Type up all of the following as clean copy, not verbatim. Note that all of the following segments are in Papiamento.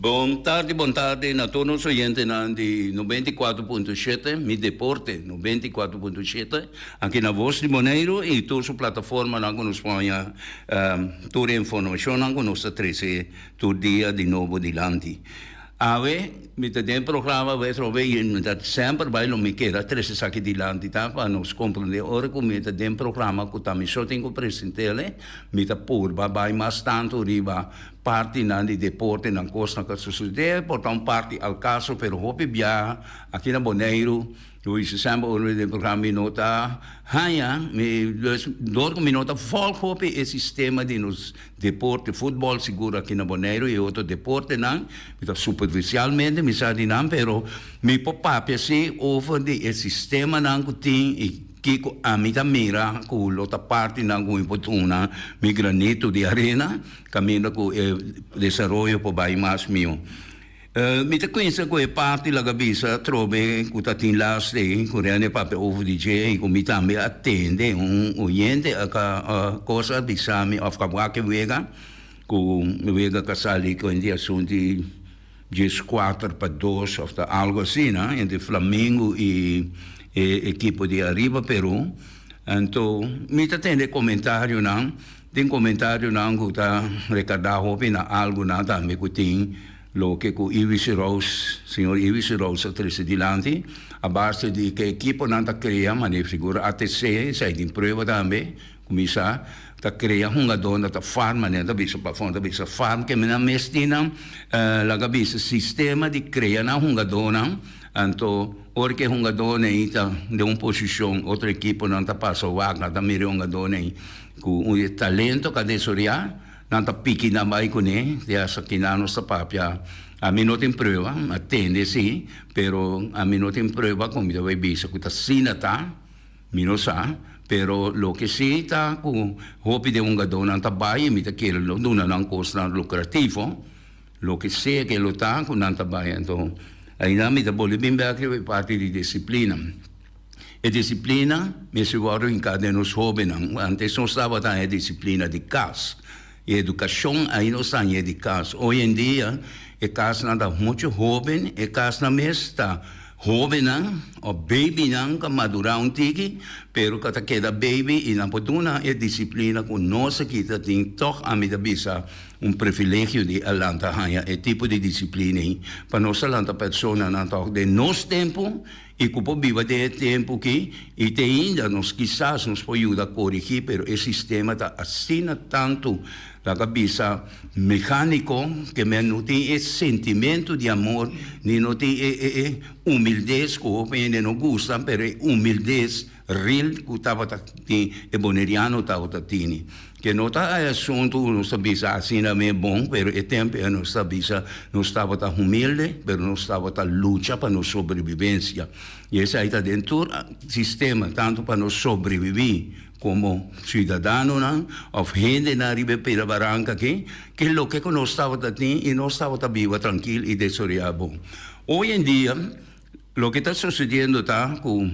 Bon tardi bon tardi na tur nos oyentenan di 94.7 Mi Deporte 94.7 aki na Voz di Boneiru y tur su plataformanan cu nos por haña tur e informacionnan cu nos ta trece tur dia di nobo dilanti. Awe mi ta den programa awe atrobe y mi ta semper bay lo mi keda trece esaki dilanti ta pa nos comprende ora cu mi ta den programa cu ta mi so tin cu presentele mi ta purba bay mas tanto riba partinan di deportenan cosnan cu a sucede por ta un parti al caso pero hopi biaha aki na Boneiru Luis semper ora mi den programa mi no ta haña mi dus dor ku mi no ta volg hopi e sistema di nos deporte futbol sigur aki na Boneiru i otro deportenan mi ta superficialmente mi sa di nan pero mi por papia si over di e sistemanan ku tin i kiko ami ta mira ku lo ta partinan ku mi por duna mi granito di arena kaminda ku e desaroyo por bai mas mihó. Mi ta kuinsa ku e parti laga bisa atrobe ku ta tin las ei ku Rene papia over di dje i ku mi tambe a tende un oyente a kos a bisa mi òf ka wak e wega ku wega ka sali ku di asuntu di dieskuater pa dos òf ta algu asina entre Flamengo i e ekipo di ariba Peru anto mi ta tende komentarionan tin komentarionan ku ta rekardá hopi na algunan tambe ku tin. Loke ku Iwis Roos, señor Iwis Roos a trese dilanti, a base di ke ekiponan ta krea, manera sigur ATC, esei tin prueba tambe, kuminsá ta krea hungadónan ta farm, manera ta bisa pafó ta bisa farm, ke nan mes tin nan laga bisa sistema di krea nan hungadónan, anto ora ke hungadónan ei ta den un posishon otro ekiponan ta pasa wak, nan ta mira e hungadónan ei ku un talento ka desoreá. Nan ta piki nan bai kuné, te hasta kinan nos ta papia. Ami no tin prueba, a tende si, pero ami no tin prueba ku mi ta bai bisa ku ta asina ta, mi no sa. Pero loke si ta ku hopi den hungadónan ta bai i mi ta kere lo duna nan kosnan lukrativo, loke sea ke lo ta ku nan ta bai. Anto ainan mi ta bolbe bin bèk riba e parti di disiplina. E disiplina mester wòrdu hinká den nos hóbennan. Antes nos tabata haña disiplina di kas. E edukashon ai nos ta hañ'é di kas. Hoy en dia e kasnan ta muchu hóben, e kasnan mes ta hóbennan òf beibinan ku a madurá un tiki, pero ku ta keda beibi i nan por duna e disiplina ku nos aki ta tin. Tòg ami ta bisa un privilegio di a lanta haña e tipo di disiplina ei pa nos a lanta personanan tòg den nos tempu. I ku por biba den e tempu ki i te ainda nos kisas nos por yuda korigí, pero e sistema ta asina tantu laga bisa mekániko ke men no tin e sentimentu di amor ni no tin e e e humildes ku hopi hende no gusta, pero e humildes real ku tabata tin e boneriano tabata tini. Ke no ta e asuntu ku nos ta bisa asina mes bon, pero e tempu ei nos ta bisa nos tabata humilde, pero nos tabata lucha pa nos sobrevivencia. I esei ta den tur sistema, tantu pa nos sobreviví komo siudadanonan òf hendenan riba e pida baranka aki, ke loke ku nos tabata tin i nos tabata biba trankil i desaroyá bon. Hoy en dia Loke ta sucediendo ta cu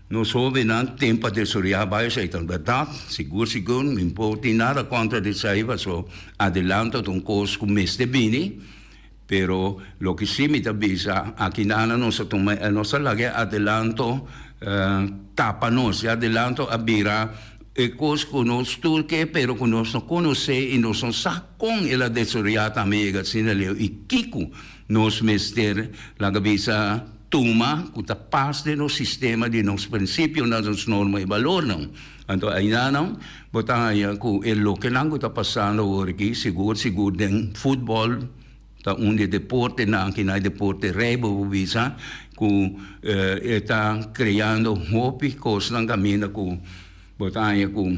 nos hobennan tin pa desoria bay esey ta berdad, sigur sigur mi por tin nada contra di esey paso adelanto ta un cos cu mester bini, pero loke si mi ta bisa aki nana nos a tuma nos a laga e adelanto tapa nos, e adelanto a bira e cos cu nos tur ke pero cu nos no conoce y nos no sa con el a desoria tambe yega asina leu y kico Nos mester, laga bisa, tuma ku ta pas den nos sistema di nos prinsipionan, nos norma i balornan. Anto ainanan bo ta haña ku e lokenan ku ta pasando awor aki, sigur sigur den futbòl ta un di e deportenan aki na e deporte rei bo por bisa ku e ta kreando hopi kosnan kaminda ku bo ta haña ku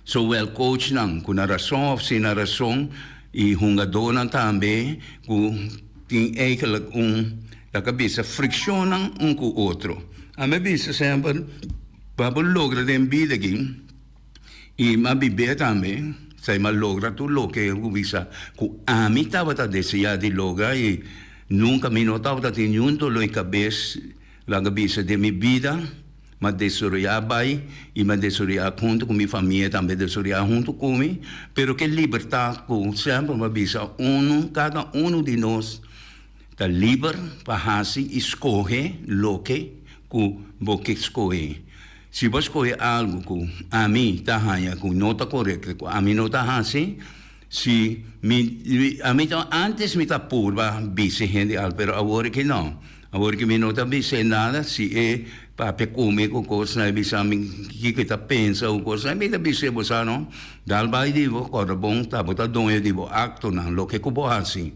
Zowel coachnan ku na rason of sin na rason i hungadónan tambe ku tin eigenlijk un laga bisa frikshonnan un ku otro. Ami a bisa semper pa bo logra den bida aki i mi a bib'é tambe sa mi a logra tur loke ku bisa ku ami tabata deseá di logra i nunka mi no tabata tin niun doló di kabes laga bisa den mi bida. M'a desaroyá bai i m'a desaroyá huntu ku mi famia tambe desaroyá huntu ku mi, pero ke libertat ku semper m'a bisa unu, kada unu di nos. Ta liber pa hasi i skohe loke ku bo ke skohe. Si bo skohe algu ku ami ta haña ku no ta korekto, ku ami no ta hasi, si mi, ami ta, antes mi ta purba bisa hende algu, pero awor ki no. Awor ki mi no ta bis'é nada, si e papia ku mi ku kosnan, e bisa mi kiko e ta pensa ku kosnan, mi ta bis'é, bo sa no, dal bai di bo, kòrda bon ta bo ta doño di bo aktonan, loke ku bo hasi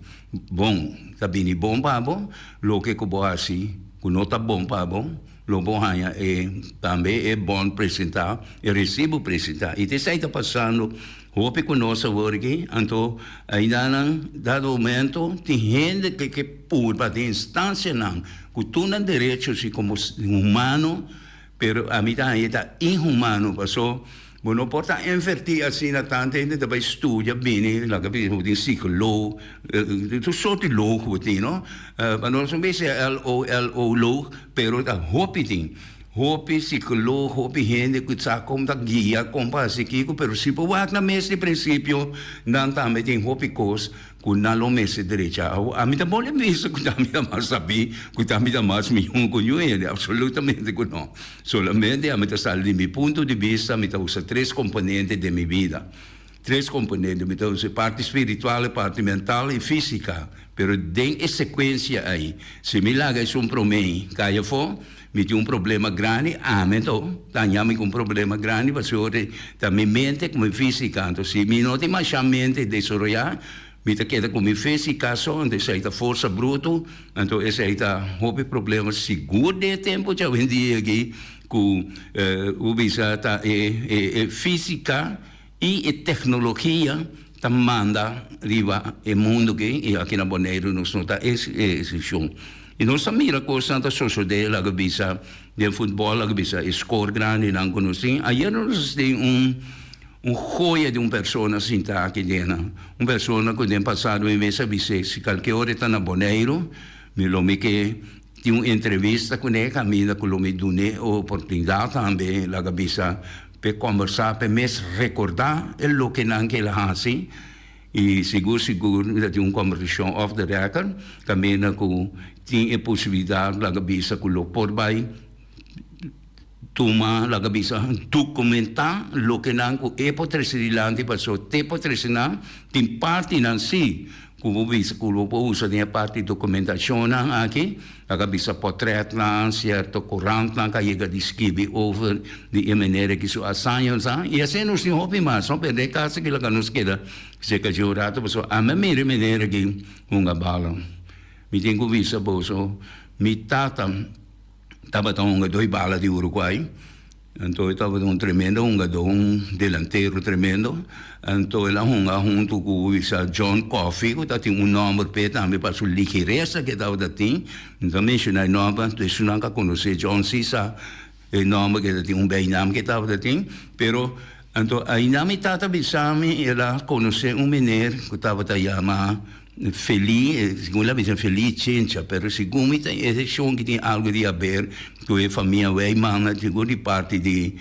bon ta bini bon pa bo, loke ku bo hasi ku no ta bon pa bo, lo bo haña e tambe e bon presentá, e resibo presentá. I ta esei ta pasando hopi ku nos awor aki, anto ainda nan dado momento tin hende ke ke purba den instansianan ku tur nan derecho si komo humano, pero ami ta haña e ta inhumano paso bo no por ta invertí asina tantu hende ta bai studia bini laga bisa bo tin psikolog tur sorti log bo tin no pa nos no bisa LOLO log pero ta hopi tin. Hopi psicoloog, hopi hende cu sa con ta guia, con pa haci kico, pero si bo wak na mes di principio, nan tambe tin hopi cos cu nan lo mester drecha. Awo, ami ta bole bisa cu ta mi ta mas sabi, cu ta mi ta mas miho cu niun hende, absolutamente cu no. Solamente ami ta sali di mi punto di bista, mi ta usa tres componente den mi bida. Tres componente, mi ta usa e parti spiritual, e parti mental y fisica, pero den e secuencia ay, si mi laga esun prome cay afo, mi tin un problema grandi, ami anto ta haña mi cu un problema grandi pasobra ta mi mente cu mi fisica, anto si mi no tin masha mente desaroya, mi ta keda cu mi fisica so, anto esey ta forsa bruto, anto esey ta hopi problema sigur den e tempo djawendia aki cu bo bisa ta e fisica. I e teknologia ta manda riba e mundu aki i aki na Boneiru nos no ta e eksepshon. I nos ta mira kosnan ta sosodé laga bisa den futbòl, laga bisa e skor grandinan ku nos tin. Ayer nos tin un un joya di un persona sinta aki den nan, un persona ku den pasado mi mes a bis'é si kalke ora e ta na Boneiru mi lo mi ke tin un entrevista kuné kaminda ku lo mi dun'é oportunidat tambe laga bisa P'e kombersá, p'e mes rekordá e lokenan ku el a hasi i sigur sigur mi ta tin un kombersashon off the record kaminda ku tin e posibilidat laga bisa ku lo por bai tuma laga bisa dokumentá lokenan ku e por trese dilanti pasobra te por trese nan tin partinan si ku bo bisa ku bo por usa den e parti dokumentashonnan aki. A ka bisa potretnan, sierto korantnan ka yega di skibi over di e manera ki su hazaña sa. I asina nos tin hopi mas, no? Pero den e kas aki laga nos keda serka dje un rato pasobra ami a mira e manera ki hunga bala. Mi tin ku bisa boso, mi tata tabata hunga doi bala di Uruguay. Anto e tabata un tremendo hungadó, un delantero tremendo. Anto el a hunga huntu ku bisa John Coffey, ku tatin un nòmber p'e tambe pa su ligeresa ku e tabata tin. Mi ta menshoná e nòmber, anto esunnan ka konosé John si sa e nòmber ku e tatin, un beinam ku e tabata tin. Pero anto ainda mi tata bisa mi el a konosé un mener ku tabata yama Feli, segun el a bisa Feli Chencha, pero segun mi ta e seccion ki tin algo di haber cu e famia Wijman, segun di parti di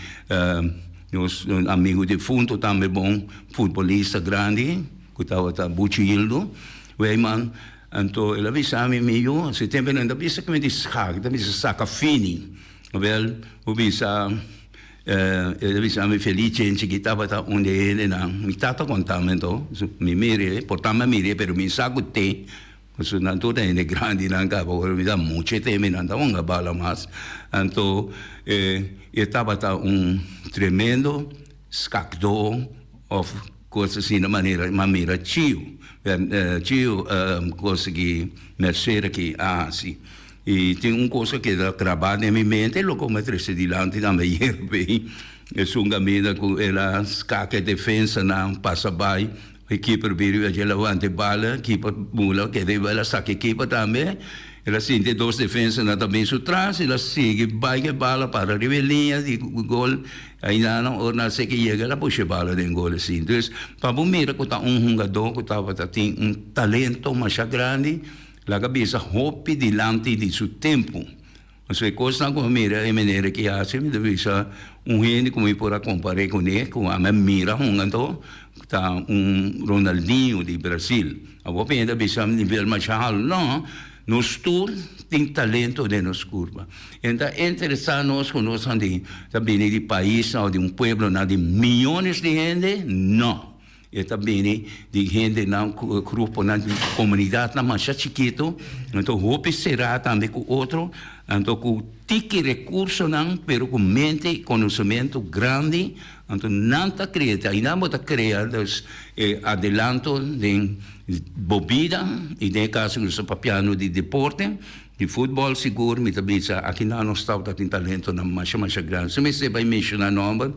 nos amigo difunto tambe bon futbolista grandi cu tabata Buchi Hildo Wijman, anto el a bisa mi, mi yu, su tempo nan ta bisa cu mi di schaak, ta bisa saca fini, wel bo bisa. El a bisa mi feliz chenchi ki tabata un di e hendenan. Mi tata konta mi anto, mi mir'é, por ta mi a mir'é pero mi sa ku te, pasobra nan tur ta hende grandinan kaba ora mi ta mucha te mi nan ta hunga bala mas. Anto e tabata un tremendo skakdó òf kos asina manera mi a mira Chiu, Chiu kos ki Mercera ki a hasi. I tin un kos a keda grabá den mi mente, loke mi a trese dilanti tambe ayer p'ei, esun kaminda ku el a skaka e defensanan pasa bai, e kiper biri aji a levanta e bala, kiper bula keda riba el a saka e kiper tambe, el a sinti e dos defensanan ta bin su tras, el a sigui bai ku e bala para riba e liña di gol, ainda nan ora nan a seki yega el a pusha e bala den gol asin. Entonces pa bo mira ku ta un hungadó ku tabata tin un talento masha grandi. Laga bisa hopi dilanti di su tempu. Pasobra e kosnan ku mi mira e manera ki hasi, mi ta bisa un hende ku mi por a kompar'é kuné, ku ami a mira hunga anto, ta un Ronaldinho di Brasil. Awor hopi hende a bisa nivel masha haltu. No. Nos tur tin talento den nos kurpa. E ta interesá nos ku nos ta bini di paisnan òf di un pueblonan di miónes di hende? No. E ta bini di hendenan ku gruponan di komunidatnan masha chikitu, anto hopi será tambe ku otro, anto ku tiki rekursonan pero ku mente i konosementu grandi, anto nan ta krea, ta ainda bo ta krea dus e adelanto den bo bida i den e kaso ku nos ta papiando di deporte, di futbòl sigur mi ta bisa akinan nos tabata tin talentonan masha masha grandi. Si mester bai menshoná nòmber.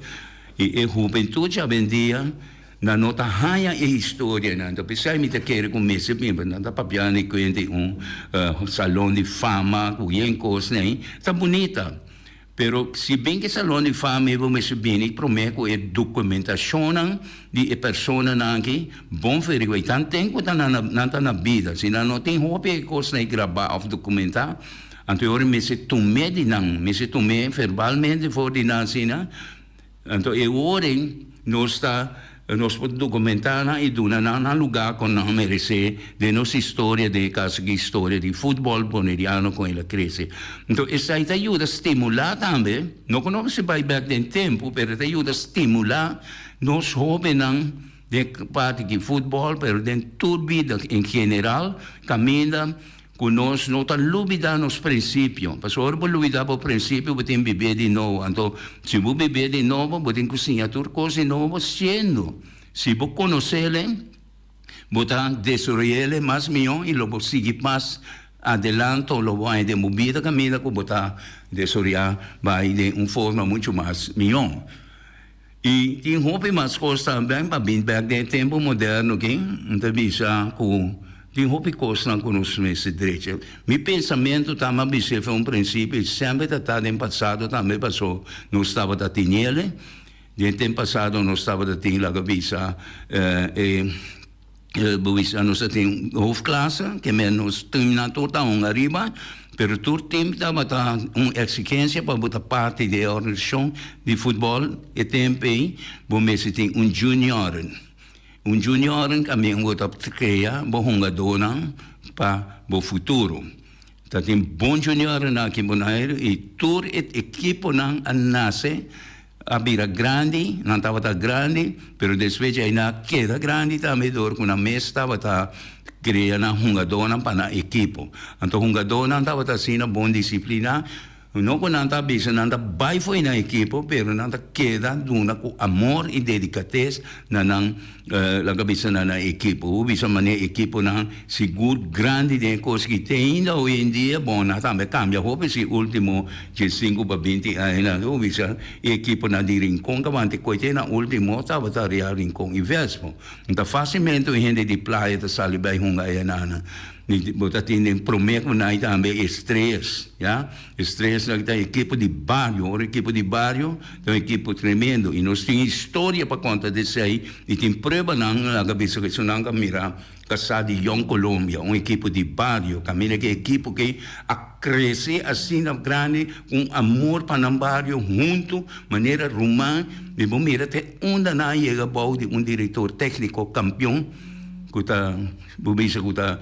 I e hubentut djawendia nan no ta haña e historianan. Ta p'esei mi ta kere ku mester bin, pasobra nan ta papia di kuenta di un salon di fama ku yen kosnan ei. Ta bunita, pero si bin ku e salon di fama ei bo mester bini promé ku e dokumentashonnan di e personanan aki bon verigua. I tanten ku ta nan ta na bida, si nan no tin hopi e kosnan ei grabá òf dokumentá, anto e ora mester tum'é di nan, mester tum'é verbalmente for di nan asina. Anto e ora ei nos ta nos por dokumentá nan i duna nan nan lugá ku nan meresé den nos historia, den e kaso aki historia di futbòl boneriano kon el a krese. Anto esei ta yuda stimulá tambe, no ku no mester bai bèk den tempu, pero e ta yuda stimulá nos hóbennan den parti di futbòl, pero den tur bida en general kaminda Ku nos no ta lubidá nos prinsipio. Pasobra ora bo lubidá bo prinsipio, bo tin bibé di nobo. Anto, si bo bibé di nobo, bo tin ku siña tur kos di nobo, siendo si bo konos'el, bo ta desaroy'el mas mihó i lo bo sigui mas adelanto, lo bo haña den bo bida kaminda ku bo ta desaroyá bai den un forma muchu mas mihó. I tin hopi mas kos tambe pa bin bek den e tempu moderno aki. Mi ta bisa ku tin hopi kosnan ku nos mester drecha. Mi pensamentu ta mi a bis'é for un prinsipio i semper ta ta den pasado tambe paso nos tabata tin el. Den e tempu pasado nos tabata tin laga bisa e Bo bisa nos a tin hoofdklasse, ke men nos teamnan tur ta hunga ariba, pero tur team tabata un exigencia pa bo ta parti di e organisacion di futbol e tempo ei bo mester tin un junioren. Un junioren kaminda bo ta krea bo hungadónan pa bo futuro. Ta tin bon juniorennan aki Boneiru i tur e ekiponan a nase, a bira grandi, nan tabata grandi, pero despues djei nan a keda grandi tambe dor ku nan mes tabata krea nan hungadónan pa nan ekipo. Anto hungadónan tabata asina bon disipliná. No ku nan ta bisa nan ta bai fo'i nan ekipo, pero nan ta keda duna ku amor i dedikates na nan, laga bisa na nan ekipo. Bo bisa manera ekiponan sigur grandi den e kos aki te ainda hoy en dia, bon nan tambe a kambia hopi si ultimo diesinku pa binti añanan, bo bisa e ekiponan di Rincon kabante koe te nan ultimo tabata Real Rincon i Vespo. No ta fasilmente un hende di playa ta sali bai hunga enanan. Bo ta tin den prome ku nai tambe Estrellas, ya. Estrellas nan ta ekipo di bario. Ora ekipo di bario ta un ekipo tremendo i nos tin historia pa konta di esei i tin pruebanan laga bisa ku esunnan ka mira kasá di Jong Colombia, un ekipo di bario. Kaminda ku e ekipo ke a krese asina grandi ku un amor pa nan bario huntu manera ruman i bo mira te unda nan a yega bou di un direktor tékniko kampion ku ta. Bo bisa ku ta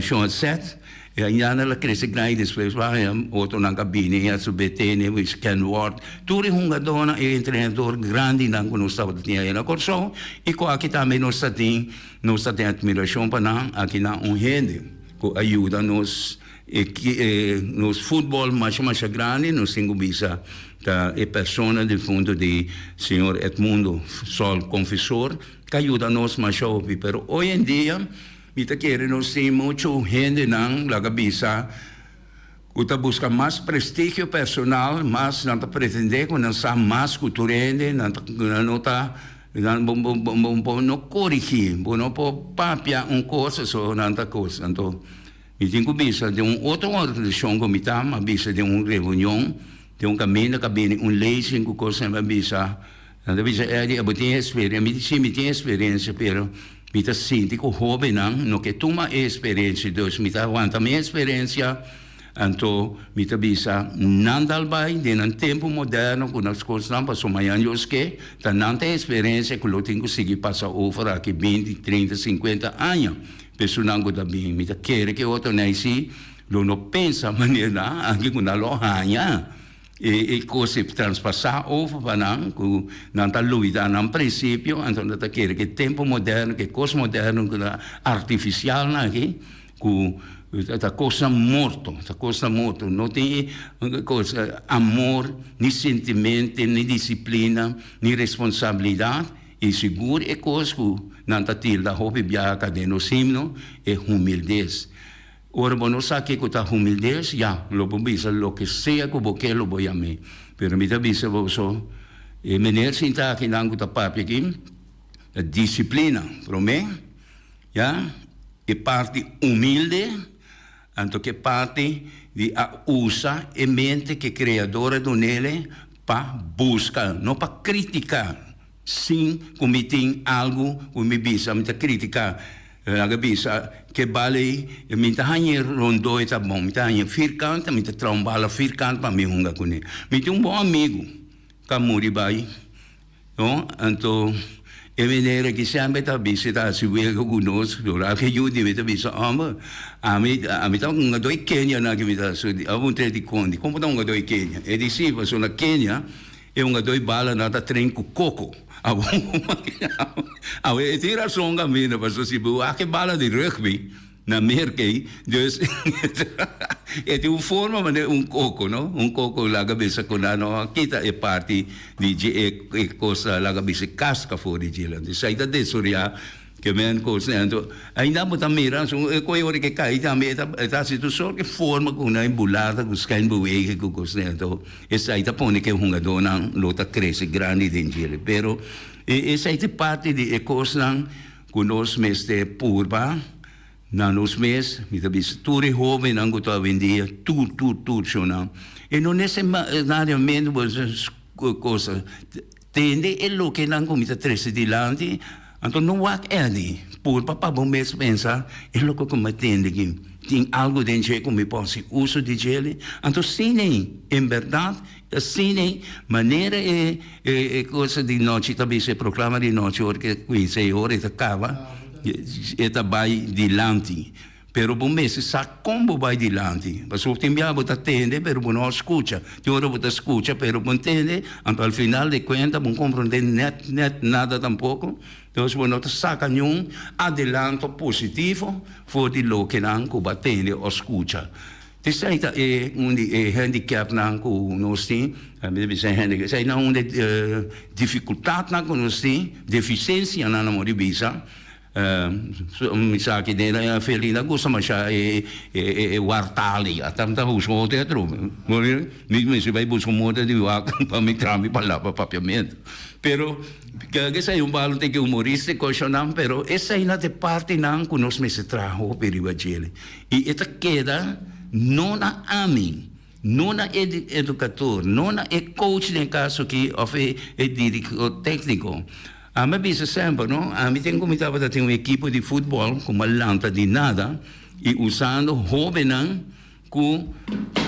shon set e añana la krese gran i despues bo haña otronan ka bini a su betene wis Ken Ward tur e hungadónan e entrenador grandinan ku nos tabata tin aya na Kòrsou i ku aki tambe nos ta tin nos ta tin atmirashon pa nan aki nan un hende ku a yuda nos e nos futbòl masha masha grandi nos tin ku bisa ta e persona difunto di señor Edmundo Sol Confesor. Ta yuda nos masha hopi, pero hoy en dia mi ta kere nos tin mucho hendenan, laga bisa, ku ta buska mas prestigio personal, mas nan ta pretende ku nan sa mas ku tur hende, nan ta nan no ta nan bo bo bo bo no korigi, bo no por papia un kos aso nan ta kos. Anto mi tin ku bisa den un otro organisashon ku mi ta, mi a bisa den un reunion, den un kaminda ku a bini un lezing ku kos, mi a bisa. Nan ta bisa Eddie, abo tin experiencia? Mi di, si, mi tin experiencia, pero mi ta sinti cu hobennan no ke tuma e experiencia, dus mi ta wanta mi experiencia, anto mi ta bisa nan dal bay den nan tempo moderno cu nan cosnan, pasobra mañan Dios ke, ta nan ta e experiencia cu lo tin cu sigui pasa over aki binti, trinta, cincuenta aña, p'esunnan cu ta bin. Mi ta kere cu e otro ney si. Lo no pensa manera nan anke ku nan lo haña e kos e traspasá over pa nan ku nan ta luida nan prinsipio, anto nan ta kere ku e tempu moderno, ku e kos moderno ku ta artifisialnan aki ku ta kosnan morto, ta kosnan morto. No tin kos amor, ni sentimento, ni disiplina, ni responsabilidat. I sigur e kos ku nan ta tilda hopi biaha ka den nos himno e humildes. Ora bo no sa kiko ta humildes, ya, lo bo bisa loke sea ku bo ke lo bo yam'é. Pero mi ta bisa boso, e meneer sinta akinan ku ta papia aki, ta disiplina promé, ya, e parti humilde, anto ke parti di a usa e mente ke Kreador a dun'ele pa buska, no pa kritiká. Sin ku mi tin algu ku mi bisa, mi ta kritiká. Laga bisa ke bala ei, mi ta haña e rondó e ta bon, mi ta haña firkant, mi ta traha un bala firkant pa mi hunga kuné. Mi tin un bon amigu ku a muri bai, no, anto e meneer aki semper ta bisa, ta hasi wega ku nos, ora ke yu di mi ta bisa, Homber, ami ami ta hungadó e Kenia nan ke mi ta hasi, a puntra di kon, di kon bo ta hungadó e Kenia? E di si, pasobra na Kenia E hungadó e bala nan ta train ku koko. Awe e tin rason kaminda pasobra si bo wak e bala di rugby na Merka ei, dus e tin un forma manera un koko no, un koko laga bisa ku nan no a kita e parti di dje e kos laga bisa e kaska for di dje. Esei ta desoreá. Ke men kos ne anto ainda bo ta mira su e koe ora ke kai tambe e ta e ta hasi tur sort di forma ku nan e bulata ku skèn bewege ku kos ne anto esei ta pone ke hungadónan lo ta krese grandi den djele pero e esei ta parti di e kosnan ku nos mester purba na nos mes mi ta bisa tur e hóbennan ku ta awendia tur tur tur shonnan e no nesesariamente bo kos Tende e lokenan ku mi ta trese dilanti, anto no wak Eddie, purba pa bo mes pensa e loke ku mi a tende aki tin algu den dje ku mi por hasi uso di djele. Anto asina, en bèrdat, asina manera e e cosa di nochi ta bisa, e proklama di nochi ora ku e kuminsá i ora e ta kaba, e ta bai dilanti. Pero bo mester sa kon bo bai dilanti. Pasobra tin bia bo ta tende pero bo no a skucha. Tin ora bo ta skucha pero bo no tende, anto al final di kuenta bo no komprondé nèt nèt nada tampoko. Entonces bo no ta saka niun adelanto positivo for di lokenan ku bo a tende òf skucha. Esei ta e un di e handicapnan ku nos tin, mi ta bisa handicap, esei ta un di e difikultatnan ku nos tin, defisiensianan nan por bisa. Mi sa ki den e Felina gusta masha e e wartali ata mi ta busca un hotel atrobe mi mester bai busca un moda di wak pa mi traha mi palabra papiamento pero esei un balo tin ki humoristico eshonan pero esei na ta e partinan ku nos mester traha hopi riba djele i e ta keda no na ami no na e educator no na e coach den e caso aki of e director tecnico. Ami a bisa semper, no, ami tin ku mi tabata tin un ekipo di futbòl ku mi a lanta di nada i usando hóbennan ku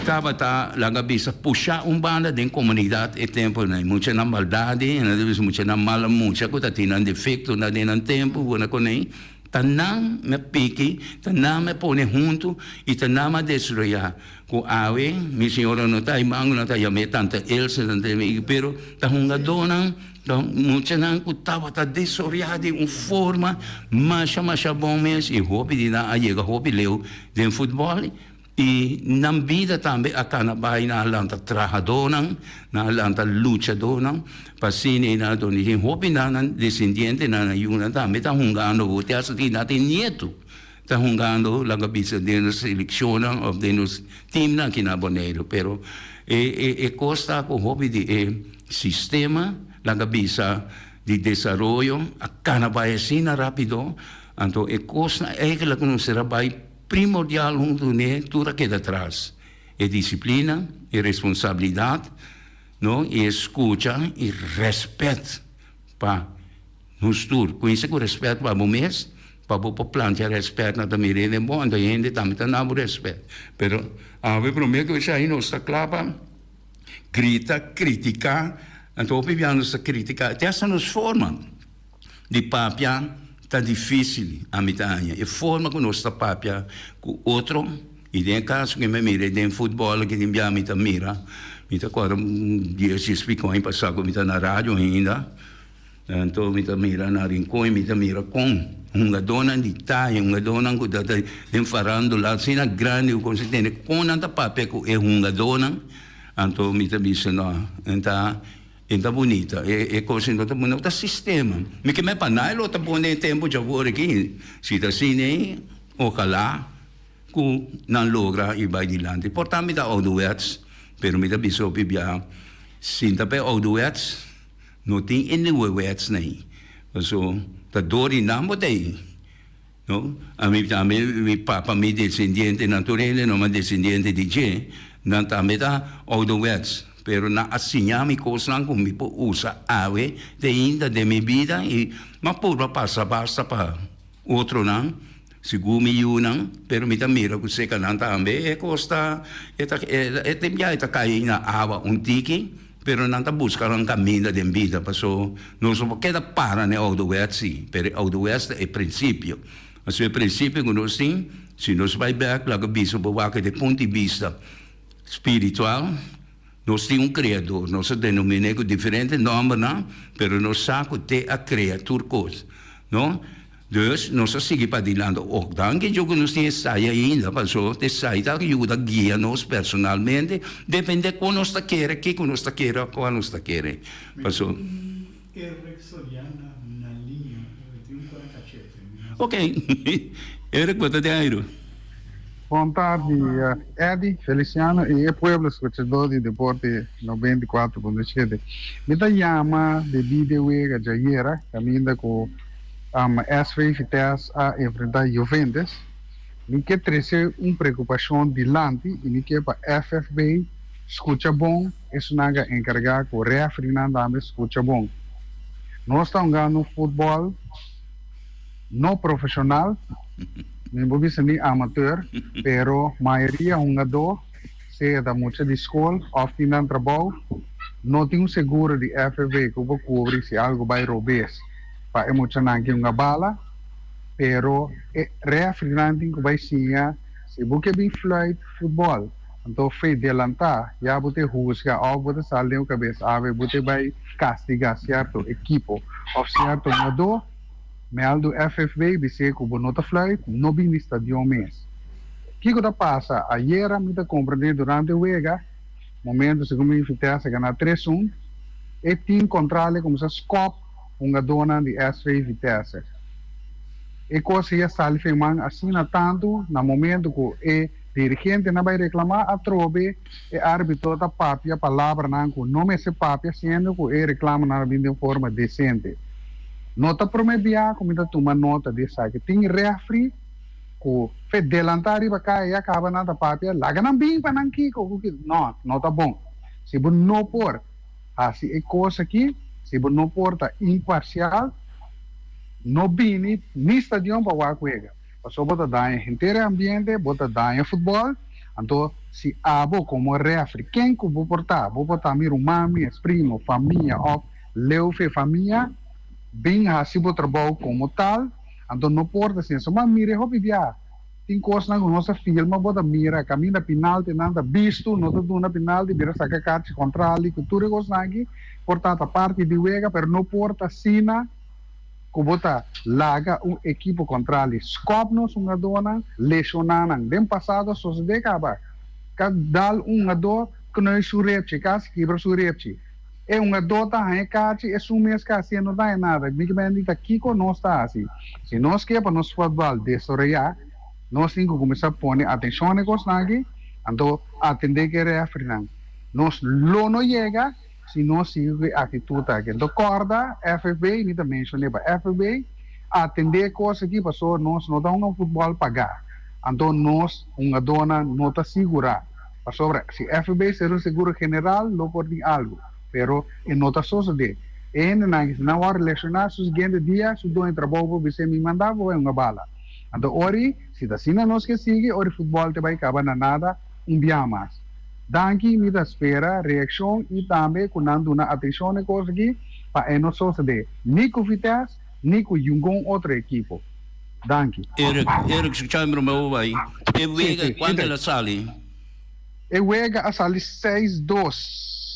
tabata laga bisa pushá un banda den komunidat e tempunan. Muchanan maldadi, nan ta bisa muchanan mala mucha ku ta tin nan defektonan den nan tempu, bo na koné. Ta nan mi a piki, ta nan mi a pone huntu i ta nan mi a desaroyá. Ku awe mi señora no ta aymango, nan ta yam'é tanta Elsa, tanta Emi, pero ta hungadónan, ta muchanan ku tabata desaroyá den un forma masha masha bon mes i hopi di nan a yega hopi leu den futbòl. I nan bida tambe a kana bai, nan a lanta trahadónan, nan a lanta luchadónan, pa asina i nan a duna. I hopi nan nan desendientenan, nan yunan tambe ta hungando awo, te hasta tin nan tin nietu ta hungando laga bisa den nos selekshonnan òf den nos timnan aki na Boneiru. Pero e e e kos ta ku hopi di e sistema laga bisa di desaroyo a kana bai asina rápido, anto e kosnan eigentlik ku nos mester a bai Primordial huntu ne tur a keda tras. E disiplina, e responsabilidad, no, i e scucha i respet pa nos tur. Cuminsa cu respet pa bo mes, pa bo por plantia respet na ta mira hende bon, anto hende tambe ta na bo respet. Pero awe prome cu esaki nos ta cla pa grita, critica, anto hopi bia nos ta critica te hasta nos forma. Di papia ta difícil, ami ta haña. E forma ku nos ta papia ku otro I den e kaso ku mi a mira den futbòl aki tin bia mi ta mira, mi ta kòrda un dies dies piko aña pasá ku mi ta na radio ainda, anto mi ta mira na Rincon i mi ta mira kon hungadónan di taya, hungadónan ku ta den farándula asina grandi ku kon si tende kon nan ta papia ku e hungadónan, anto mi ta bisa no, ta. E ta bunita, e cos no ta no ta sistema. Mi ke me pa nai lo ta bon den e tempo djawor aki. Si ta asina ei, ojalá cu nan logra y bay dilanti. Por ta mi ta ouderwets, pero mi ta bisa hopi bia, sinta pa e ouderwets, no tin e nieuwewets nei. Paso ta door di nan bo ta ei. No, ami tambe, mi papa, mi desendientenan, tur hende no ma desendiente di dje, nan tambe ta ouderwets, pero nan a siña mi kosnan ku mi por usa awe te ainda den mi bida i m'a purba pasa basta pa otronan, sigur mi yunan, pero mi ta mira ku seka nan tambe e kos ta, e ta, e tin bia e ta kai na awa un tiki, pero nan ta buska nan kaminda den bida, paso nos no por keda para na e ouderwets si, pero e ouderwets ta e prinsipio. Paso e prinsipio ku nos tin, si nos bai bek laga bisa bo wak di punto di bista spiritual, nos tin un Kreador, nos a denomin'é ku diferente nòmbernan, pero nos sa ku te a krea tur kos, no? Dus nos a sigui padilanti. Oh, danki Dios ku nos tin esai ainda, paso esai ta yuda guia nos personalmente, depende kon nos ta kere, kiko nos ta kere òf kua nos ta kere. Paso. Mi tin Eric Soriana na liña, e tin un kora kachete. Ok, Eric bo ta den airu. Bon tardi Eddy, Feliciano y e pueblo escuchador di Deporte 94.7. Mi ta yama debí de wega djayera caminda cu SV Vitesse a enfrenta Juventus. Mi ke trece un preocupacion dilanti y mi ke pa FFB scucha bon, esunnan cu a encarga cu refereenan tambe scucha bon. Nos ta hungando un futbol no profesional, mi por bisa ni amateur, pero mayoria hungador, sea ta mucha di scol of tin nan trabou, no tin un seguro di FFB cu por cubri si algo bay robes. Pa e muchanan ki hunga bala, pero e refrinan tin ku bai siña si bo ke bin fluit futbòl, anto fe delantá ya bo te husga òf bo ta sali den bo kabes awe bo te bai kastigá sierto ekipo òf sierto hungadó, mèldu FFB bis'é ku bo no ta fluit, no bin di stadion mes. Kiko ta pasa? Ayera mi ta komprendé durante wega, momento segun mi Vitesse a gana 3-1, e team kontrali a kuminsá skòp hungadónan di SV Vitesse. E kos ei a sali fen man asina tantu na momentu ku e dirigentenan bai reklamá atrobe e árbitro ta papia palabranan ku no mester papia siendo ku e reklamonan a bin den forma desente. No ta promé bia ku mi ta tuma nota di esaki. Tin rèfri ku fe delantá riba kaya ya kaba nan ta papia, laga nan bin pa nan kiko ku kiko. No, no ta bon. Si bo no por. Hasi e kos aki, si bo no por ta imparsial, no bini ni stadion pa wak wega, pasobra bo ta daña henter e ambiente, bo ta daña futbòl. Anto si abo komo rèfri, ken ku bo por ta, bo por ta mi ruman, mi esprimo, famia òf leu fe famia, bin hasi bo trabou komo tal, anto no por ta asina. Suma mira e hopi bia. Tin kosnan ku nos a filma bo ta mira kaminda pinaltinan ta bistu no ta duna pinalti bira saka karchi kontrali ku tur e kosnan aki por ta ta parti di wega pero no por ta asina ku bo ta laga un ekipo kontrali skòp nos hungadónan leshoná nan den pasado a sosodé kaba ka dal un hungadó knui su repchi kasi kibra su repchi e hungadó ta haña karchi esun mes ka hasié no ta haña nada. Mi ke bende ta kiko nos ta hasi. Si nos ke pa nos futbal desaroyá, nos tin ku kuminsá pone atenshon na e kosnan aki, anto atendé ku e rèfrinan. Nos lo no yega si nos sigui ku e aktitut aki. Anto kòrda FFB, mi ta menshoné pa FFB, atendé e kos aki pasobra nos no ta hunga futbòl pagá, anto nos hungadónan no ta sigurá. Pasobra si FB ser un seguro general lo por tin algo, pero e no ta sosode. E hendenan aki si nan wòrdu lesioná su siguiente dia su doño trabou por bis'é mi manda bo bai hunga bala. Anto ori si ta asina nos ke sigui ori futbòl te bai kaba na nada un bia mas. Danki mi ta spera reakshon i tambe ku nan duna atenshon na e kos aki pa e no sosode ni ku Vitesse ni ku yungun otro ekipo. Danki. Eric, Eric, skucha mi promé bo bai. E wega, kuantu el a sali? E wega a sali seis dos,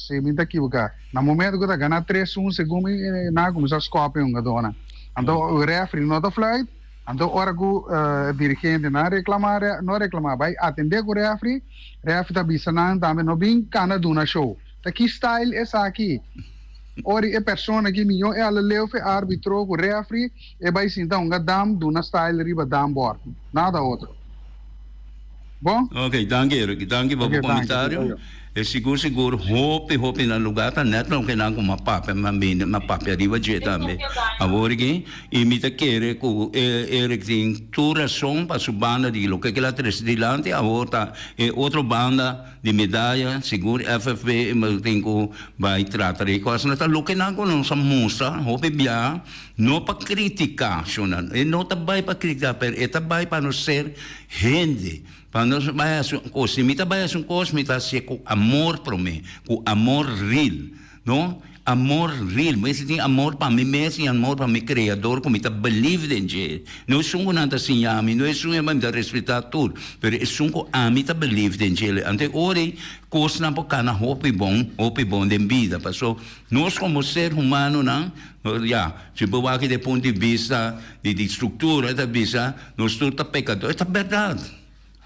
si mi ta kiboká. Na momento ku ta gana tres un, segun mi nan a kuminsá skòp e hungadónan. Anto rèfri no ta fluit, anto ora ku e dirigentenan reklamá, no reklamá, bai atendé ku rèfri, rèfri ta bisa nan tambe no bin kana duna show. Ta ki style esaki? Ora e persona ki mihó e ala leu fe árbitro ku rèfri e bai sinta hunga dam duna style riba dambòrd. Nada otro. Bon? Ok, danki Eric. Danki pa bo komentario. E sigur sigur hopi hopi na lugá ta nèt loke nan ku m'a papia m'a bini m'a papia riba dje tambe. Awor aki i mi ta kere ku Eric tin tur rason pa su banda di loke kila trese dilanti awor ta e otro banda di medaya sigur FFB tin ku bai trata di e kosnan ta loke nan ku nos a mustra hopi biaha no pa kritiká shonnan e no ta bai pa kritiká pero e ta bai pa nos ser hende pa nos bai hasi un kos si mi ta bai hasi un kos mi ta hasié ku amor promé ku amor real no amor real mi mester tin amor pa mi mes i amor pa mi kreador ku mi ta believe den dje no esun ku nan ta siña mi no esun mi ta respetá tur pero esun ku ami ta believe den dje anto e ora ei kosnan por kana hopi bon hopi bon den bida paso nos komo ser humanonan ya si bo wak den punto di bista di di struktura ta bisa nos tur ta pekador e ta bèrdat.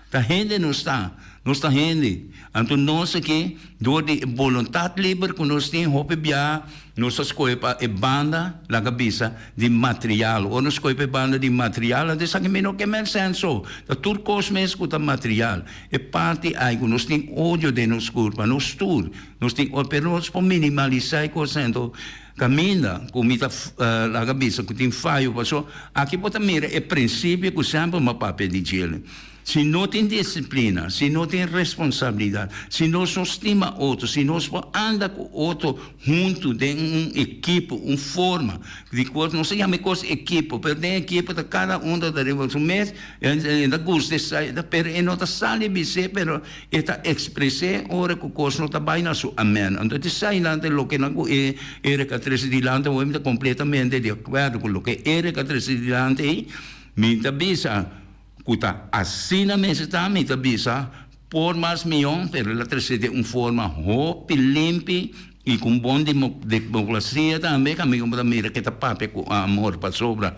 Ta hende nos ta, nos ta hende. Anto nos aki, dor di e boluntat liber ku nos tin, hopi biaha nos ta skohe pa e banda, laga bisa, di material. Ora nos skohe pa e banda di material, anto esaki mi no ke men senso. Ta tur kos mes ku ta material. E parti ai ku nos tin odio den nos kurpa, nos tur nos tin odio, pero nos por minimalisá e kos anto kaminda ku mi ta laga bisa ku tin fayo paso aki bo ta mira e prinsipio ku semper mi a papia di djele. Si no tin disiplina, si no tin responsabilidat, si nos no stima otro, si nos por anda ku otro huntu den un ekipo, un forma di kos, nos ta yama e kos ekipo, pero den ekipo ta kada un ta riba su mes, e ta gusta esei, pero e no ta sali bis'é, pero e ta ekspres'é ora ku kos no ta bai na su amen. Anto eseinan ta loke nan ku e Eric a trese dilanti, awor mi ta kompletamente di akuerdo ku loke Eric a trese dilanti ei, mi ta bisa ku ta asina mester ta, mi ta bisa por mas mion, pero el a trese den un forma hopi limpi i ku un bon demokrasia tambe, kaminda ku bo ta mira ke ta papia ku amor pasobra.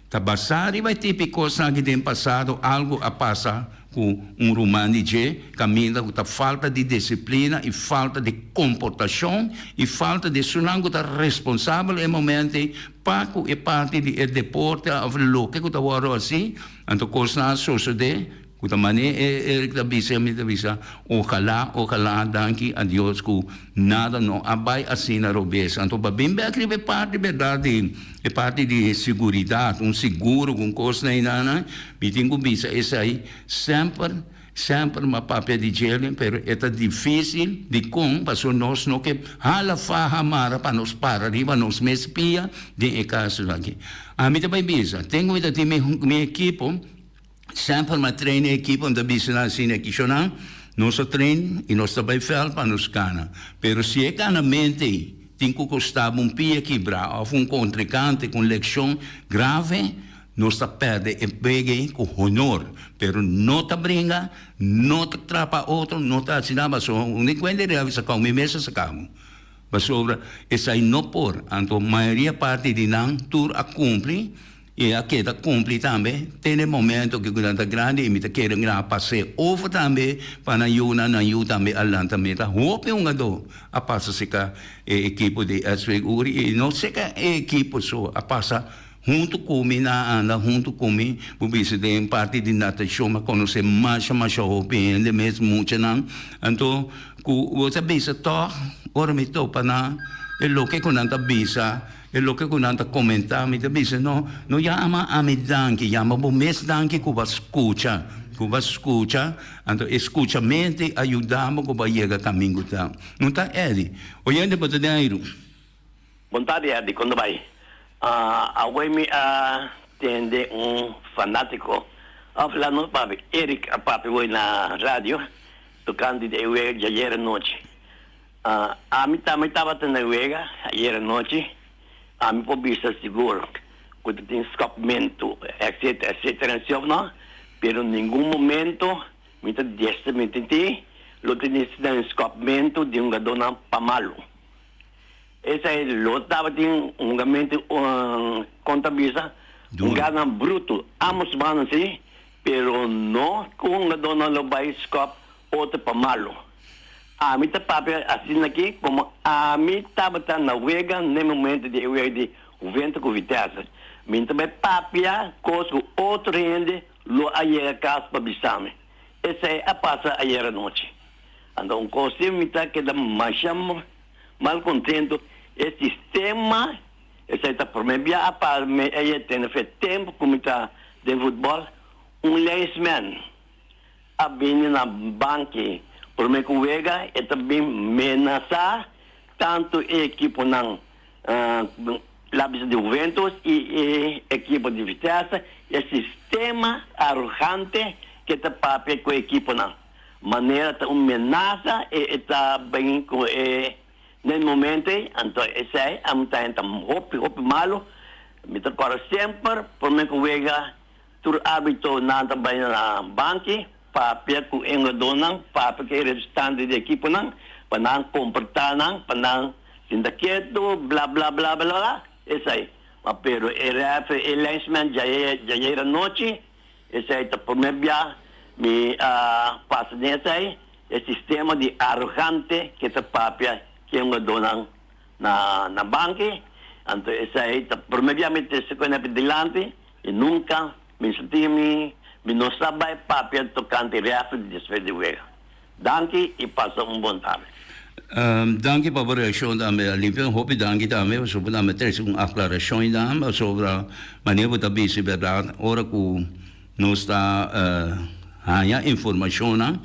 Ta basá riba e tipo di kosnan aki den pasado algu a pasa ku un ruman di dje kaminda ku ta falta di disiplina i falta di komportashon i falta di esunnan ku ta responsabel e momento ei pa ku e parti di e deporte òf loke ku ta wòrdu hasi anto kosnan a sosodé Ku ta manera e Eric ta bisa mi ta bisa ojalá ojalá danki a Dios ku nada no a bai asina robes anto pa bin bek riba e parti berdad di e parti di seguridat un seguro ku un kos na einan mi tin ku bisa esei semper semper mi a papia di djele pero e ta dificil dikon pasobra nos no ke hala faha mara pa nos para riba nos mes pia den e kaso aki ami ta bai bisa tengo mi ta tin mi ekipo. Semper mi a train e ekipo, mi ta bisa nan asina, Kishonan, nos a train i nos ta bai vèlt pa nos gana. Pero si e ganamente ei tin ku kosta bo un pia kibrá òf un kontrinkante ku un lekshon grave, nos ta pèrdè e wega ei ku honor. Pero no ta bringa, no ta trapa otro, no ta hasi nada. Pasobra un di kuenta di a saka bo, mi mes a saka bo. Pasobra esei no por. Anto mayoria parti di nan tur a kumpli. I a keda kumpli tambe te na e momento ku nan ta grandi i mi ta kere nan a pas'é over tambe pa nan yunan, nan yu tambe a lanta meta. Hopi hungadó a pasa seka e ekipo di SV Uri i no seka e ekipo so, a pasa huntu ku mi, nan a anda huntu ku mi, bo bisa den parti di natashon mi a konosé masha masha hopi hende mes, muchanan. Anto ku bo ta bisa tòg ora mi topa nan e loke ku nan ta bisa. E loke ku nan ta komentá, mi ta bisa, No, no yama ami danki, yama bo mes danki ku bo a skucha, ku bo a skucha, anto e skuchamentu a yuda bo ku bo a yega kamin ku ta. No ta Eddie. Oyente bo ta den airu. Bon tardi Eddie, kon ta bai? Awor mi a tende un fanátiko, òf la no papia, Eric a papia awor na radio tokante di e wega djayer anochi. Ami tambe tabata na wega ayer anochi. Ami por bisa sigur. ku ta tin skòpmentu etcetera etcetera en si òf no, pero ningun momento mi ta desmentí lo tin un skòpmentu di hungadónan pa malu. Esei lo tabatin un hungamentu kon ta bisa, hunganan brutu, ambos banda si, pero no ku hungadónan lo bai skòp otro pa malu. Ami ta papia asina aki komo ami tabata na wega n'e momento di e wega di Juventus ku Vitesse. Mi ta bai papia kos ku otro hende lo a yega kas pa bisa mi. Esei a pasa ayera nochi. Anto un kos si mi ta keda masha mal contento e sistema esai ta prome bia a pa mi eye tene fe tempo cu mi ta den futbol un linesman a bini na banki prome cu wega e ta bin menasa tanto e ekiponan la bisa di Juventus y e ekipo di Vitesse e sistema arogante ke ta papia cu e ekiponan. Manera ta un menasa e e ta bin cu e den momento ey, anto esey a mi ta henta hopi hopi malo, mi ta corda semper prome cu wega tur arbitro nan ta bay na banki papia cu e hungadornan, papia cu e representante di ekiponan pa nan comporta nan, pa nan sinta keto bla bla bla bla bla esey, ma pero e refe e linesman djayer anochi. Esei ta promé bia mi a pasa den esei, e sistema di arogante ke ta papia ke hungadónan na na banki. Anto esei ta promé bia mi trese ku enepi dilanti i nunka mi sinti mi mi no sa bai papia tokante rèfri despues di wega. Danki i pasa un bon tardi. Danki pa bo reaccion tambe Alipio. Hopi danki tambe pasobra bo tambe trece un aclaracion einan pasobra manera bo ta bisa berdad ora cu nos ta haya informacionnan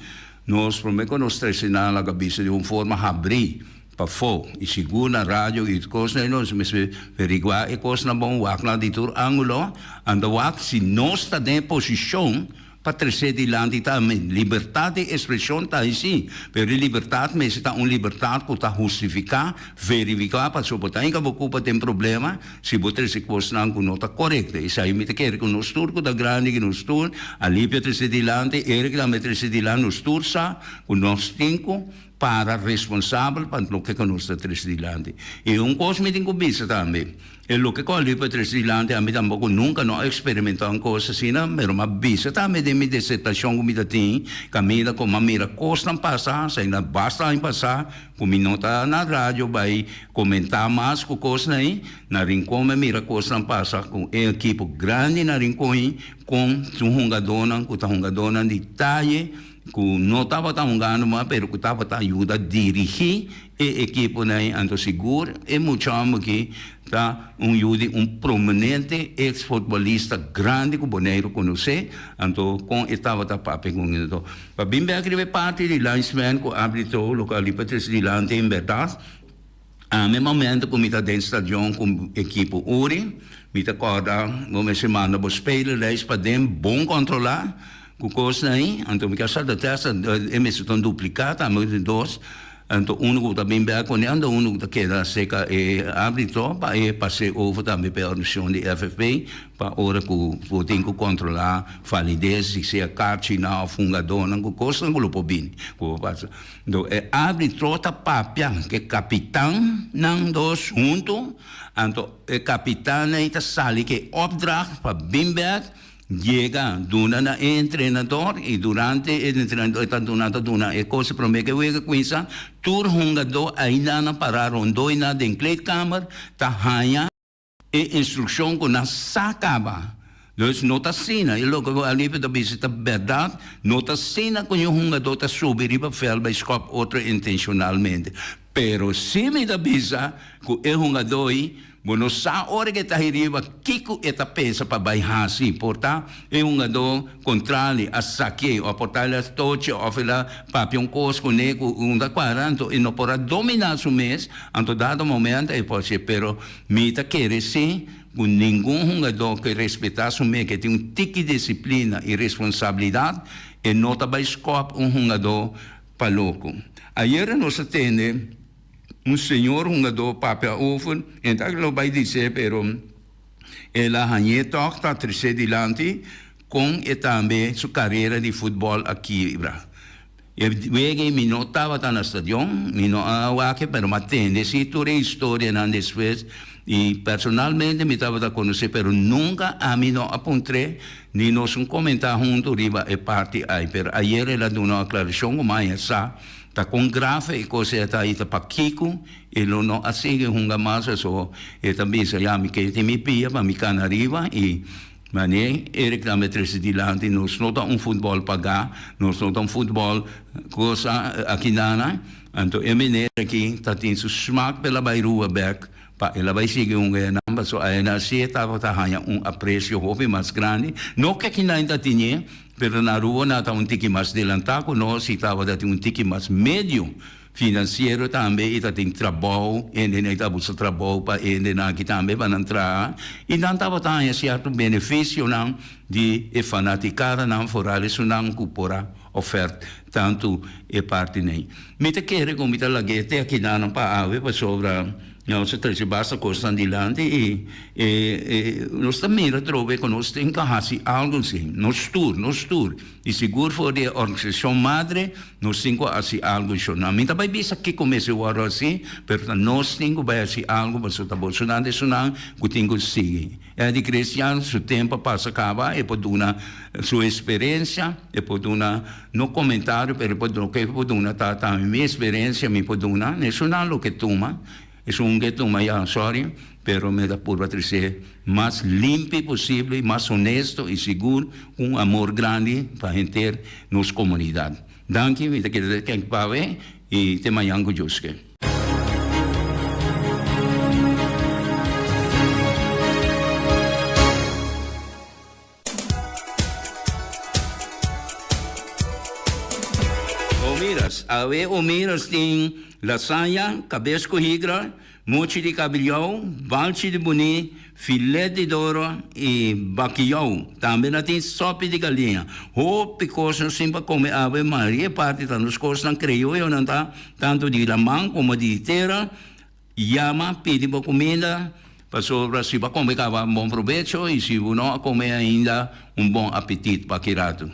nos prome cu nos trece nan laga bisa di un forma habri pafo y sigur na radio y cosnan nos mester verigua e cosnan bon wak nan di tur angulo anto wak si nos ta den e posicion Pa tresé dilanti ta libertad di expresion ta ahí sí, pero e libertad mester ta un libertad cu ta hustificá, verificá, pasobra bo ta hinca bo cupa den problema si bo trece cosnan cu no ta corecto. Esai mi ta kere cu nos tur cu ta grandi cu nos tur, Alipio a trece dilanti, Eric tambe a trece dilanti, nos tur sa cu nos tin cu para responsabel pa loke cu nos ta trece dilanti. Y un cos mi tin cu bisa tambe. E loke ku a lipa tres dilanti ami tampoco nunca no a experimenta un cos asina, pero m'a bisa tambe den mi disertacion ku mi ta tin, caminda ku m'a mira cosnan pasa, esei na basta aña pasa ku mi no ta na radio bai comenta mas ku cosnan ei, na Rincon m'a mira cosnan pasa ku e ekipo grandi na Rincon ei con su hungadornan ku ta hungadornan di taye ku no tabata hungando mas pero ku tabata yuda dirigi E ekiponan ei anto sigur e mucha homber aki ta un yu di un prominente ex futbolista grandi ku Boneiru konosé, anto kon e tabata papia ku un anto pa bin bek riba e parti di linesman ku arbitro loke a lipa trese dilanti en bèrdat ami momento ku mi ta den stadion ku ekipo Uri mi ta kòrda bo mester manda bo spelerlijst paden bon kontrolá ku kosnan ei anto mi ke sa ta tèst e mester ta un dupliká tambe dos. Anto unu ku ta bin bek kuné, anto unu ku ta keda seka e árbitro pa e pas'é over tambe pa e organisashon di FFP pa ora ku bo tin ku kontrolá valides di sea karchinan òf hungadónan ku kosnan ku lo por bini ku por pasa. Anto e árbitro ta papia ku e kapitannan dos huntu, anto e kapitannan ei ta sali ku e opdracht pa bin bek. Yega duna na e entrenador y durante e entrenador ta duna ta duna e cosa prome ke wega cuminsa tur hungador ainda nan para rondoi nan den kleedkamer ta haya e instruccion cu nan sa caba. Dus no ta asina y loke Alipio ta bisa ta berdad no ta asina cu un hungador ta subi riba veld bay schop otro intencionalmente pero si mi ta bisa cu e hungador ey Bo no sa ora ku e ta hiriba kiko e ta pensa pa bai hasi. Por ta e hungadó kontrali a saki'é òf por ta el a toch'é òf el a papia un kos kuné ku un ta kuadra, anto e no por a dominá su mes, anto dado momento e por hasié. Pero mi ta kere sí ku ningun hungadó ke respetá su mes, ke tin un tiki disiplina i responsabilidat, e no ta bai skòp un hungadó pa loko. Ayera nos a tende. Un señor hungadó papia over, en ta lo bai dice pero El a hañ'é tòg ta tresé dilanti kon e tambe su karera di futbòl a kibra. E wega ei mi no tabata na stadion, mi no a wak e, pero mi a tende si tur e historianan despues i personalmente mi tabata konosé, pero nunka ami no a puntr'é ni nos un komentá huntu riba e parti ai. Pero ayer el a duna un aklarashon ku mi a haña sa ta kon grave e kos ei ta i ta pakiko e lo no a sigui hunga mas, pasobra e ta bisa ya mi ke tin mi pia pa mi kana ariba i Mane Eric tambe trece dilanti, nos no ta un futbol pagá, nos no ta un futbol cosa aki nana, anto e meneer aki ta tin su smak p'e la bai rua bek pa e la bai sigui hunga enan, pasobra aena así e tabata haña un aprecio hopi mas grandi, no ke kinan ta tinié, pero na Aruba nan ta un tiki mas delantá ku nos i tabata tin un tiki mas medio Financiero tambe y ta tin trabou, hendenan ta busca trabou pa hendenan aki tambe pa nan traha y nan tabata haña cierto beneficionan di e fanaticadanan foral esunnan cu por a ofert tanto e partinan. Mi ta kere cu mi ta lag'e te akinanan pa awe pasobra nos a trece basta cosnan dilanti y e nos ta mira atrobe cu nos tin cu haci algo si, nos tur, nos tur. I sigur for di e organisashon madre nos tin ku hasi algu shon. Mi ta bai bisa kiko mester wòrdu hasi, pero ta nos tin ku bai hasi algu pasobra ta bosonan ta esunnan ku tin ku sigui. Eddie Christian su tempu a pasa kaba, e por duna su eksperensia, e por duna no komentario pero e por loke e por duna ta tambe mi eksperensia mi por duna na esunnan loke tuma. Esun ke tuma ya, sorry, pero mi ta purba trese mas limpi posible, mas honesto y sigur cu un amor grandi pa henter nos comunidad. Danki, mi ta keda te aki pa awe y te mañan cu Dios ke. Omiras, awe Omiras tin lasaña, kabes ku higra, mochi di kabiljou, balchi di buní, filet di doro i bakijou. Tambe nan tin sopi di galiña. Hopi kos nos tin pa kome awe, mayoria parti ta nos kosnan krioyonan ta, tantu di laman komo di tera. Yama pidi bo kuminda, pasobra si bo a kome kaba un bon probecho i si bo no a kome ainda un bon apetit pa ki ratu.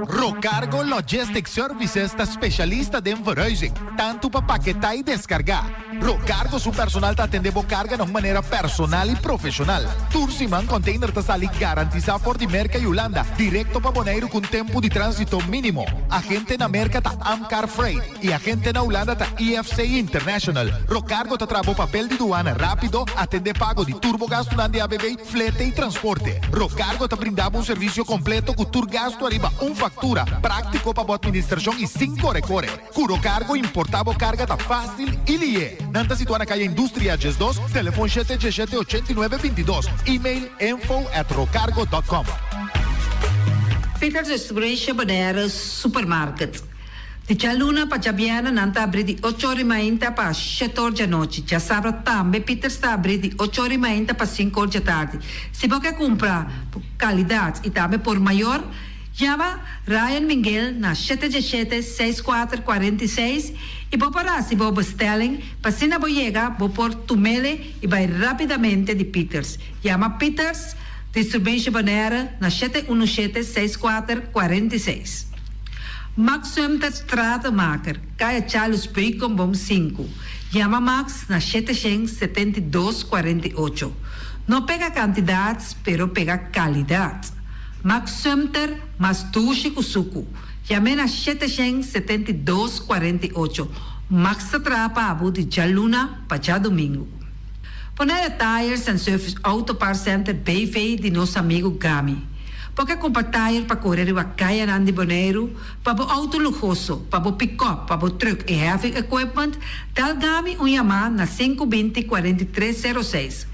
Rocargo Logistic Services ta specialista den verhuizing, tantu pa paketá i deskargá. Rocargo su personal ta atendé bo karga na un manera personal i profeshonal. Tur siman container ta sali garantisá for di Merka i Hulanda direkto pa Boneiru ku un tempu di tránsito mínimo. Agente na Merka ta Amcar Freight. E agente na Hulanda ta IFC International. Rocargo ta traha bo papel di duana rápido, atendé pago di tur bo gastunan di ABB, flete i transporte. Rocargo ta brinda bo un servisio kompleto ku tur gastu ariba un faktura, práktiko pa bo atministrashon i sin kore kore. Ku Rocargo importá bo karga ta fásil i lié. Nan ta situá na Kaya Industria 12, telefon shete djeshete 89 22, email info at rocargo dot com. Peters Distribution Bonaire Supermarket. Di djaluna pa djabièrnè nan ta abrí di ocho or i mainta pa shete or djanochi. Djasabra tambe Pieters ta abrí di ocho or i mainta pa sinku or djatardi. Si bo ke kumpra por kalidat i tambe por mayor, yama Ryan Minguel na shete djeshete, seis kuater, 46 i bo por hasi bo bestelling pa asina bo yega bo por tumele i bai rápidamente di Pieters. Yama Pieters Distribution Bonaire na shete unu shete, seis kuater, 46. Max Sumter Stratenmaker, Kaya Charles Beukenboom sinku. Yama Max na 772 48. No pega kantidat, pero pega kalidat. Max Sumter mas dushi ku suku. Yam'é na 772 48. Max ta traha pa bo di djaluna pa djadumingu. Bonaire Tires and Service Auto Parts Center BV di nos amigu Gami. Bo ke kumpra tayer pa kore riba kayanan di Boneiru, pa bo outo luhoso, pa bo pikòp, pa bo trùk i heavy equipment, dal Gami un yamá na sinku binti 43 sero seis.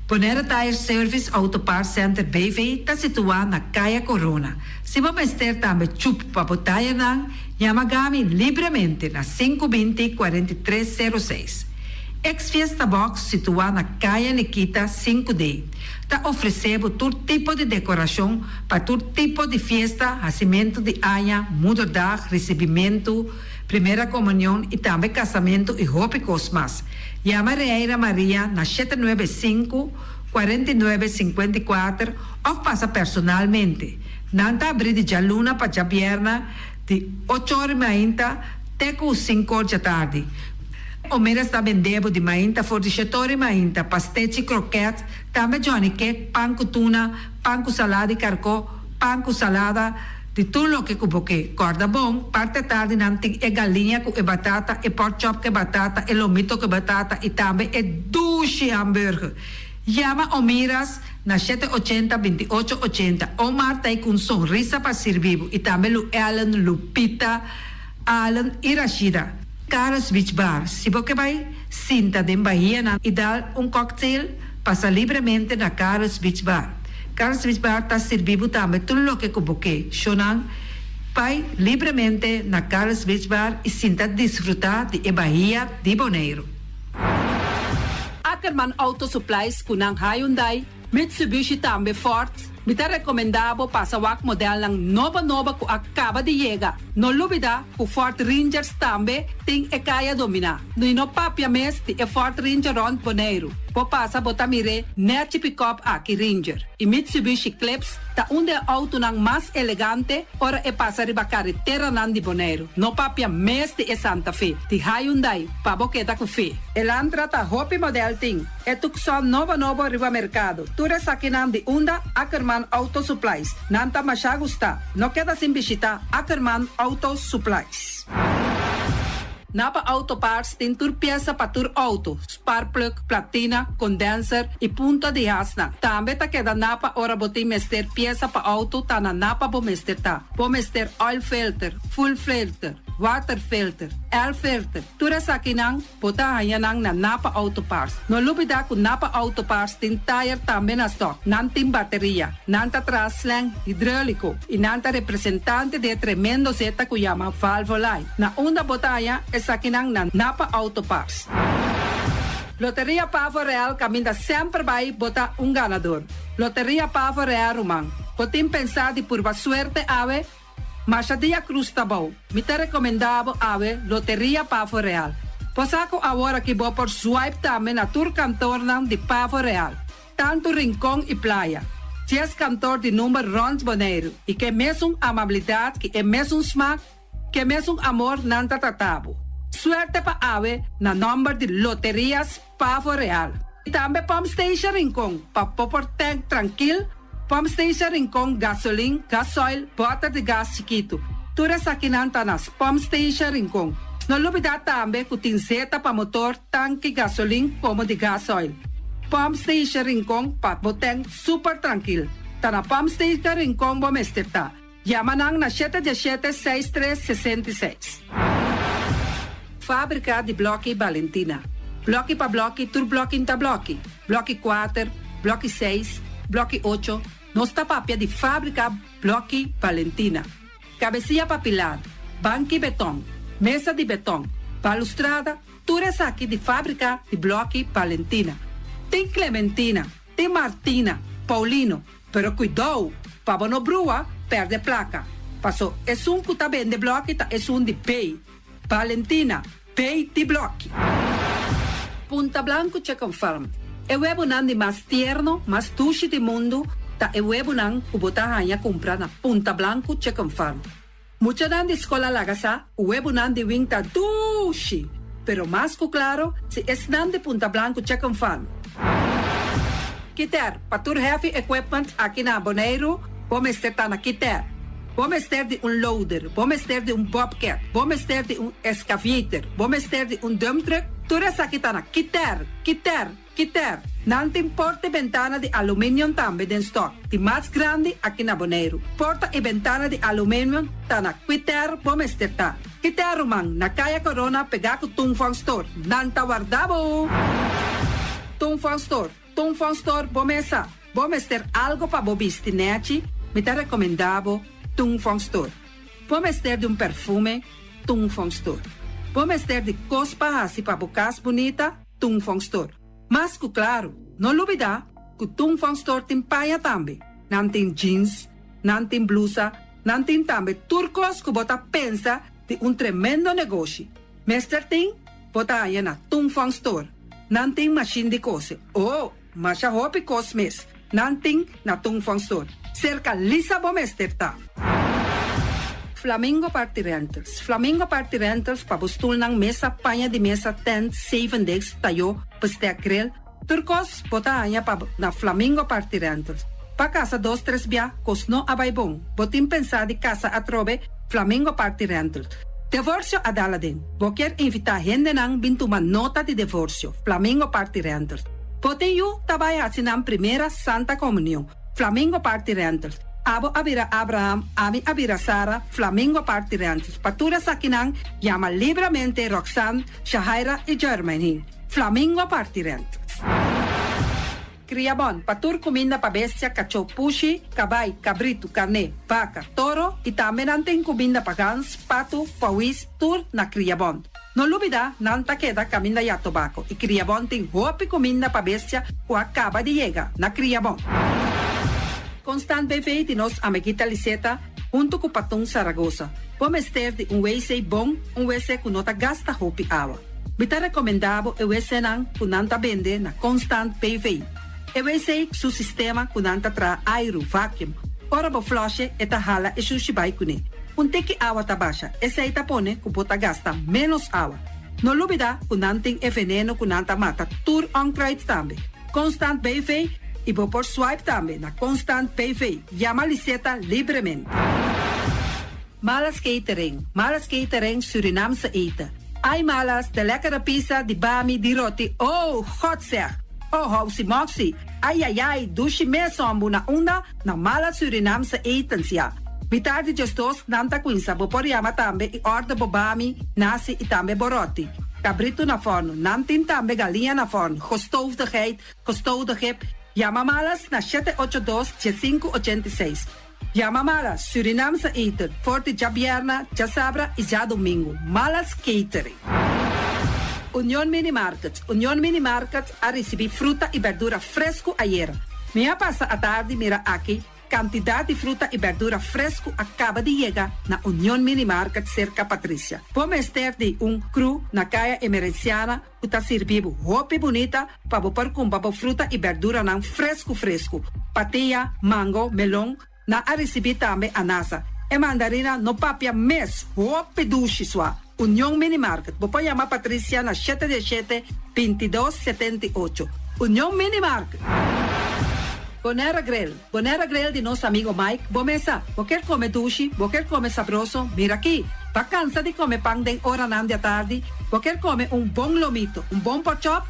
Bonaire Tire Service Auto Parts Center BV ta situá na Kaya Corona. Si bo mester tambe chup pa bo tayernan, yama Gami libremente na sinku binti 43 sero seis. Ex Fiesta Box situá na Kaya Nikita sinku D ta ofresé bo tur tipo di dekorashon pa tur tipo di fiesta, hasimentu di aña, moederdag, risibimentu, primera komunion i tambe kasamentu i hopi kos mas. Yama Reira Maria na shete nuebe sinku, 49 54 òf pasa personalmente. Nan ta abrí di djaluna pa djabièrnè di ocho or mainta te ku sinku or djatardi. Omeras ta bende bo di mainta for di shete or mainta pastechi, krokèt, tambe johnny cake, pan ku tuna, pan ku salada di karkó, pan ku salada, di tur loke ku bo ke. Kòrda bon, parti atardi nan tin e galiña ku e batata, e pork chop ku e batata, e lomito ku e batata i tambe e dushi hamburger. Yama Omiras na shete ochenta, 28 80. Omar ta ei ku un sonrisa pa sirbi bo i tambe Lu Ellen, Lupita, Allen i Rashida. Carlos Beach Bar, Si bo ke bai sinta den bahianan i dal un cocktail, pasa libremente na Carlos Beach Bar. Carlos Beach Bar ta sirbi bo tambe tur loke ku bo ke. Shownan, Bai libremente na Carlos Beach Bar i sinta disfrutá di e bahia di Boneiru. Ackerman Auto Supplies ku nan Hyundai, Mitsubishi tambe Ford, mi ta rekomendá bo pasa wak modelnan nobo nobo ku a kaba di yega. No lubidá ku Ford Rangers tambe tin e kaya dominá. I no papia mes di e Ford Ranger rònt Boneiru. Bo pasa bo ta mir'é nèchi pikòp aki Ranger. I Mitsubishi Eclipse ta un di e outonan mas elegante ora e pasa riba kareteranan di Boneiru. No papia mes di e Santa Fe di Hyundai pa bo keda ku fe. Elantra ta hopi modèl tin. E Tucson nobo nobo riba merkado. Tur esakinan di unda Ackerman Auto Supplies. Nan ta masha gusta. No keda sin bishita Ackerman Auto Supplies. Napa Auto Parts tin tur piesa pa tur auto, sparkplug, platina, condenser y punta di hasnan. Tambe ta keda Napa ora bo tin mester piesa pa auto ta na Napa bo mester ta. Bo mester oil filter, fuel filter, water filter, air filter, tur esakinan Bo ta haña nan na Napa Auto Parts. No lubidá ku Napa Auto Parts tin tayer tambe na stòk. Nan tin bateria. Nan ta traha slang hidróliko i nan ta representante di e tremendo zeta ku yama Valvoline. Na unda bo ta haña esakinan na Napa Auto Parts. Loteria Pavo Real kaminda semper bai bo ta un ganador. Loteria Pavo Real ruman. Bo tin pensá di purba suerte awe? Masha dia cruz ta bou. Mi ta recomenda bo awe Loteria Pavo Real. Bo sa cu awor aki bo por swipe tambe na tur kantornan di Pavo Real, tanto Rincon y Playa. Dies kantor di number rond Boneiru y ke mesun amabilidad ki e mesun smaak, ke mesun amor nan ta trata bo. Suerte pa awe na nomber di Loterias Pavo Real. Y tambe Pump Station Rincon pa bo por tank trankil, Pump Station Rincon gasolin, gasoil, boter di gas chikitu. Tur esakinan ta na Pump Station Rincon. No lubida tambe cu tin zeta pa motor, tanki gasolin como di gasoil. Pump Station Rincon pa bo tank super trankil. Ta na Pump Station Rincon bo mester ta. Yama nan na shete diesshete seis tres 66. Fábrika di blòki Balentina. Blòki pa blòki tur blòki n'ta blòki. Blòki kuater, blòki seis, blòki ocho, nos ta papia di fábrika blòki Balentina. Kabesia pa pilar, banki betòn, mesa di betòn, balustrada, tur esaki di fábrika di blòki Balentina. Tin Clementina, tin Martina, Paulino, Pero kuidou, pa bo no brua, pèrdè plaka. Paso esun ku ta bende blòki ta esun di bei. Valentina, bei di blòki. Punta Blanco Chicken Farm, E webunan di mas tierno, mas dushi di mundu ta e webunan ku bo ta haña kumpra na Punta Blanco Chicken Farm. Muchanan di skol a laga sa ku webunan di wing ta dushi, pero mas ku klaro si esnan di Punta Blanco Chicken Farm. Kiter, pa tur heavy equipment aki na Boneiru, bo mester ta na Kiter. Bo mester di un loader, bo mester di un bobcat, bo mester di un excavator, bo mester di un dump truck, tur esaki ta na Kiter, Kiter. Kiter, nan tin porta i bentana di aluminium tambe den stock, di mas grandi aki na Boneiru. Porta i bentana di aluminium ta na Kiter bo mester ta. Kiter ruman, na Kaya Corona pegá ku Tung Fong Store. Nan ta warda bo! Tung Fong Store, Tung Fong Store bo mesa. Bo mester algo pa bo bisti nèchi, mi ta rekomendá bo Tung Fong Store. Bo mester di un perfume, Tung Fong Store. Bo mester di kos pa hasi pa bo kas bunita, Tung Fong Store. Mas ku klaru, no lubidá ku Tung Fong Store tin paña tambe. Nan tin jeans, nan tin blusa, nan tin tambe tur kos ku bo ta pensa di un tremendo negoshi. Mester tin, bo ta haña na Tung Fong Store. Nan tin mashin di kose. Oh! Masha hopi kos mes. Nan tin na Tung Fong Store. Serka Lisa bo mester ta. Flamingo Party Rentals Flamingo Party Rentals pa bo stulnan, mesa, paña di mesa, tent, zevendegs, tayó, bestek, grill, tur kos bo ta haña pa na Flamingo Party Rentals. Pa kasa dos tres bia kos no a bai bon. Bo tin pensá di kasa atrobe? Flamingo Party Rentals. Devorsio a dal aden. Bo kier invitá hendenan bin tuma nota di devorsio? Flamingo Party Rentals. Bo tin yu ta bai haci nan primera Santa Comunion. Flamingo Party Rentals. Abo a bira Abraham, ami a bira Sara, Flamingo Party Rentals. Pa tur esakinan, yama libramente Roxanne, Shahaira y Jermaine. Flamingo Party Rentals. Kriabon, pa tur kuminda pa bestia, kachó, pushi, kabai, kabritu, karné, baka, toro i tambe nan tin kuminda pa gans, patu, pawis, tur na Kriabon. No lubidá, nan ta keda kaminda ya tobako i Kriabon tin hopi kuminda pa bestia ku a kaba di yega na Kriabon. Constant BV di nos amiguita Liseta huntu ku Patun Saragosa. Bo mester di un wc bon, un wc ku no ta gasta hopi awa. Mi ta rekomendá bo e wcnan ku nan ta bende na Constant BV. E wc su sistema ku nan ta traha airu, vacuum. Ora bo flush'e e ta hala e shushi bai kuné. Un tiki awa ta basha, esei ta pone ku bo ta gasta ménos awa. No lubidá ku nan tin e veneno ku nan ta mata tur onkruid tambe. Constant BV i bo por swipe tambe na Constant BV. Yama Liseta libremente. Malas Catering, Malas Catering Surinaamse eten. Ai Malas, de lekkere pizza, di bami, di roti, oh, God zeg! Oh, housi moxi, ai ai ai, dushi mes hombu na unda? Na Malas Surinaamse etens, ya. Mitar di djesdos nan ta cuinsa, bo por yama tambe y order bo bami, nasi y tambe bo roti. Cabrito na forno, nan tin tambe galiña na forno, gestoofde geit, gestoofde kip. Yama Malas na 782 1586. Yama Malas Surinaamse eten for di djabierna, djasabra y djadomingo. Malas Catering. Union Mini Market Union Mini Market a ricibi fruta y berdura fresco ayera. Mi a pasa atardi mira aki cantidad di fruta y berdura fresco a caba di yega na Union Mini Market cerca Patricia. Bo mester di un crew na Caya Emerenciana ku ta sirbi bo hopi bunita pa bo por kumpra bo fruta i berduranan fresku fresku, patia, mango, melon, nan a risibí tambe anasa. E mandarina no papia mes, hopi dushi sua. Union Mini Market, bo por yama Patricia na shete diesshete, bintidos, 78. Union Mini Market! Bonera Grill, Bonera Grill di nos amigo Mike, bo mesa, bo kier come dushi, bo kier come sabroso, mira aki! Ba cansa di come pan den oranan di atardi, bo kier come un bon lomito, un bon porkchop?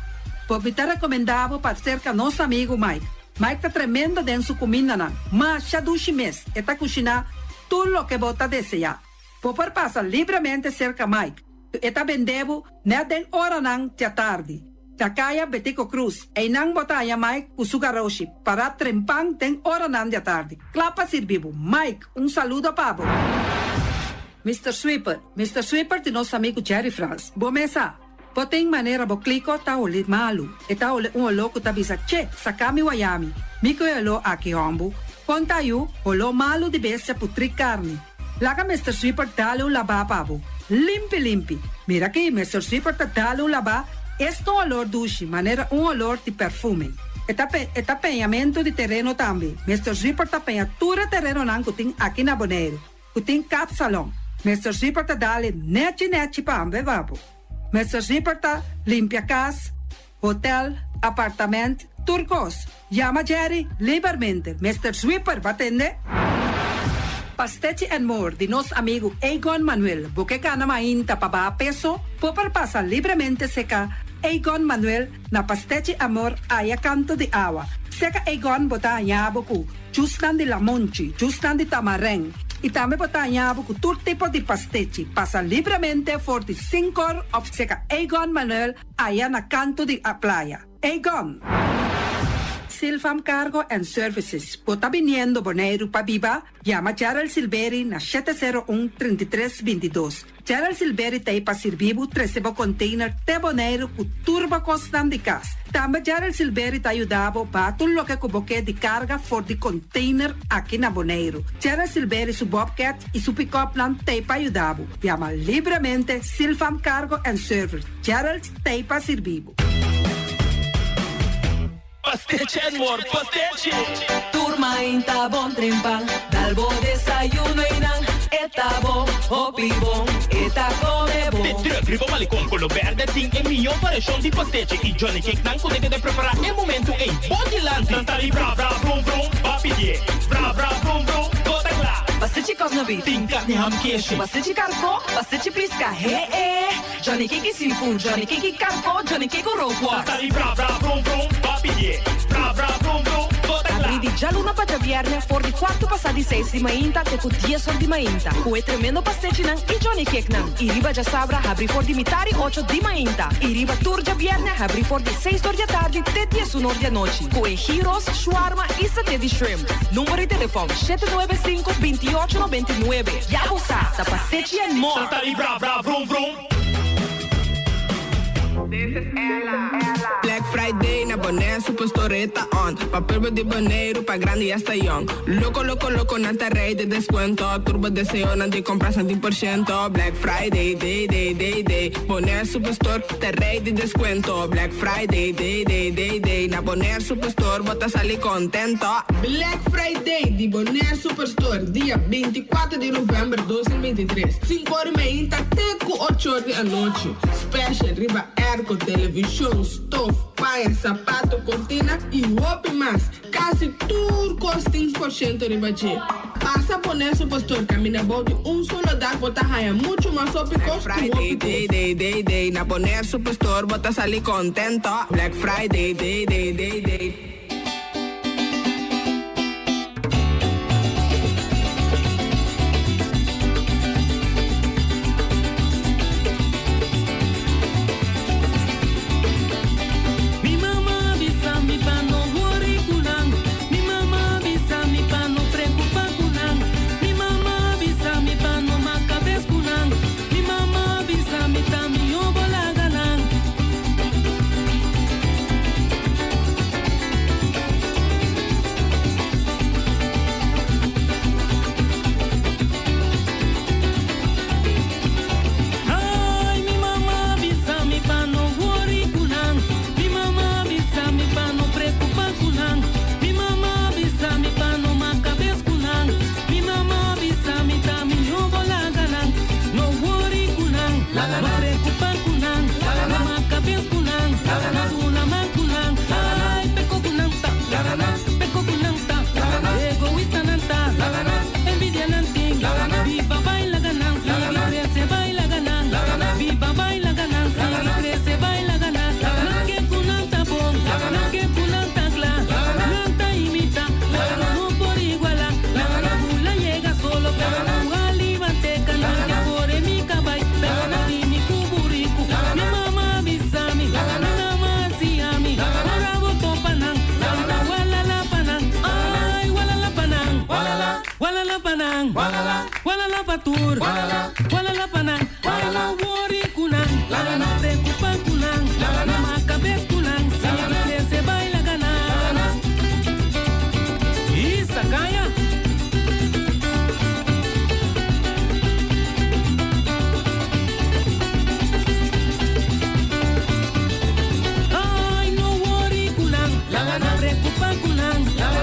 Bo mi ta recomenda bo pa cerca nos amigo Mike. Mike ta tremendo den su cumindanan, masha dushi mes, e ta cushina tur loke bo ta desea. Bo por pasa libremente cerca Mike, cu e ta bende bo net den oranan di atardi. Na Kaya Betico Cruz, einan bo ta haña Mike cu su garoshi para trempan den oranan di atardi, cla pa sirbi bo. Mike, un saludo pa bo. Mister Sweeper, Mister Sweeper di nos amigo Jerry Frans. Bo mesa, bo tin manera bo clico ta holi malu. E ta holi un oló cu ta bisa, Che, saca mi wayami. Mi cu e oló aki, hombu. Con ta yu, holó malu di bestia putri carni. Laga Mister Sweeper dale un labá pa bo. Limpi limpi. Mira aki, Mister Sweeper ta dale un labá, es un olor dushi, manera un olor di perfume. E ta pe, e ta peñamentu di tereno tambe. Mister Sweeper ta peña tur e terenonan ku tin aki na Boneiru, ku tin kapsalon. Mister Sweeper ta dale nechi nechi pa ambe pa bo. Mister Sweeper ta limpia kas, hotel, apartament, tur kos. Yama Jerry libermente. Mister Sweeper ba tende? Pastechi and More di nos amigu Egon Manuel. Bo ke gana mainta pa baha peso? Bo por pasa libremente seka Egon Manuel na Pastechi Amor aya kanto di awa. Seka Egon bo ta haña bo ku jusnan di lamonchi, jusnan di tamarèn i tambe bo ta haña bo ku tur tipo di pastechi. Pasa libremente for di sinkor òf seka Egon Manuel Aya na kanto di a playa. Egon! Silfam Cargo and Services, bo ta biniendo Boneiru pa biba? Yama Gerald Silberi na 701 33 22. Gerald Silberi ta ei pa sirbi bo trese bo container te Boneiru ku tur bo kosnan di kas. Tambe Gerald Silberi ta yuda bo baha tur loke ku bo ke di karga for di container aki na Boneiru. Gerald Silberi su bobcat i su pick-upnan ta ei pa yuda bo. Yama libremente Silfam Cargo and Service. Gerald t'ei pa sirbi bo. Pastechi and more pastechi! Tur mainta bon trempan, dal bo desayuno einan, e ta bon, hopi bon, e ta come bon. De truck riba Malecon Colo Berde tin e mihó variashon di pastechi y Johnny Cake nan cu ta keda prepara e momento ey bo dilanti. Nan ta di bra bra vrum vrum, ba pidié, bra bra vrum vrum, bo ta cla. Pastechi cosno beef. Tin carni ham keshi. Pastechi carco, pastechi pisca, he e. Johnny Cake seafood, Johnny Cake carco, Johnny Cake rookworst. Nan ta di bra bra vrum vrum, ba pidié, bra bra vrum vrum, bo ta cla. Abrí di djaluna pa djabièrnè for di kuartu pasá di seis di mainta te ku dies or di mainta ku e tremendo pastechinan i Johnny Cakenan. I riba djasabra habrí for di mitá di ocho di mainta i riba tur djabièrnè habrí for di seis or di atardi te diesun or di anochi ku e gyros, shawarma i saté di shrimp. Number di telefòn, 795 28 99. Ya bo sa, ta pastechi and more! Nan ta di bra bra vrum vrum. Black Friday na Bonaire Superstore e ta on Pa pueblo di Boneiru, pa grandi i hasta yong Loko loko loko nan ta rei di deskuento Tur bo deseonan di kompra san tin por shento Black Friday day day day day Bonaire Superstore ta rei di deskuento Black Friday day day day day Na Bonaire Superstore bo ta sali kontento Black Friday di Bonaire Superstore dia 24 di novèmber 2023 Sinku ora i meinta te ku ocho or di anochi. Special riba airco, television, stof, paña, sapato, cortina y hopi mas. Casi tur cos tin por ciento riba dje. Pasa pone su pastor camina bou di un solo dak bo ta haya mucho mas hopi cos ku Friday hopi day cos. day day day na Bonaire Superstore bo ta sali contento. Black Friday day day day day. Mi mama a bisa mi pa no wori ku nan Mi mama a bisa mi pa no preocupa ku nan Mi mama a bisa mi pa no maka bes ku nan Mi mama a bisa mi ta mihó bo laga nan. Ai, mi mama a bisa mi pa no wori ku nan Mi mama a bisa mi pa no preocupa ku nan Mi mama a bisa mi pa no maka bes ku nan Mi mama a bisa mi ta mihó bo laga nan No wori ku nan, no preocupa ku nan No maka bes ku nan, no duna man ku nan Ai, peko ku nan ta, peko ku nan ta Egoista nan ta, envidia nan tin Biba bai laga nan, sigui crece bai laga nan Biba bai laga nan, sigui crece bai laga nan Nan ke ku nan ta bon, nan ke ku nan ta kla Nan ta imita, pero no por iguala Nan ke bula yega solo, pero ku ali manteca Nan ke kore mi kabai, pero no bini ku buriku Mi mama a bisa mi, mi mama a siña mi Ora bo topa nan, canta walala pa nan Ay, walala pa nan, walala pa nan Walala pa tur, walala pa nan Ay, no wori ku nan, no preocupa ku nan No maka bes ku nan, sigui crece bai laga nan Isa caña. Ay, no wori ku nan, no preocupa ku nan,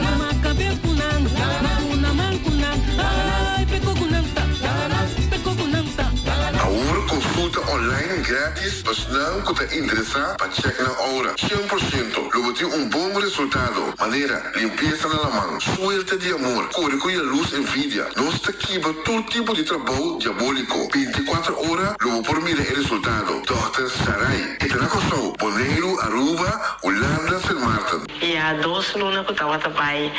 no maka bes ku nan, no duna man ku nan. Ay, peko ku nan ta, peko ku nan ta. Awor konsulta online gratis pa esnan ku ta interesá pa chèk nan oura. 100% lo bo tin un bon resultado, manera limpiesa na laman, suerte di amor, kore ku yalus envidia. Nos ta kibra tur tipo di trabou diabóliko. 24 ora lo bo por mira e resultado. Dòkter Sarai. E ta na Kòrsou, Boneiru, Aruba, Hulanda, Sint Maarten. Ya dos luna ku tabata bai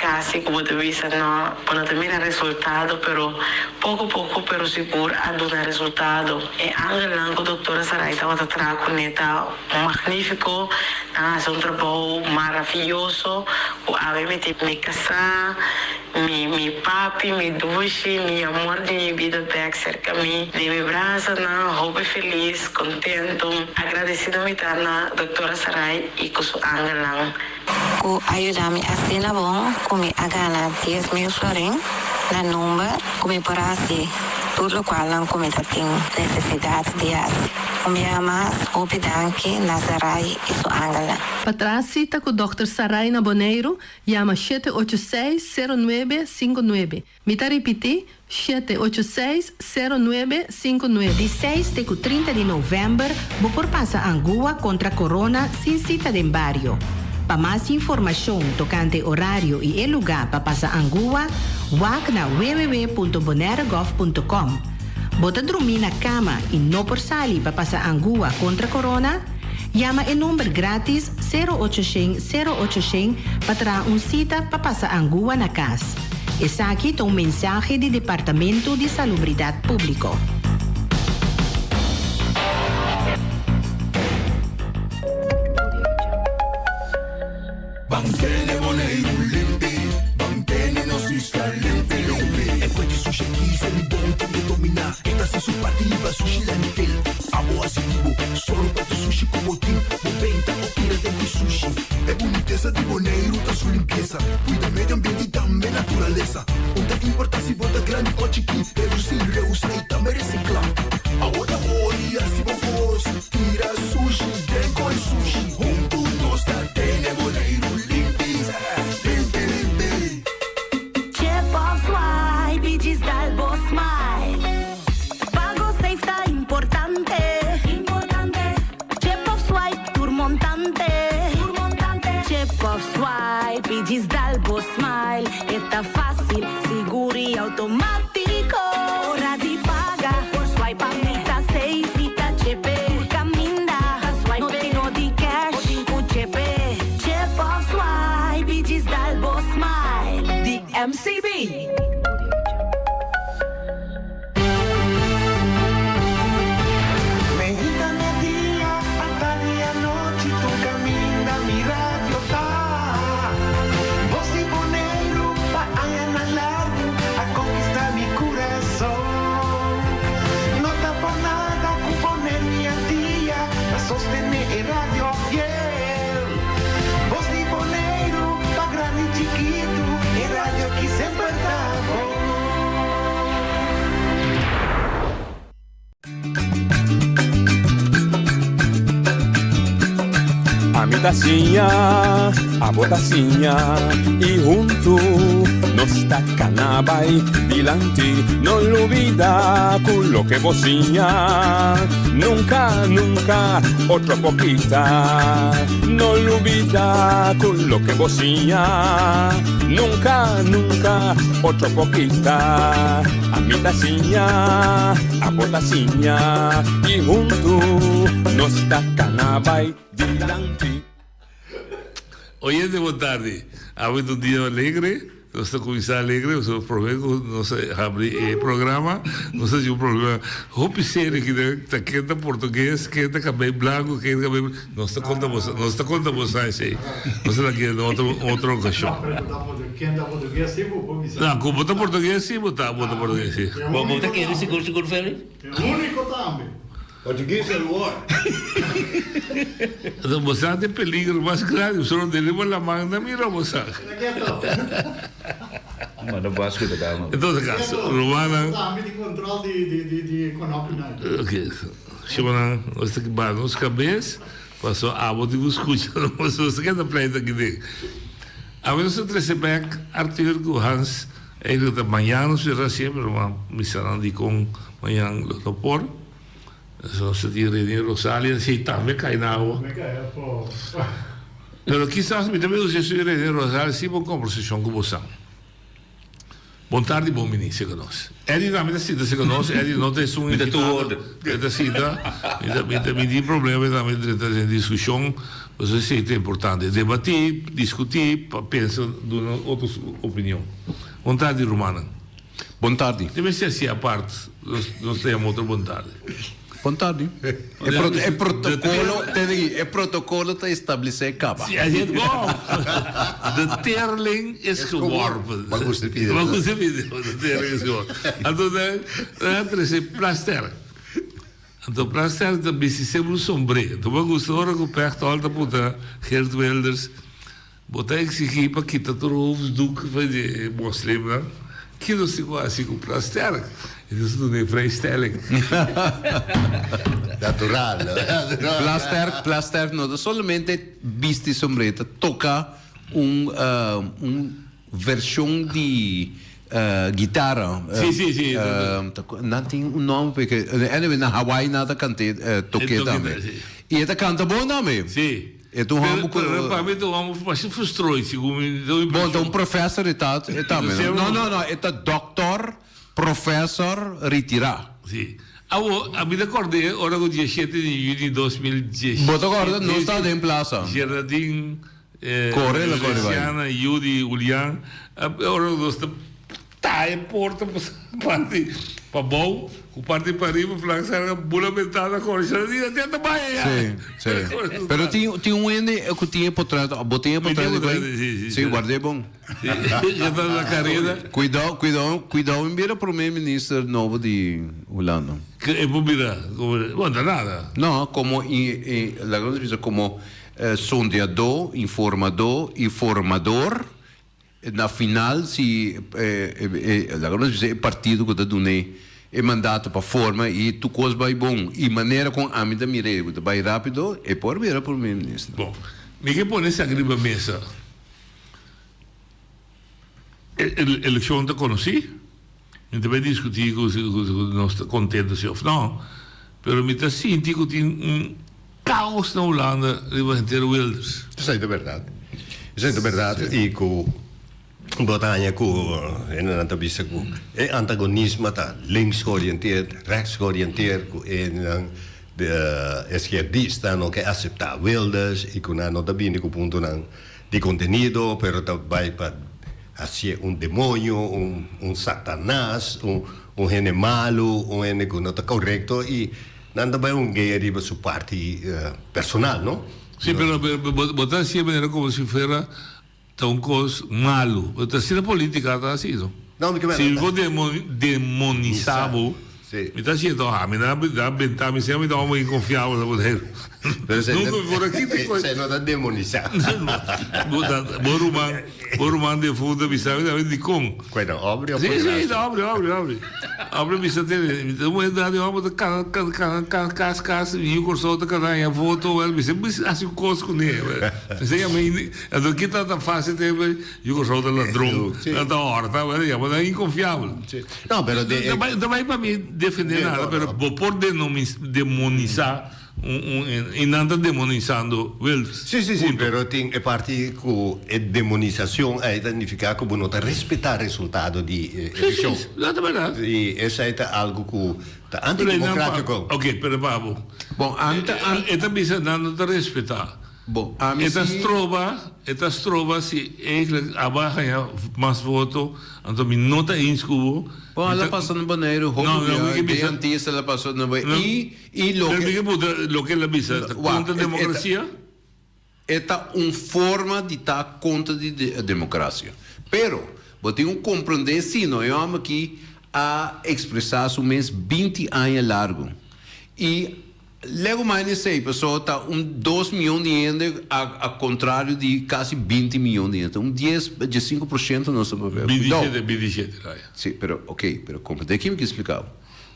kasi ku bo ta bisa no bo no ta mira resultado pero poko poko pero sigur a duna resultado. E angelnan ku doktora Sarai tabata traha kuné ta magnífiko, nan a hasi un trabou maraviyoso ku awe mi tin mi kasá, mi mi papi, mi dushi, mi amor di mi bida bèk serka mi den mi brasanan, hopi felis, kontentu, agradesido mi ta na doktora Sarai i ku su angelnan. Ku a yuda mi asina bon ku mi a gana 10,000 florin na number ku mi por hasi. tur lokualnan ku mi ta tin nesesidat di hasi. Un biaha mas, hopi danki na Sarai i su angelnan. Pa traha sita ku dòkter Sarai na Boneiru, yama 786 0959. Mi ta ripití, 786 0959. Di seis te ku 30 di novèmber bo por pasa angua kontra korona sin sita den bario. Pa mas informashon tokante orario i e lugá pa pasa angua, wak na www.bonairegov.com. Bo ta drumí na kama i no por sali pa pasa angua kontra korona? Yama e number grátis sero ochoshen sero ochoshen pa traha un sita pa pasa angua na kas. Esaki ta un mensahe di Departamento di Salubridat Públiko. Ban tene Boneiru limpi, ban tene nos isla limpi limpi. E fuerte sushi aki sa di bon tambe dominá. E ta hasi su parti riba sushi landfill. Abo hasi di bo, solo pa tur sushi ku bo tin. Bo benta o tira den ku sushi. E bunitesa di Boneiru ta su limpiesa. Kuida medio ambiente i tambe naturalesa. Un ta importá si bo ta grandi o chikí, redusí, reusá i tambe resiklá. Abo ta hori hasi bo kos, tira sushi den koi sushi. Huntu nos ta tene Boneiru limpi, limpi limpi. Chip of swipe i djis dal bo smile. Pago safe ta importante. Chip of swipe tur montante. Chip of swipe i djis dal bo smile. E ta fásil, sigur i outomátiko. Ora di paga, por swipe a mi ta safe. Mi ta chepe, tur kaminda. No tin no di cash, bo tin ku chepe. Chip of swipe i djis dal bo smile. Di MCB. Meinta media, atardi anochi, tur kaminda mi radio ta. Bos di Boneiru pa añanan largu a konkistá mi kurason. No ta por nada ku Boneiru i Antia ta sostené e radio fiel. Bos di Boneiru pa grandi i chikitu, e radio ki semper ta bon. Ami ta siña, abo ta siña i huntu nos ta kana bai dilanti. No lubida ku loke bo siña nunka, nunka otro por kita. No lubida ku loke bo siña nunka, nunka otro por kita. Ami ta siña, abo ta siña i huntu nos ta kana bai dilanti. Oyente bon tardi. Awe ta un dia alegre, nos ta cuminsa alegre pasobra prome cu nos a habri e programa nos a tin un problema hopi serio aki den ta ken ta portugues, ken ta cabey blanco, ken ta cabey nos ta conta boso nos ta conta boso esey nos ta laga den otro otro ocasion. Ken ta portugues si bo por bisa. No, cu bo ta portugues si bo ta bo ta portugues si. Bo bo ta kere sigur sigur Felix? E unico tambe. Portugues el wor. Entonces bo sa den peligro mas grandi pasobra den riba laman na mira bo sa. Manda Vasco da Gama. En todo caso, rumannan. Tambe di control di di di di konopinan. Ok, shimanan nos ta kiba nos cabes pasobra abo tin cu scucha nos, nos ta keda pleita aki den. Awe nos ta trece bek Arthur cu Hans, eigenlijk ta mañan nos mester hacié pero ma misa nan dicon mañan lo no por. Nos ta tin Rene Rosalia si tambe cay na awa. Pero kisas mi ta bay usa esun Rene Rosalia si bo conversacion cu bo san. Bon tardi bon bini seca nos. Eddie tambe ta sinta seca nos, Eddie no ta esun Mi ta tur orde. E ta sinta, mi ta mi ta mi tin problema tambe drenta den discusion, pasobra esey ta importante. Debati, discuti pa pensa duna otro su opinion. Bon tardi rumannan. Bon tardi. Debe ser así apart, nos nos ta yama otro bon tardi. Bon tardi. E pro e protocolo, te di, e protocolo ta establece caba. Sí, así es bon. De teerling is geworpen. Ba gusta e video. Ba gusta e video. De teerling is geworpen. Anto nan nan a trece plaster. Anto plaster ta bisti semper un sombré. Anto ba gusta ora cu Pechtold ta puntra Geert Wilders. Bo ta exigí pa kita tur hoofddoek van di e moslimnan? Ki nos tin ku hasi ku Plasterk? E nos duna e vrijstelling. Natural. Plasterk, Plasterk no ta solamente bisti sombré, ta toka un un vershon di guitara. Sí, sí, sí. Nan tin un nòmber p'e ke, anyway, na Hawaii nan ta kant'é, tok'é tambe. I e ta kanta bon tambe. Sí. E ta un hòmber ku. Pero pa mi ta un hòmber masha frustroi, segun mi. Bon, ta un profèsor e ta e tambe, no? No, no, no, e ta dòktor, profèsor retirá. Sí. Awor, a mi ta kòrd'é ora ku dieshete di yüni 2017. Bo ta kòrda? Nos ta den plasa. Geraldine, Kore la kore bai. Luciana, yu di Julian, ora ku nos ta Ta e porta pa parti pabou ku parti pariba flag sarga bula bentana kore shara di a ta bai aya. Sí, sí. Pero tin tin un hende ku tin e potret, bo tin e potret di bai? Sí, sí. Sí, ward'é bon. Sí, ya ta na kareda. Kuidou, kuidou, kuidou en bira prome minister nobo di Hulanda. Ke e por bira? Bon, ta nada. No, komo i i laga nos bisa komo sondeadó, informadó i formador. Na final si e laga nos bisa e partido ku ta dun'é e mandato pa forma i tur kos bai bon i manera kon ami ta mir'é ku ta bai rapido e por bira prome minister. Bon, mi ke pone esaki riba mesa. E elekshon ta konosí, mi ta bai diskutí ku si nos ta kontento si òf no, pero mi ta sinti ku tin un Caos na Hulanda riba henter Wilders. Esei ta berdad. Esei ta berdad y cu bo ta haña cu hendenan ta bisa cu e antagonismo ta links georienteerd, rechts georienteerd, cu hendenan de izquierdista no ke acepta Wilders y cu nan no ta bini cu puntonan di contenido pero ta bay pa hacié un demonio, un un satanas, un un hende malo, un hende cu no ta corecto y Nan ta bai un gay riba su parti personal, no? Sí, pero bo ta hacié manera como si fuera ta un cos malo. Pero ta asina politica ta haci, no? No, mi ke Si bo demonisa bo, mi ta hacié toch, ami nan a benta mi siempre mi ta homber inconfiabel na Boneiru. Pero se Nunca mi por a kita e se no ta demonisa. Bo ruman, bo ruman defunto a bisa mi dicon. Bueno, obri of Sí, sí, ta obri, obri, obri. Obri bisa tene, mi ta mujer da di homber ta kana, kana, kana, kana, kas, kas, mi yu Kòrsou ta kana haña voto, wel, mi semper hasi un kos kuné, wel. Mi sa yama hende, anto kita ta fásil te, yu Kòrsou ta ladron, nan ta hòrta, wel, yama nan inkonfiabel. No, pero de No ta bai pa mi defendé nada, pero bo por demonisá Y nan ta demonisando Wilders. Sí, sí, sí, pero tin e parti cu e demonisacion ey ta nifica cu bo no ta respeta resultado di e eleccion. Sí, sí, dat ta berdad. Y esey ta algo cu ta antidemocratico. Ok, pero pa bo. Bon, ami ta. E ta bisa nan no ta respeta. Bon, ami E ta si. stroba, e ta stroba si eigenlijk aba haña mas voto, anto mi no ta eens cu bo. Bon, Mi a la ta. pasa na Boneiru hopi No, no, bia, mi ke den bisa. Antillas a la pasa na Boneiru. No. Y, y loke. Pero mi ke puntra, loke el a bisa ta Wak, contra e, e ta, democracia? e ta un forma di ta contra di de, democracia. Pero, bo tin cu comprende si no, e homber aki a expresa su mes 20 aña largo. Y Lego mai di esei, pasobra ta un dos miyon di hende a a kontrario di kasi 20 miyon di hende. Un dies, diesinko por shento nos ta papia. Kuidou. Bintisiete, bintisiete, Raya. Sí, pero oké, pero komprendé ki mi ke splika bo.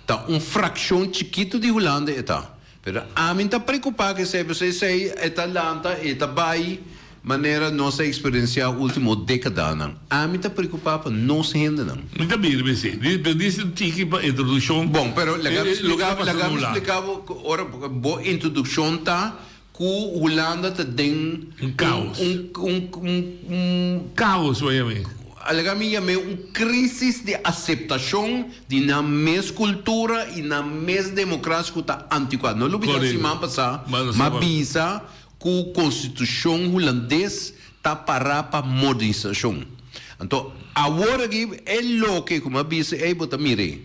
Ta un frakshon chikitu di Hulanda e ta. Pero ami ta preokupá ku esei, pasobra esei e ta lanta, e ta bai Manera nos a eksperensiá último dékadanan, ami ta preokupá pa nos hendenan. Mi ta bira mester. Pero disi un tiki pa introdukshon. Bon, pero laga mi Loke ta splika, pasa laga na mi Hulanda. splika bo ku ora bo introdukshon ta ku Hulanda ta den Un kaos. un un un un Kaos bo yam'é. Laga mi yam'é un krísis di aseptashon di nan mes kultura i nan mes demokrasia ku ta antikuá. No lubidá Korekto. siman pasá M'a m'a bisa Ku konstitushon hulandes ta pará pa modernisashon. Anto awor aki e loke ku mi a bisa ei bo ta mir'é.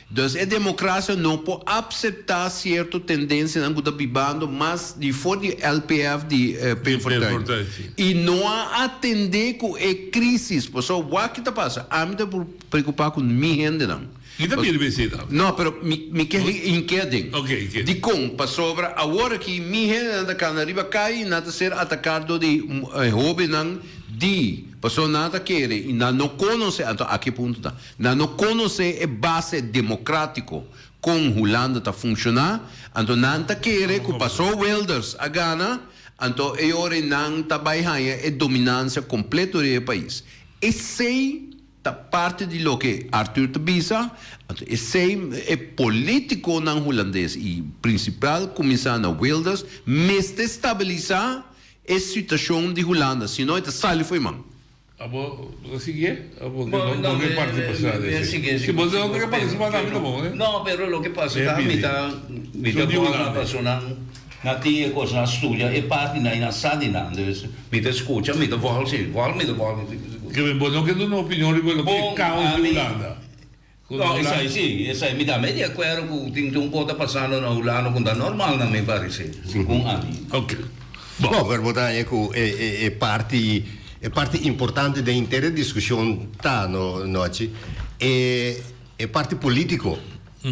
Dus e demokrasia no por apseptá sierto tendensianan ku ta bibando mas di for di LPF di Pim Fortuyn. I no a atendé ku e krísis. Pasobra wak ki ta pasa? Ami ta preokupá ku mi hendenan. Mi ta bira besi tambe. No, pero mi mi ke hinke aden. Ok, hinke. Dikon? Pasobra awor aki mi hendenan ta kana riba kai i nan ta ser ataká dor di hóbennan di. Pasobra nan ta kere i nan no konosé, anto aki e punto ta, nan no konosé e base demokratiko kon Hulanda ta funshoná, anto nan ta kere ku paso Wilders a gana, anto e ora ei nan ta bai haña e dominansia kompleto riba e pais. Esei ta parti di loke Arthur ta bisa, anto esei e politikonan hulandes i prinsipal kuminsá na Wilders mester stabilisá e situashon di Hulanda, sino e ta sali fo'i man. Abo ta siguié? Abo ke no ke partisipá den esei? Si bo no ke partisipá tambe ta bon, eh? No, pero loke pasa ta mi ta mi ta bon na personanan na tin e kosnan studia e partinan i nan sa di nan, dus mi ta skucha mi ta vòl si, vòl mi ta vòl. Ke men bo no ke duna opinion riba loke e kaos di Hulanda? No, esei si, esei mi tambe di akuerdo ku tin un kos ta pasando na Hulanda ku ta normal na mi parecer, segun ami. Ok. Bon, pero bo ta haña ku e e parti e parti importante den henter e diskushon ta no nochi e e parti politiko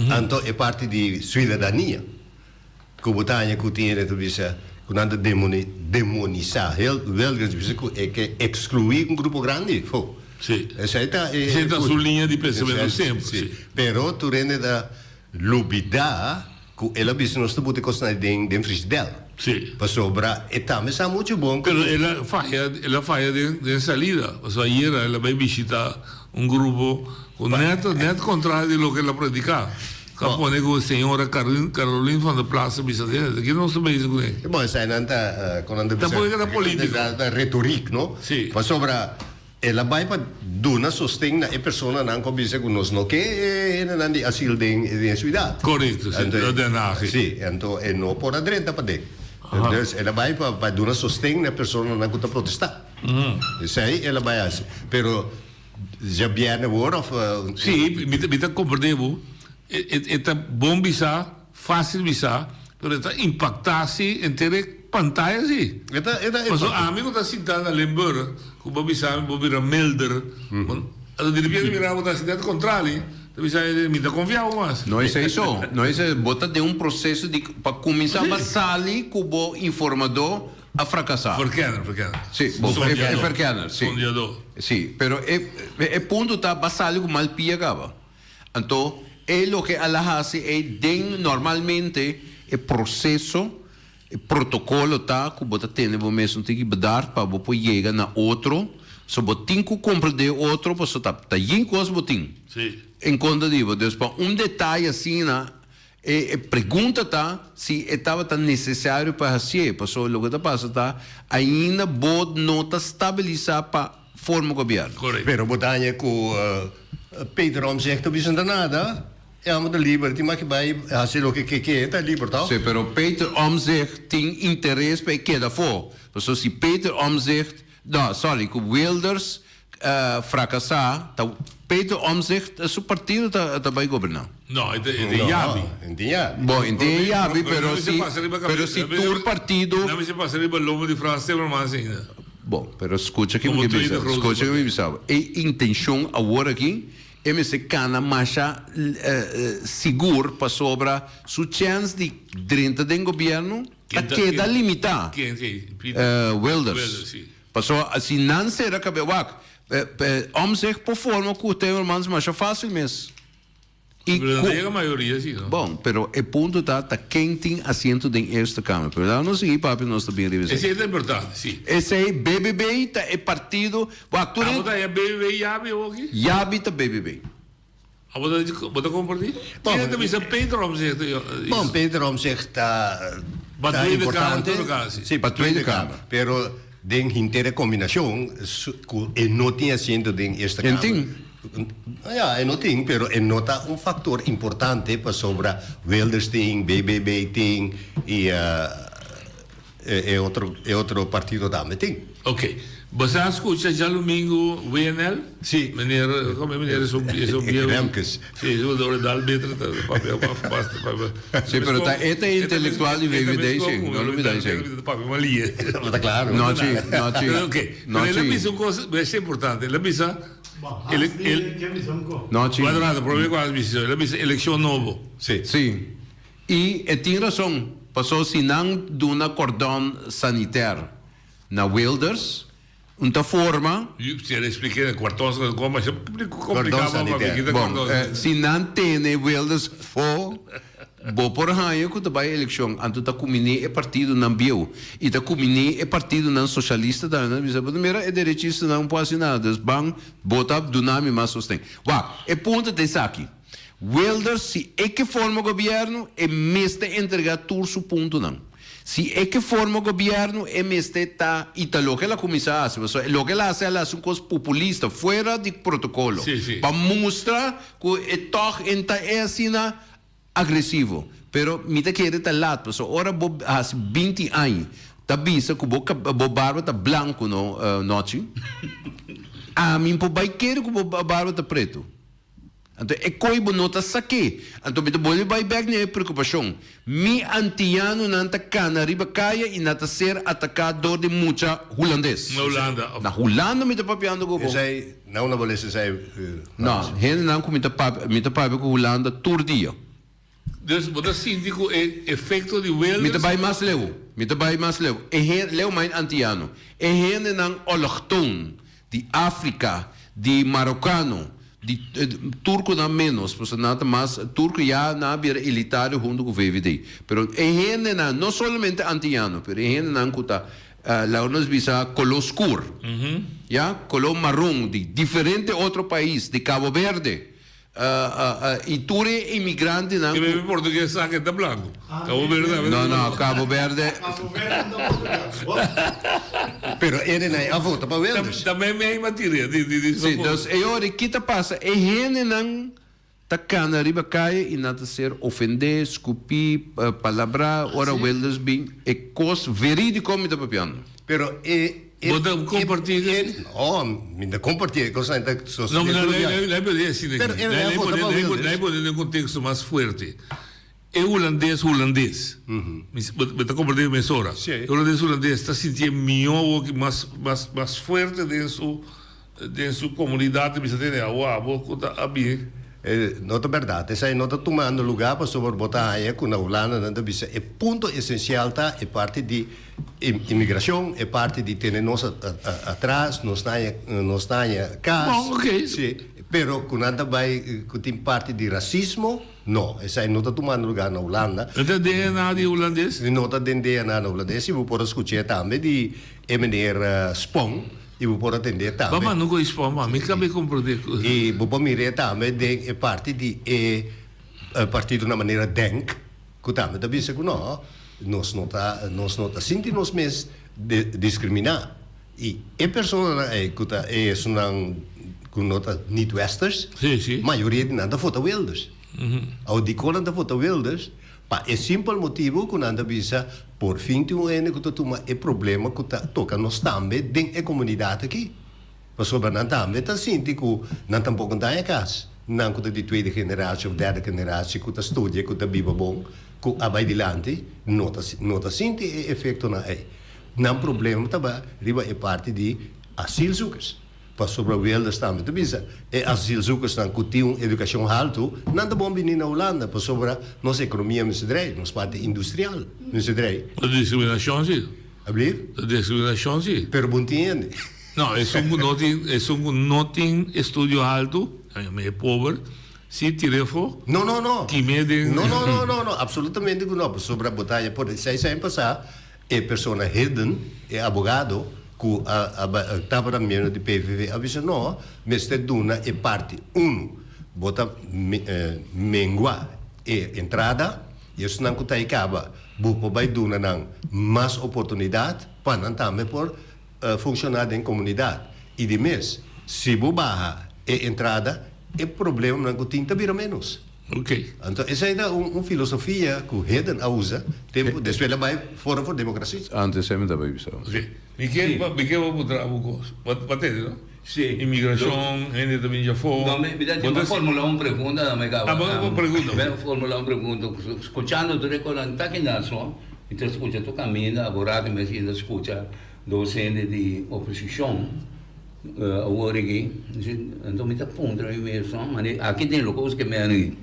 anto e parti di suidadania. Ku bo ta haña ku tin hende ta bisa ku nan ta demoni demonisá heel Wilders bisa ku e ke ekskluí un grupo grandi fo. Sí. Esei ta e Esei ta su liña di pensamentu semper, Sí. Pero tur hende ta lubidá ku el a bisa nos ta buta e kosnan den den frisdel. Sí. Pasobra e tambe sa muchu bon ku. Pero el a faya el a faya den den salida. Pasobra ayera el a bai bishitá un grupo ku nèt nèt kontrario di loke el a prediká. Ka pone ku señora Caroline van der Plas a bisa asina, di ki nos ta bezig kuné? Bon, eseinan ta, kon nan ta bisa? Tampoco ta politico. Ta retoriek, no? Si. Pasobra el a bai pa duna sosten na e personanan ku a bisa ku nos no ke e hendenan di asil den e siudat. Korekto, si, na Den Haag. Si, anto e no por a drenta paden. Dus el a bai pa duna sosten na e personanan ku ta protestá. Esei el a bai hasi. Pero. Djabièrnè wor of. Sí, mi ta mi ta komprendé bo. E e e ta bon bisá, fásil bisá, pero e ta impaktá si henter e pantaya si. E ta e ta Pasobra ami ku ta sintá na Limburg, ku bo bisa mi bo bira milder, anto di repente mi mira bo ta hasi nèt kontrali, ta bisa mi ta konfia bo mas. No esei so, no esei, bo ta den un proseso di pa kuminsá pa sali ku bo informadó a fracasa. Verkenner, verkenner. Sí, bo, e, e verkenner, sí. Sondeador. Sí, pero e, e punto ta, ba sali cu mal pia caba. Anto, e loke a la haci ey den normalmente e proceso, e protocolo ta cu bo ta tene bo mes un tiki bedaard pa bo por yega na otro, so bo tin cu comprende otro paso ta, ta yin cos bo tin. Sí. En contra di bo. Dus pa un detaye asina E pregunta ta si e tabata necesario pa hacié, pasobra loke ta pasa ta ainda bo no ta stabilisa pa forma gobierno. Correcto. Pero bo ta haña cu Peter Omtzigt ta bisa nada, e amo ta liber, tin mas ke bay haci loke ke ke, ta liber toch? Sí, pero Peter Omtzigt tin interes pa e keda afó, pasobra si Peter Omtzigt, no, sorry, cu Wilders Fracasá ta Peter Omtzigt su partido ta ta bai goberná. No, e ta e ta yabi. No, e yabi. Bon, e tin yabi, pero si pero si tur partido. Nan mester pasa riba lomo di Frans Timmermans ainda. Bon, pero scucha ki mi ke bisa, scucha ki mi bisa bo. E intencion awor aki e mester cana masha sigur pasobra su chens di drenta den gobierno ta keda limita. Ken, ken? Wilders. Wilders, si. Pasobra si nan sera kabe wak, Omtzigt por forma ku Timmermans masha fásil mes. I Pero nan ta yega mayoria si, no? Bon, pero e punto ta, ta ken tin asiento den Eerste Kamer. Pero laga nos sigui papia, nos ta bin riba esei. Esei ta importante, si. Esei, BBB ta e partido, wak tur e. Abo ta haña BBB yabi awoki? Yabi ta BBB. Abo ta bo ta kompartí? Ken ta bisa Peter Omtzigt? Bon, Peter Omtzigt ta Pa ta Tweede Kamer, importante. todo caso. Sí, pa Tweede Kamer. Pero den henter e kombinashon ku e no tin asiento den Eerste E Kamer. tin. Ja, e no tin, pero e no ta un faktor importante pasobra Wilders tin, BBB tin i E otro e otro partido tambe tin. Ok. Bo sa scucha djalumingu WNL? Si. Meneer, como e meneer esun esun bieu? Remkes. Si, esun door dal beter ta papia basta papia. Si, pero ta e ta intelectual di VVD si, no lo bida esey. Papia malie. Ta claro. No chi, no chi. Ok. No Pero el a chi. bisa un cosa basta importante. El a bisa Bon, el Hans el ke bisa un ko. No chi. Cuadra rato, prome cu Hans bisa eso. El a bisa eleccion nobo. Si. Si. I e tin rason, paso si nan duna cordon sanitair na Wilders, Un ta forma. Si el expliqué na cuarton sa con masha complicado pa papia kita Bon, cordon. si nan tene Wilders fo, bo por haña cu ta bay eleccion, anto ta cuminí e partidonan bieu y ta cuminí e partidonan socialista tambe. Nan ta bisa, bo ta mira e derechistanan no por haci nada, dus ban bota duna mi mas sosten. Wak, e punto ta esaki, Wilders si e ke forma gobierno, e mester entrega tur su puntonan. Si e ke forma gobierno e mester ta y ta loke el a cuminsa haci pasobra loke el a haci el a haci un cos populista fuera di protocolo pa mustra cu e tog en ta e asina agresivo pero mi ta kere ta laat pasobra ora bo haci binti aña ta bisa cu bo bo barba ta blanco no nochi ami por bay kere cu bo barba ta preto. Anto e koe bo no ta sak'é. Anto mi ta bolbe bai bèk na e preokupashon. Mi antianonan ta kana riba kaya i na ta ser ataká dor di mucha hulandes. Na Hulanda. Na Hulanda mi ta papiando ku bo. Esei, na unda bo lesa esei? No, hendenan ku mi ta papia, mi ta papia ku Hulanda tur dia. Dus bo ta sinti ku e efekto di Wilders. Mi ta bai mas leu. Mi ta bai mas leu. E hen, leu mijn antiano. E hendenan ologtoon di Afrika, di Marokano, di Turkonan menos, pasobra nan ta mas, Turko ya nan a bira elitario hunto ku VVD. Pero e hendenan, no solamente antiano, pero e hendenan ku ta, laga nos bisa koló skur, ya, koló maron di diferente otro pais, di Cabo Verde, I tur e imigrantenan ku. Ke portugues sa ke ta blanco. Cabo Verde tambe No no Cabo Verde. Pero ene nan a vota pa Wilders. Ta mei mei materia di di di. Si dus e ora ki ta pasa e hendenan ta kana riba kaya i nan ta ser ofende, skupi, palabrá ora Wilders bin e kos veridiko mi ta papiando. Pero e Bo ta comparti e. No, mi ta comparti e cosnan ta sostene. No, lei pone asina aki. Lei pone den contexto mas fuerte. E hulandes hulandes, bo ta comprende mesora. E hulandes hulandes ta sintié mihó awo mas mas fuerte den su Den su comunidad ta bisa tene awa abo cu ta a bin. E no ta berdad. Esai no ta tumando lugar pasobra bo ta haña cu na Hulanda nan ta bisa e punto esencial ta e parti di inmigracion, e parti di tene nos atras, nos ta haña nos ta haña cas. Bon, ok. Si, pero cu nan ta bay cu tin parti di racismo, no. Esai no ta tumando lugar na Hulanda. No ta DNA di Hulandes? No ta den DNA na Hulandes y bo por a scucha tambe di e meneer Spong. I bo por atendé tambe. Mama no kois pa mama, mi kabe komprondé. I bo por mir'é tambe den e parti di e partido na manera Denk, ku tambe ta bisa ku no, nos no ta, nos no ta sinti nos mes diskriminá. I e personanan ei ku ta e esunnan ku no ta niet-westers, mayoria di nan ta vota Wilders. Awor dikon nan ta vota Wilders? Pa e simpel motibu ku nan ta bisa, por fin tin un hende ku ta tuma e problema ku ta toka nos tambe den e komunidat aki. Pasobra nan tambe ta sinti ku nan tampoko no ta haña kas. Nan ku ta di tweede generatie òf derde generatie ku ta studia, ku ta biba bon, ku a bai dilanti, no ta no ta sinti e efektonan ei. Nan problema ta riba e parti di asielzoekers. Pasobra Wilders tambe ta bisa, e asielzoekersnan ku tin un edukashon haltu, nan ta bon bini na Hulanda pasobra nos ekonomia mester drei, nos parti industrial mester drei. Ta diskriminashon si. Ablief? Ta diskriminashon si. Pero bo no tin hende. No, esun ku no tin, esun ku no tin estudio haltu, e pober, si tir'é afó. No, no, no. Kim'é den. No, no, no, no, no, absolutamente ku no, pasobra bo ta haña por seis aña pasá E persona Hidden, e abogado cu a tabata miembro di PVV a bisa no, mester duna e parti uno. Bo ta mengua e entrada y esnan cu ta ahí caba bo por bay duna nan mas oportunidad pa nan tambe por funciona den comunidad. Y di mes, si bo baha e entrada e problemanan cu tin ta bira menos. Ok. Anto esei ta un filosofia ku Heden a usa tempu despues el a bai Forum for Democratie. Antes esei mi ta bai bisa. Ok. Mi ke mi ke bo puntra bo kos. Bo a tende no? Si. Imigrashon, hende ta bin djafó. No, mi ta Bo ta formula un pregunta na mi kaba. Ah, bo pregunta. Mi a formula un pregunta. Skuchando tur e kosnan ta kinan so, mi ta skucha tur kaminda, aborado mi a sinta skucha dos hende di oposishon. Awor aki, anto mi ta puntra mi mes, no, mane aki den loke us ke menen aki,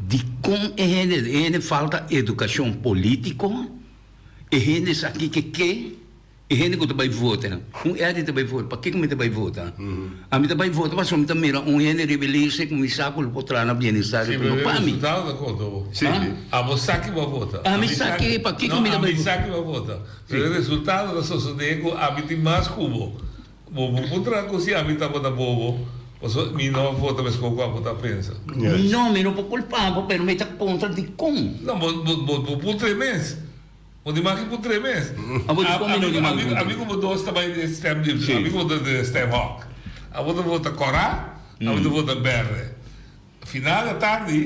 dikon e hende, e hende falta edukashon politiko, e hende sa kiko ke ke? E hende ku ta bai vota, un Eddy ta bai vota, pakiko mi ta bai vota? Ami ta bai vota pasobra mi ta mira un hende riba e lista ku mi sa ku lo por traha na bienestar di pueblo pa mi. Si, pero e resultado ta konta bo. Abo sa ki bo a vota. Ami sa ki, pakiko mi ta bai vota? No, ami sa ki bo a vota. Pero e resultado ta sosodé ku ami tin mas ku bo. Bo bo por traha ku si ami tabata bobo, pasobra mi no a vota meskos ku abo ta pensa. No, mi no por kulpa bo, pero mi ta kontra dikon. No, bo bo bo puntra e mes. Bo di maki puntra e mes. Abo di kon mi no di maki puntra. Ami ku bo dos ta bai den stemdiep, ami ku bo ta den stemhok. Abo ta vota kòrá, abo ta vota bèrdè. Final di tardi,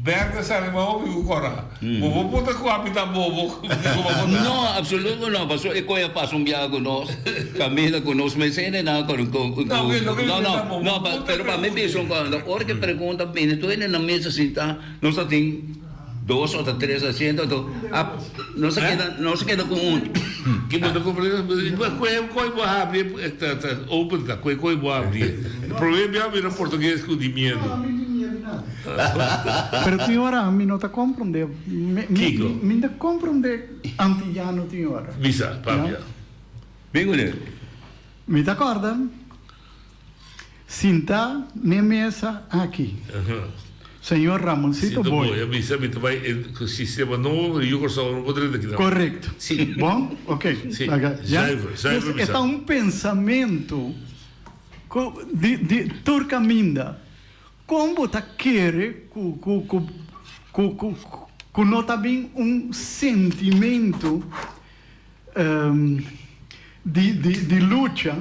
bèrdè sali mas hopi ku kòrá. Bo por puntra ku ami ta bobo ku bo vota. No, absoluto no, pasobra e koi a pasa un biaha ku nos, kaminda ku nos mes hende nan ku no no no, pero pa mi bisa un kos, ora ku e pregunta bini tur hende na mesa sinta, nos ta tin. Dos ota tres asiento anto a nos a keda nos a keda ku un. Ki bo ta comprende? Koe koe bo a habri e ta ta open ta koe koe bo a habri e prome bia mira portugues ku di miedu. Pero tin ora mi no ta comprende. Kiko? Mi ta comprende antiyano tin ora. Bisa, papia. Bin kuné. Mi ta corda. Sintá n'e mesa aki. Señor Ramoncito Sito Boy. Boy a bisa mi ta bai e ku sistema nobo pero yu Kòrsou no por drenta kinan. Korekto. Bon? Ok. Si. Laga ya. Zuiver, zuiver Dus e bisa. ta un pensamentu ku di di tur kaminda. Kon bo ta kere ku ku ku ku ku ku no ta bin un sentimentu di di di lucha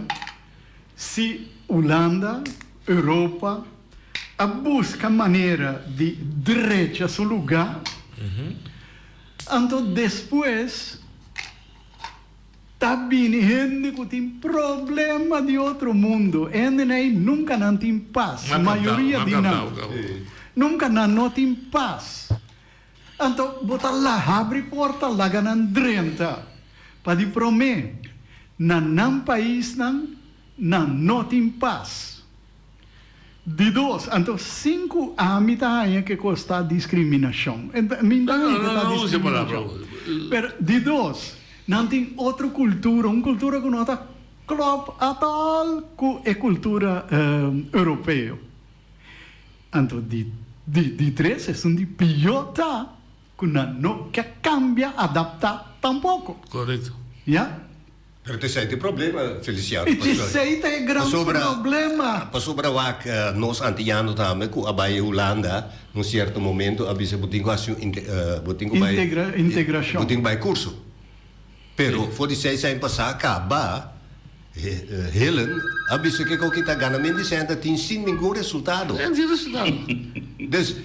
Si Hulanda, Europa, a buska manera di drecha su lugá, anto despues ta bini hende ku tin problema di otro mundo. Hendenan ei nunka nan tin pas, mayoria di nan nunka nan no tin pas. Anto bo ta la habri porta laga nan drenta, pa di promé na nan paisnan nan no tin pas. Di dos, anto sin ku ami ta haña ke kos ta diskriminashon. Mi ta haña ke ta diskriminashon. Pero di dos, nan tin otro kultura, un kultura ku no ta klòp atòl ku e kultura europeo. Anto di di di tres esun di pió ta ku nan no ke kambia, adaptá, tampoko. Korekto. Ya. Pero t'esei ta e problema, Feliciano. I t'esei ta e gran problema. Pasobra wak nos antiyano tambe ku a bai Hulanda un sierto momento a bisa bo tin ku hasi un bo tin ku bai Integrashon. Bo tin ku bai kurso. Pero for di seis aña pasá kaba Helen a bisa ke koki ta ganament di sèn ta tin sin ningun resultado. Sin resultado. Dus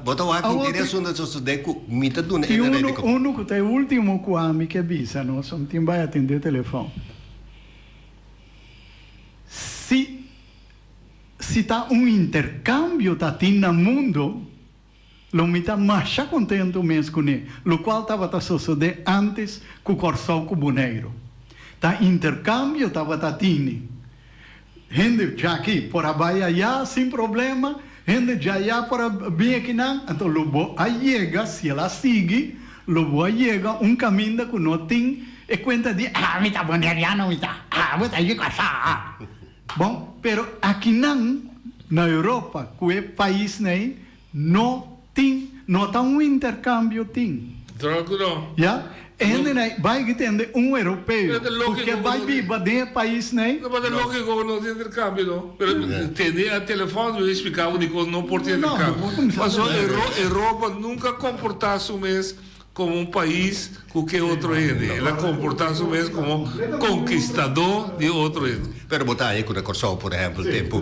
bo ta wak henter e asuntu a sosodé ku mi ta duna Tin e unu redi ku. unu ku ta e ultimo ku ami ke bisa nos, mi tin bai atendé telefòn. Si si ta un interkambio ta tin na mundo, Lo mi ta masha kontentu mes kuné, lokual tabata sosodé ántes ku Kòrsou ku Boneiru. Ta interkambio tabata tini. Hende djaki por a bai ayá sin problema, hende djayá por a bin akinan, anto lo bo a yega, si el a sigui, lo bo a yega un kaminda ku no tin e kuenta di, ah, mi ta boneriano, mi ta, ah, bo ta yu Kòrsou. Bon, pero akinan na Europa ku e paisnan ei no tin, no ta un interkambio tin. Claro ku no. Ya, e hendenan ei bai tende un europeo ku ke bai biba den e paisnan ei. No, ta lógiko ku no tin interkambio no. Pero tende a telefòn mi splika bo dikon no por tin interkambio. Pasobra Europa nunka komportá su mes Komo un pais ku ke otro hende. El a komportá su mes komo konkistadó di otro hende. Pero bo ta haña ku na Kòrsou, por ehèmpel, tempu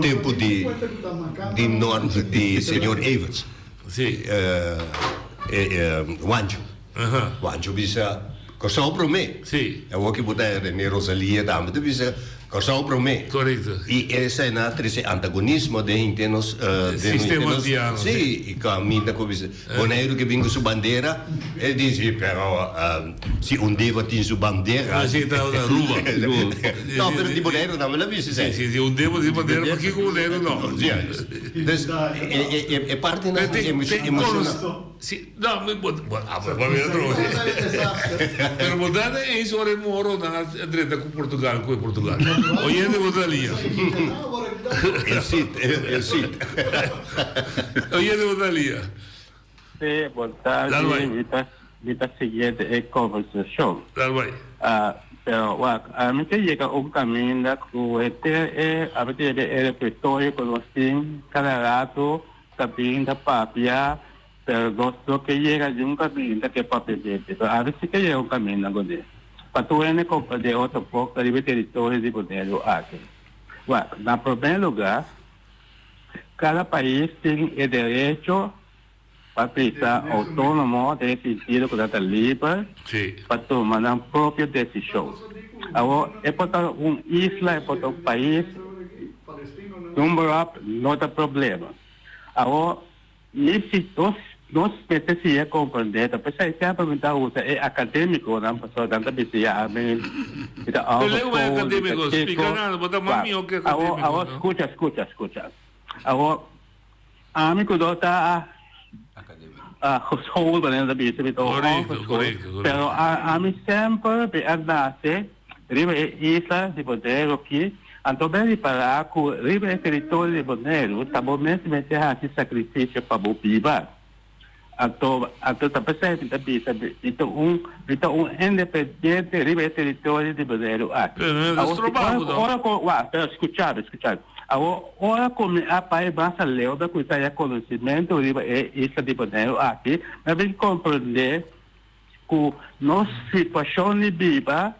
tempu di di Norm di señor Everts, Wancho. Wancho bisa Kòrsou promé. Awor ki bo ta René Rosalia tambe ta bisa. Kòrsou promé. Korekto. I esei nan a trese antagonismo den henter nos, den Sistema henter nos, antiano, sí, sí. i kaminda ku bisa Boneiru ke bin ku su bandera, e di si, pero si un deba tin su bandera. No, esei ta na Aruba. No, pero di Boneiru tambe lo bisa esei. Sí, sí, si un deba tin bandera, pakiko Boneiru no? Sí, dus e partinan emoshonal. Si, no, mi bo, bo, a bo papia otro. Pero bo ta na eens ora e moro nan a drenta ku Portugal, ku e Portugal. Oyente bo ta lia. El Cid, el Cid. Oyente bo ta lia. Sí, bon tardi. Mi ta, mi ta siguiente e conversacion. Dal bai. Ah, pero wak, ami ta yega un caminda cu henter e, ami ta yega e repertorio cu nos tin cada rato ta bin ta papia Pero nos no ke yega di un kaminda ke papia dente, pero awe si ke yega un kaminda kuné. Pa tur hende komprendé otro poko riba e teritorio di Boneiru aki. Wak, na promé lugá, kada pais tin e derecho pa bisa outónomo den e sintido ku nan ta liber pa tuma nan propio desishon. Awor, e por ta un isla, e por ta un pais, number up no ta problema. Awor, Mi si nos nos mester siña comprende ta p'esei semper mi ta usa e academiconan pasobra nan ta bisa ya mi mi ta Pero leu bai afgeschoolde mi ta academico, kiko splica nan, bo ta mas wak mihó ke awor academico, awor no? scucha scucha scucha awor ami cu no ta geschoolde nan ta bisa mi ta Correcto, afgeschoolde correcto, correcto. pero ami semper mi a nace Riba e isla di Boneiru aki, anto bo a ripará ku riba e teritorio di Boneiru ta bo mes mester hasi sakrifisio pa bo biba. Anto, anto ta p'esei mi ta bisa, mi ta un, mi ta un independiente riba e teritorio di Boneiru aki. Pero no ta Awor, si stroba ora, bo, ora ku, wak, pero skucha mi, skucha mi. Awor, ora ku mi a bai mas aleu, mi a kuminsá haña konosementu riba e isla di Boneiru aki, mi a bin komprendé ku nos situashon di biba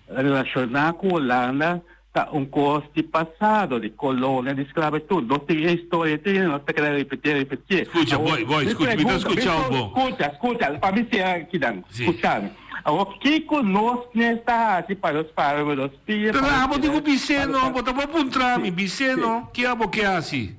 relashoná ku Hulanda ta un kos di pasado, di kolonia, di sklabitut. Nos tin e historia tin, nos ta keda ripití, ripití. Skucha, Awor, boy, boy, mi skucha, mi ta pregunta, mi skuchao so, bon. skucha, skucha, pa mi sera kinan, Sí. skucha mi. Awor, kiko nos mes ta hasi pa nos para riba nos pia, Pero pa nos abo tin keda, ku bis'é pa no, nos bo ta por puntra mi, Sí, bis'é sí. no, ke abo ke hasi?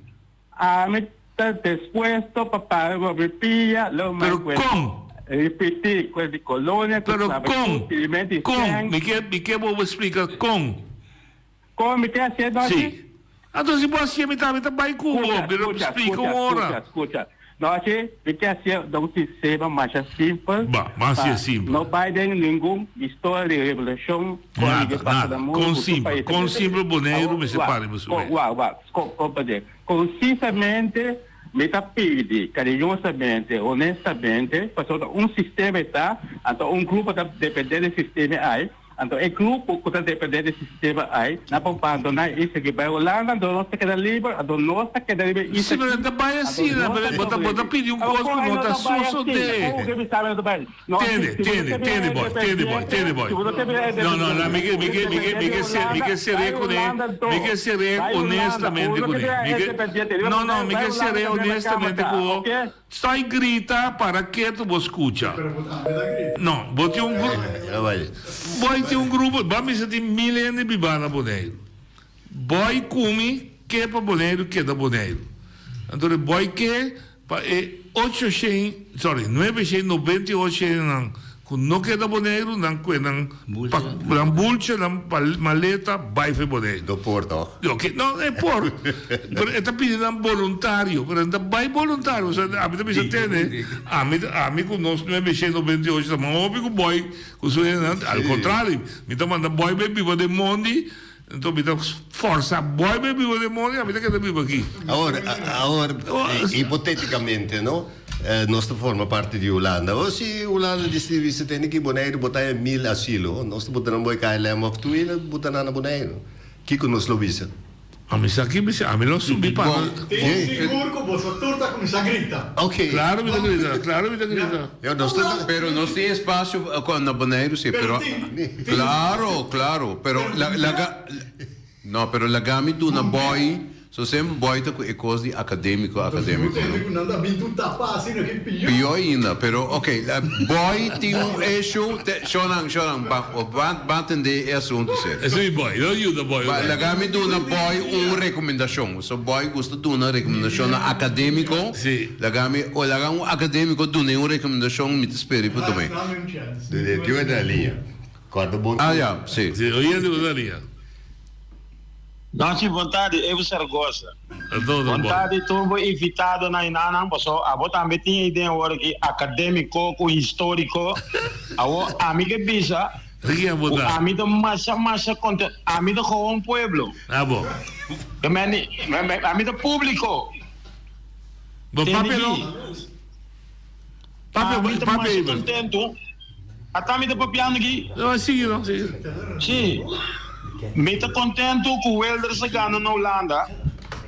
Ami ta dispuesto pa paga bo mi pia, lo mai Pero cu con? Ripiti, cu di colonia, cu Pero sabe con? cu tiriment di Con? seng. Mi ke, mi ke bo splica con. Con mi ke hacié no Sí. así? Anto si bo hacié mi tambe ta bay cu bo, Scucha, pero scucha, splica un scucha, ora. scucha, scucha. No así, mi ke hacié den un sistema masha simpel. Ba, mas pa hacié simpel. No bay den ningun historia di revolucion cu a Nada, yega pasa nada. na mundo Con cu tur simpel, pais a con mester. simpel Boneiru Awor, mester wak, para riba su con, bek. wak, wak, con, comprende. Konsisamente mi ta pidi kariñosamente, honestamente, pasobra un sistema e ta, anto un grupo ta depende di e sistema ai, anto e grupo ku ta depende di e sistema ai nan por bandoná e isla aki bai Hulanda, anto nos ta keda liber, anto nos ta keda riba e isla Sí, pero aki, ta bai anto asina, nos pero ta bo ta bo ta sobrevivi. pidi un Awor kos ku kon ai no no ta ta bai asina? sosodé. Kon ku mi sabi no ta bai? No, Tende, si bo no tende, ke bira tende boy, tende boy, independiente, tende boy. si bo no ke bira No, no, no, mi ke, mi ke, mi ke, mi ke ser, mi independiente, ke seré bai kuné, Hulanda anto. mi ke seré Bai Hulanda, honestamente uno ke kuné. bira Mi ke, independiente, riba no, no, Boneiru, mi bai ke Hulanda seré kaminda kama honestamente ta, ku bo. ok? Stoi grita para ketu bo skucha. No, bo tin un gru, boy tin un grupo, bo a mester tin mil hende bibá na Boneiru. Boy ku mi ke pa Boneiru keda Boneiru. Anto de boy ke pa e ocho shen, sorry, nuebe shen nobenta i ocho hendenan ku no keda Boneiru, nan kue nan pa nan bulcha, nan maleta bai for Boneiru. No por toch? Ok, no e por, pero e ta pidi nan boluntario, pero nan ta bai boluntario, osea ami ta bisa tende, ami ami ku nos nuebe shen nobenta i ocho ta mas hopi ku boy ku su hendenan, al kontrario, mi ta manda boy bai biba den mondi. Enton mi ta forsa boy bay biba den mondi, ami ta keda biba aki. Awor, awor, hipoteticamente, no? Nos ta forma parti di Hulanda. O si Hulanda disidi bisa tene ki Boneiru bo ta haña mil asilo, nos ta buta nan boy KLM of Twin buta nan na Boneiru. Kiko nos lo bisa? Ami sa ki bisa, ami lo subi para. Tin sigur ku boso tur ta kuminsá grita. Ok. Claro mi ta grita, claro mi ta grita. Yo nos ta. Pero nos tin espacio na Boneiru si, pero claro, claro, pero laga, no, pero laga mi duna boy. So semper boy ta ku e kos di akadémiko, akadémiko. Tende ku nan ta bin tur tapá asina ki pió. Pió ainda, pero ok, boy tin un issue, te, shownan, shownan, ban, ban, ban tende e asuntu serio. Esei boy, no yuda boy. Ba, laga mi duna boy un rekomendashon. So boy gusta duna rekomendashonnan akadémiko. Si. Laga mi, o laga un akadémiko dun'é un rekomendashon, mi ta spera pa tum'é. Dede, tin un na liña. Kòrda bon. Ah ya, si. Si, oyente bo ta liña. Nochi bon tardi Evo Saragoza. Bon tardi tur bo invitadonan y nannan paso abo tambe tin e idea awor aki academico cu historico awo ami ke bisa cu ami ta masha masha content ami ta gewoon pueblo ami ta publico tende ki. Papia, Ami ta papia, masha Iber. contento. Ata mi ta papiando aki. No, sigui no, sigui. Sí. Mi ta contento cu Wilders a gana na Hulanda,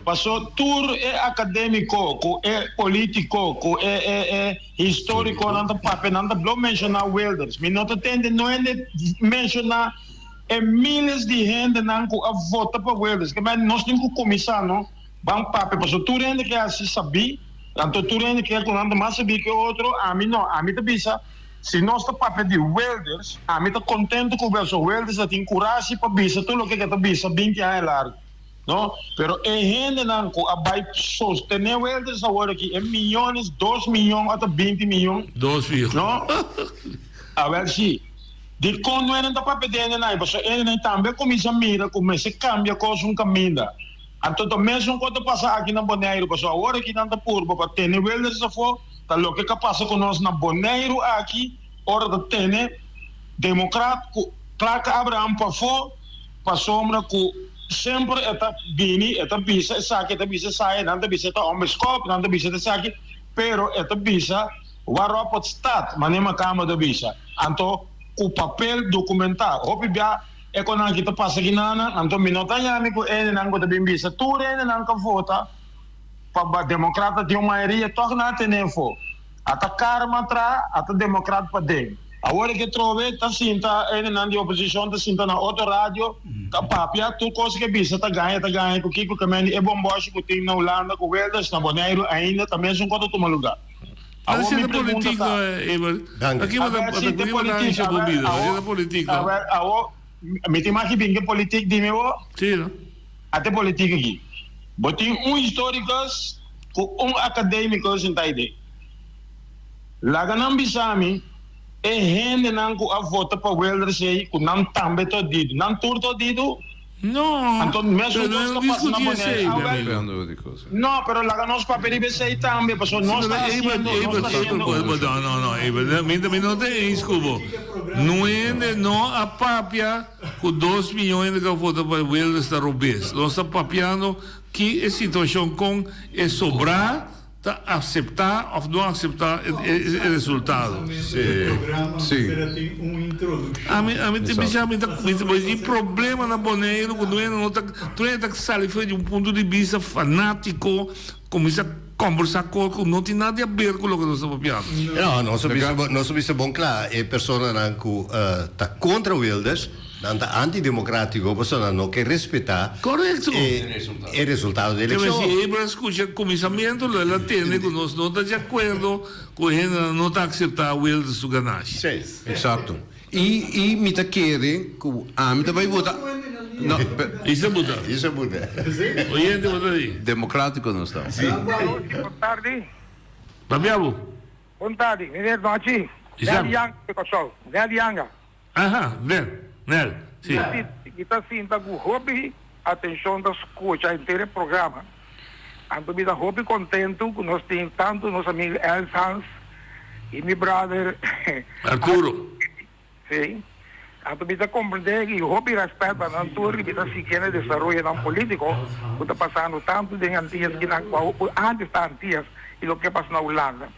paso tur e academico cu e politico cu e e e historiconan ta papia, nan ta blo menciona Wilders. Mi no ta tende no hende menciona e miles di hendenan cu a vota pa Wilders. Ke nos tin cu cuminsa no. Ban papia, pasobra tur hende ke hasi sabí, anto tur hende ke ku nan ta mas sabí ke otro, ami no. Ami ta bisa, si nos ta papia di Wilders, ami ta kontentu ku Wilders, pasobra Wilders a tin kurashi pa bisa tur loke ke ta bisa binti aña largu, no. Pero e hendenan ku a bai sostené Wilders awor aki, e miyones, dos miyon ota binti miyon, Dos miyon. no. Awel si. Dikon no hende ta papia di hendenan? Pasobra hendenan tambe a kuminsá mira ku mester kambia kos un kaminda. Anto ta mesun ku ta pasa aki na Boneiru, pasobra awor aki nan ta purba pa tene Wilders afó, ta loke ka pasa ku nos na Boneiru aki ora ta tene Demokrat ku Clark Abraham pafó, pasobra ku semper e ta bini e ta bisa esaki e ta bisa esaya, nan ta bisa e ta onbeskop, nan ta bisa ta esaki, pero e ta bisa waarop het staat, manera Makamba ta bisa, anto ku papel dokumentá, hopi bia. E konan ki ta pasa ki nana, anto mi no ta yami ku hendenan ku ta bin bisa tur hendenan ka vota pa ba demokrat ta tin un mayoria tòg nan a tene afó. Ata karma tra, ata demokrat paden. Awor e ke trobe ta sinta hendenan di oposishon ta sinta na otro radio ta papia tur kos ke bisa ta gaña ta gaña ku kiko ke men di e bombòshi ku tin na Hulanda ku Wilders na Boneiru ainda ta mesun kos ta tuma lugá. Awor mi pregunta ta. Awor si te politiek, awor, awor, awor, mi tin maki bin ke politiek di mi bo? A te politiek aki. Bo tin un historicus ku un academicus sinta aide. Laga nan bisa mi e hendenan ku a vota pa Wilders ei ku nan tambe ta odidu. Nan tur ta odidu? No, Anto mesun pero kos no ta pasa na discuti Bonaire. esei, mi Awel, amigo. no, pero laga nos papia riba esei tambe, pasobra Sí, nos pero ta Eber, hasiendo, nos Eber, ta Eber, hasiendo. bo- no, no, no, Eber, mi, mi no ta eens ku bo. Nuende no a papia ku dos miyon hende ku a vota pa Wilders ta robes. Nos ta papiando ki e situashon kon e sobrá Ta acepta of no acepta e resultado. Sí. Ami ami ta bisa mi ta mi tin problema na Boneiru ku duende no ta duende ta sali for di un punto di bista fanatico kuminsa kombersa kos ku no tin nada di aber ku loke nos ta papiando. No, nos a bisa nos a bisa bon kla e personanan ku ta kontra Wilders Nan ta antidemocratico pasobra nan no ke respeta Correcto. e resultado di Te eleccion. si Ebra scucha cuminsamiento lo el a tende cu nos no ta di acuerdo cu hendenan no ta acepta Wilders su ganashi. Sí. Exacto. Y y mi ta kere cu ami ta bay vota no pe. Isa buta. Isa buta. Oyente bo ta di. Democratico nos ta. Sí. Bon tardi. Papia bo. Bon tardi, meneer Nochi. Isa. Nel Yanga di Kòrsou. Nel Yanga. Aha, Nel, Nel, si. Mi ta sinta ku hopi atenshon ta skucha henter e programa. Anto mi ta hopi kontentu ku nos tin tantu nos amigu Els Hans i mi brother Arturo. Si. Anto mi ta komprendé i hopi rèspèt pa nan tur i mi ta siguiendo e desaroyonan polítiko ku ta pasando tantu den Antias kinan ku antes ta Antias i loke a pasa na Hulanda.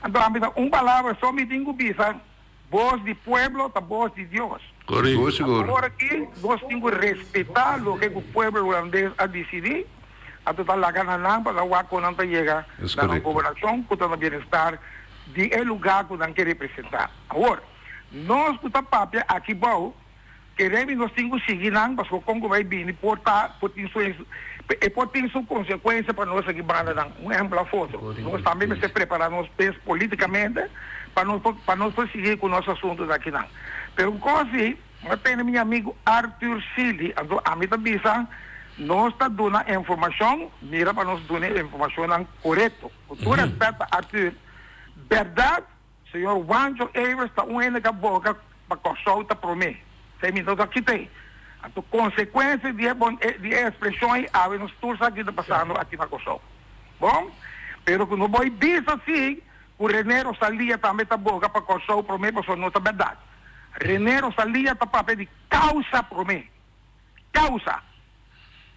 Anto ami ta un palabra so mi tin ku bisa. Bos di pueblo ta bos di Dios. Sigur, sigur. Awor aki nos tin ku respetá loke ku pueblo hulandes a disidí, anto ta laga na nan pa nan wak kon nan ta yega na nan gobernashon ku ta na bienestar di e lugá ku nan ke representá. Awor, nos ku ta papia aki bou, Keremi nos tin ku sigui nan pasobra kon ku bai bini por ta por tin su. E por tin su konsekuensia pa nos aki bandanan. Un ehempel òf otro. Nos tambe mester prepará nos mes polítikamente pa nos por pa nos por sigui ku nos asuntunan akinan. Pero un kos si, mi a tende mi amigu Arthur Sealy, anto ami ta bisa nos ta duna informashon, mira pa nos duna e informashonnan korekto. Ku tur rèspèt pa Arthur, bèrdat Señor Juancho Evers ta un hende ku a boga pa Kòrsou ta promé. Esei mi no ta kit'é. Anto konsekuensia di e bon di e ekspreshon ei awe nos tur sa ki ta pasando aki na Kòrsou. Bon, pero ku no bo bisa si ku René Rosalia tambe ta boga pa Kòrsou promé pasobra no ta bèrdat. René Rosalia ta papia di kousa promé. Kousa.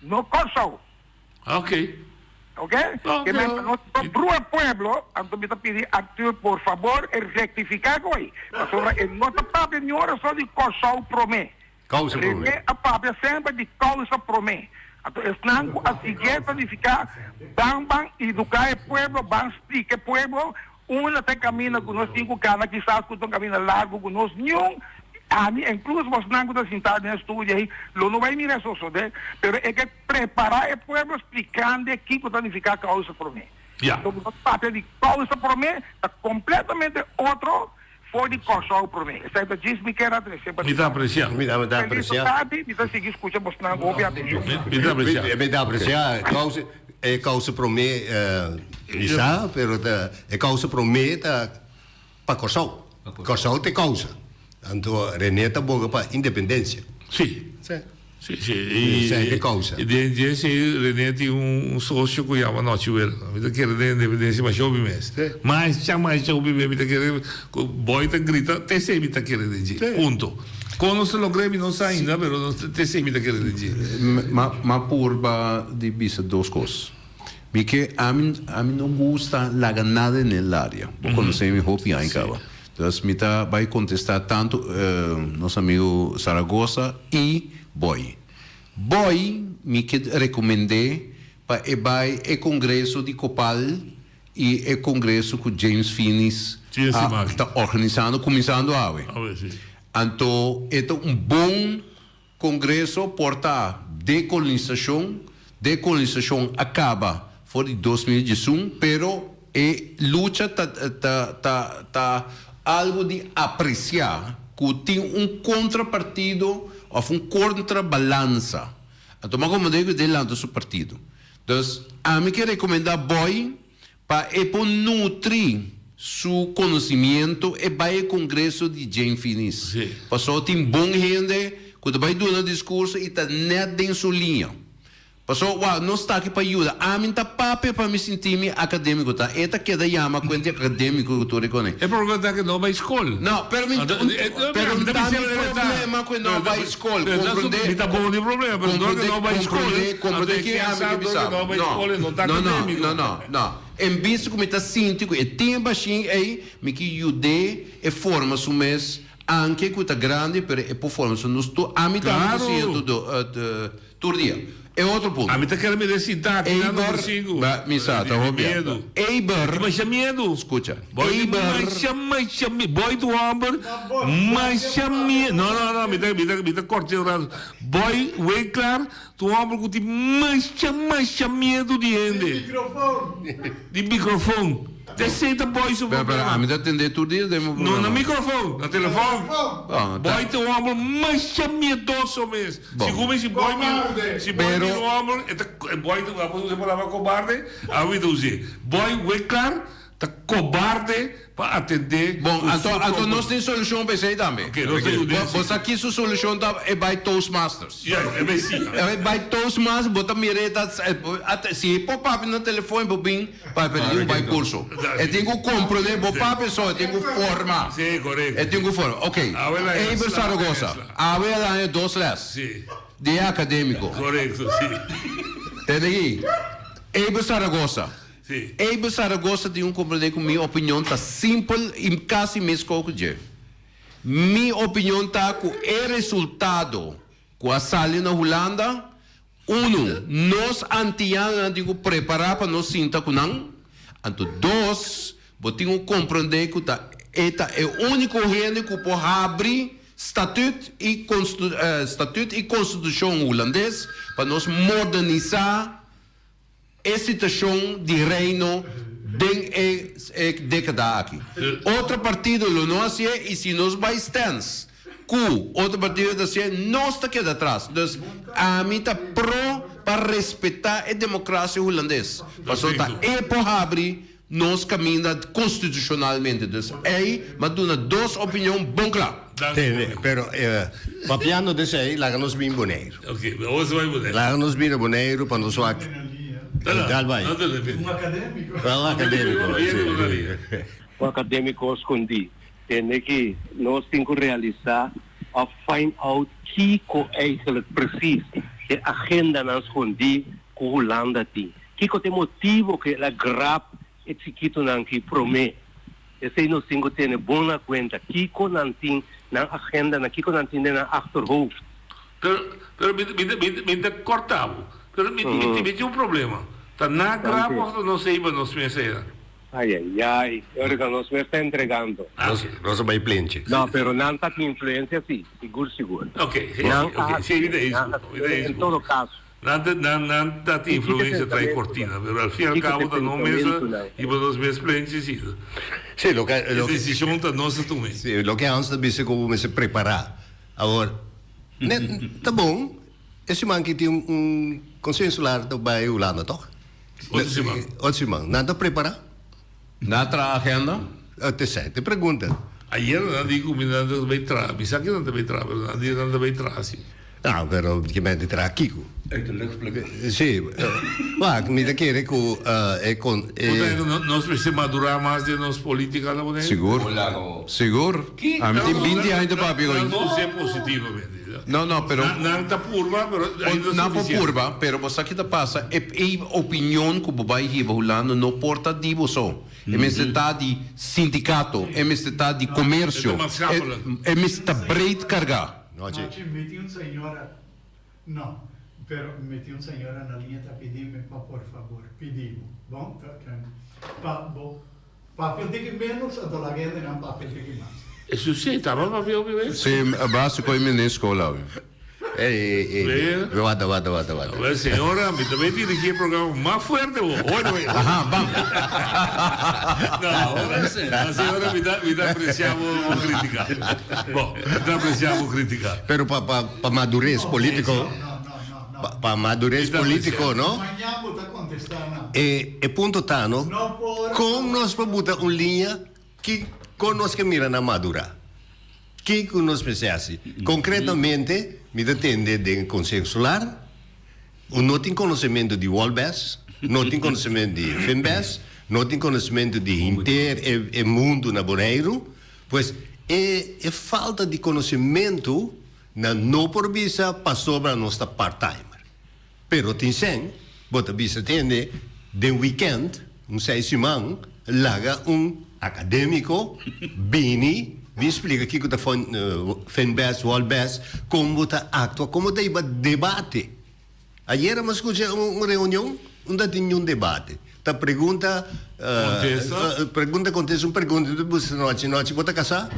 No Kòrsou. Ok. Ok? Ke men no ta brua pueblo, anto mi ta pidi Arthur por fabor e rectifica koe. Pasobra e no ta papia ni ora so di Kòrsou promé. Kousa promé. René a papia semper di kousa promé. Anto esnan ku a siguié ta nifiká ban ban eduká e pueblo, ban splika e pueblo Unda ta e kaminda ku nos tin ku kana? Kisas ku ta un kaminda largu ku nos niun, ami inkluso bosnan ku ta sintá den e studio ei, lo no bai mira e sosodé. Pero e ke prepará e pueblo splikand'e kiko ta nifiká kousa promé. Ya. Anto nos papia di kousa promé ta kompletamente otro for di Kòrsou promé. Esei ta djis mi kier a trese pa Mi ta apresiá. Mi ta Feliz apresiá. tardi, mi ta sigui skucha bosnan ku hopi atenshon. Mi ta apresiá. Mi ta apresiá. Kousa. E kousa promé mi sa, pero ta e kousa promé ta pa Kòrsou. Kòrsou ta e kousa. Anto René ta boga pa independensia. Sí. Sí, sí. I Esei ta e kousa. I den dje sí René tin un sosio ku yama Nochi Wil. Mi ta kere den independensia masha hopi mes. Masha, masha hopi mes mi ta kere ku Boy ta grita te esei mi ta kere den dje. Punto. Kon nos ta logr'é mi no sa ainda, pero nos ta esei mi ta kere den dje. Ma purba di bisa dos kos. Mi ke ami ami no gusta laga nada den el área. Bo konosé mi hopi aña kaba. Dus mi ta bai kontestá tantu nos amigu Zaragoza i Boy. Boy mi ke rekomend'é pa e bai e kongreso di Kopal I e congreso cu James Finis a ta organisando, cuminsando awe. Anto e ta un bon congreso por ta decolonisacion, decolonisacion a caba for di 2011, pero e lucha ta ta ta ta algo di aprecia cu tin un contrapartido of un contrabalansa. Anto m'a comprende cu e lanta su partido. Dus, ami ke rekomendá Boy pa e por nutri su konosimiento e bai e kongreso di Jane Finis. Pasobra tin bon hende ku ta bai duna diskurso i ta nèt den su liña. Pasobra, wak, nos ta aki pa yuda. Ami ta papia pa mi sinti mi akadémiko. Ta e ta keda yama kuenta di akadémiko ku tur e kone. E problema ta ku no bai skol. No, pero mi, pero ta mi problema ku e no bai skol. Komprendé? Mi ta bon di problema, pero dor ku no bai skol, Komprendé, anto e ke ke ami sa ke dor bisa ku no bo. bai No, skol e no ta no, no, akadémiko. no, no, no. En bista ku mi ta sinti ku e tin e bashin ei, mi ke yud'é e forma su mes, anke ku ta grandi, pero e por forma su nos tur. Ami tambe ta Klaro. siña tur tur dia. E otro punto. Ami ta kere mira e sinta aki na number Eiber, sinku. ba, mi sa, ta Di hopi ya. miedu. Eiber. Di masha miedu. Skucha. Boy di Eiber. masha, masha miedu. Boy tu homber, masha miedu. No, no, no, mi ta, mi ta, mi ta korte un rato. Boy Winklar ta un homber ku tin masha, masha miedu di hende. Di microfoon. Di microfoon. Esei ta Boy su Pero, pero problema. ami ta tende tur dia den mi No na programa. microfoon, na telefon. Bon, ta. Boy ta un homber masha miedoso mes. Bon. Si ku si Boy mira, si Boy Pero. mira un homber, e ta, Boy ta, abo ta usa e palabra cobarde, abo ta us'é. Boy Winklar ta cobarde pa atendé Bon, ku anto, su anto propio. nos tin solushon pa esei tambe. Oké, nos ta yuda Bo, esei. bo sa ki su solushon ta? E bai Toastmasters. Ja, e bai si. E bai Toastmasters, bo ta mira e ta, si e por papia na telefon, e por bin papia di un bai kurso. E tin ku komprondé, bo papia so, e tin ku forma. Si, korekto. E tin ku forma. Oké, Awe la Eber esla, Zaragoza, esla. awe a laña dos les. Si. Di e akadémiko. Korekto, si. Tende aki, Eber Zaragoza. Sí. Abel Zaragoza tin un comprende cu mi opinion ta simpel y casi mesco cu dje. Mi opinion ta cu e resultado cu a sali na Hulanda, uno, nos Antianonan tin cu prepara pa nos sinta cu nan, anto dos, bo tin cu comprende cu ta e ta e unico hende cu por habri. Statuut i Statuut i Konstitushon Hulandes pa nos modernisá e situashon di Reino den e dékada aki. Otro partido lo no hasié i si nos bai stèns ku otro partido ta hasié nos ta keda atras. Dus ami ta pro pa respetá e demokrasia hulandes pasobra ta e por habri nos kaminda konstitushonalmente. Dus ei m'a duna dos opinion bon kla. Tende, pero papiando di esei, laga nos bin Boneiru. Ok, awor se bai Boneiru. Laga nos bin na Boneiru pa nos wak. Dal bai. Un akadémiko. Un akadémiko, si. Un akadémiko skondí. Tende ki nos tin ku realisá òf find out kiko eigenlijk presis e agendanan skondí ku Hulanda tin. Kiko ta e motibo ku el a grab e chikitonan ki promé? Esei nos tin ku tene bon na kuenta. Kiko nan tin nan agendanan, kiko nan tin den nan achterhoofd? Pero, pero mi, mi, mi, mi ta kòrta bo. Pero mi, mi, mi tin un problema. Ta na grab òf ta nos ei pa nos mes einan? Ai, ai, ai. E ora ku nos mes ta entregando. Nos, nos a bai plenchi. No, pero nan ta tin influensia si, sigur, sigur. Oké, sí, Nan sí, a oké. Sí, mi ta hasié, eens nan ku bo, mi ta hasié eens en ku bo. todo kaso. Nan ta nan nan ta tin influencia trae cortina, pero al fin y al cabo ta nos mesa y pa nos mes plenchi si. Sí, loke E loke decision ta nos ta tuma. Sí, loke Hans ta bisa ku bo mester prepará. Awor, net ta bon, e siman aki tin un Consejo Insular ta bai Hulanda, tòg? Otro siman. Otro siman. Nan ta prepará? Nan a traha agenda? Esei ta e pregunta. Ayer nan di cu mi nan ta bay traha. Mi sa ki nan ta bay traha, pero nan di nan ta bay traha si. No, pero ki men di traha kico? Uit de lucht plukken. Si, wak, mi ta kere cu e con e. Puta, no, nos mester madura mas den nos politica na Boneiru. Sigur, sigur. Ami tin binti aña ta papia cu. Nan no ser positivamente. No, no, pero. Nan ta purba, pero ainda no Nan por suficiente. purba, pero bo sa ki ta pasa, e e opinion ku bo bai hiba Hulanda no por ta di bo so. E mester ta di sindikato, e mester ta di komersio, E ta maatschappelijk. e mester ta breed kargá. Nochi, mi tin un señora, no, pero mi tin un señora na liña ta pidi mi pa por fabor pidi bo, bon, ta pa bo Papia un tiki menos anto laga hendenan papia un tiki mas. Eso si, taba papia hopi bes. Si, basico e mene school awe. Ey, ey, ey. Wata, wata, wata, wata. Well, señora, mi ta bay dirigi e programa mas fuerte bo. Hoy no. Aha, bam. No, no, señora, mi ta, mi ta aprecia bo, bo critica. Bo, mi ta aprecia bo critica. Pero pa, pa, pa madurez politico. Pa madurez politico, no? Mañan bo ta contesta nan. E e punto ta no, con nos por buta un liña ki con nos ke mira nan madura? Kico nos mester haci? Concretamente mi ta tende den Conseho Insular un no tin conocemento di Wolbes, no tin conocemento di Finbes, no tin conocemento di henter e e mundo na Boneiru. Pues e e falta di conocemento Nan no por bisa pasobra nos ta part-timer. Pero tin sèn, bo ta bisa tende den weekend, un seis siman, laga un akadémiko bini bin splika kiko ta Finbest, Wolbest, kon bo ta aktua, kon bo ta hiba debate. Ayera mi a skucha un reunion unda tin niun debate. Ta pregunta, pregunta kontesta un pregunta, tu bisa nochi, nochi bo ta kasá?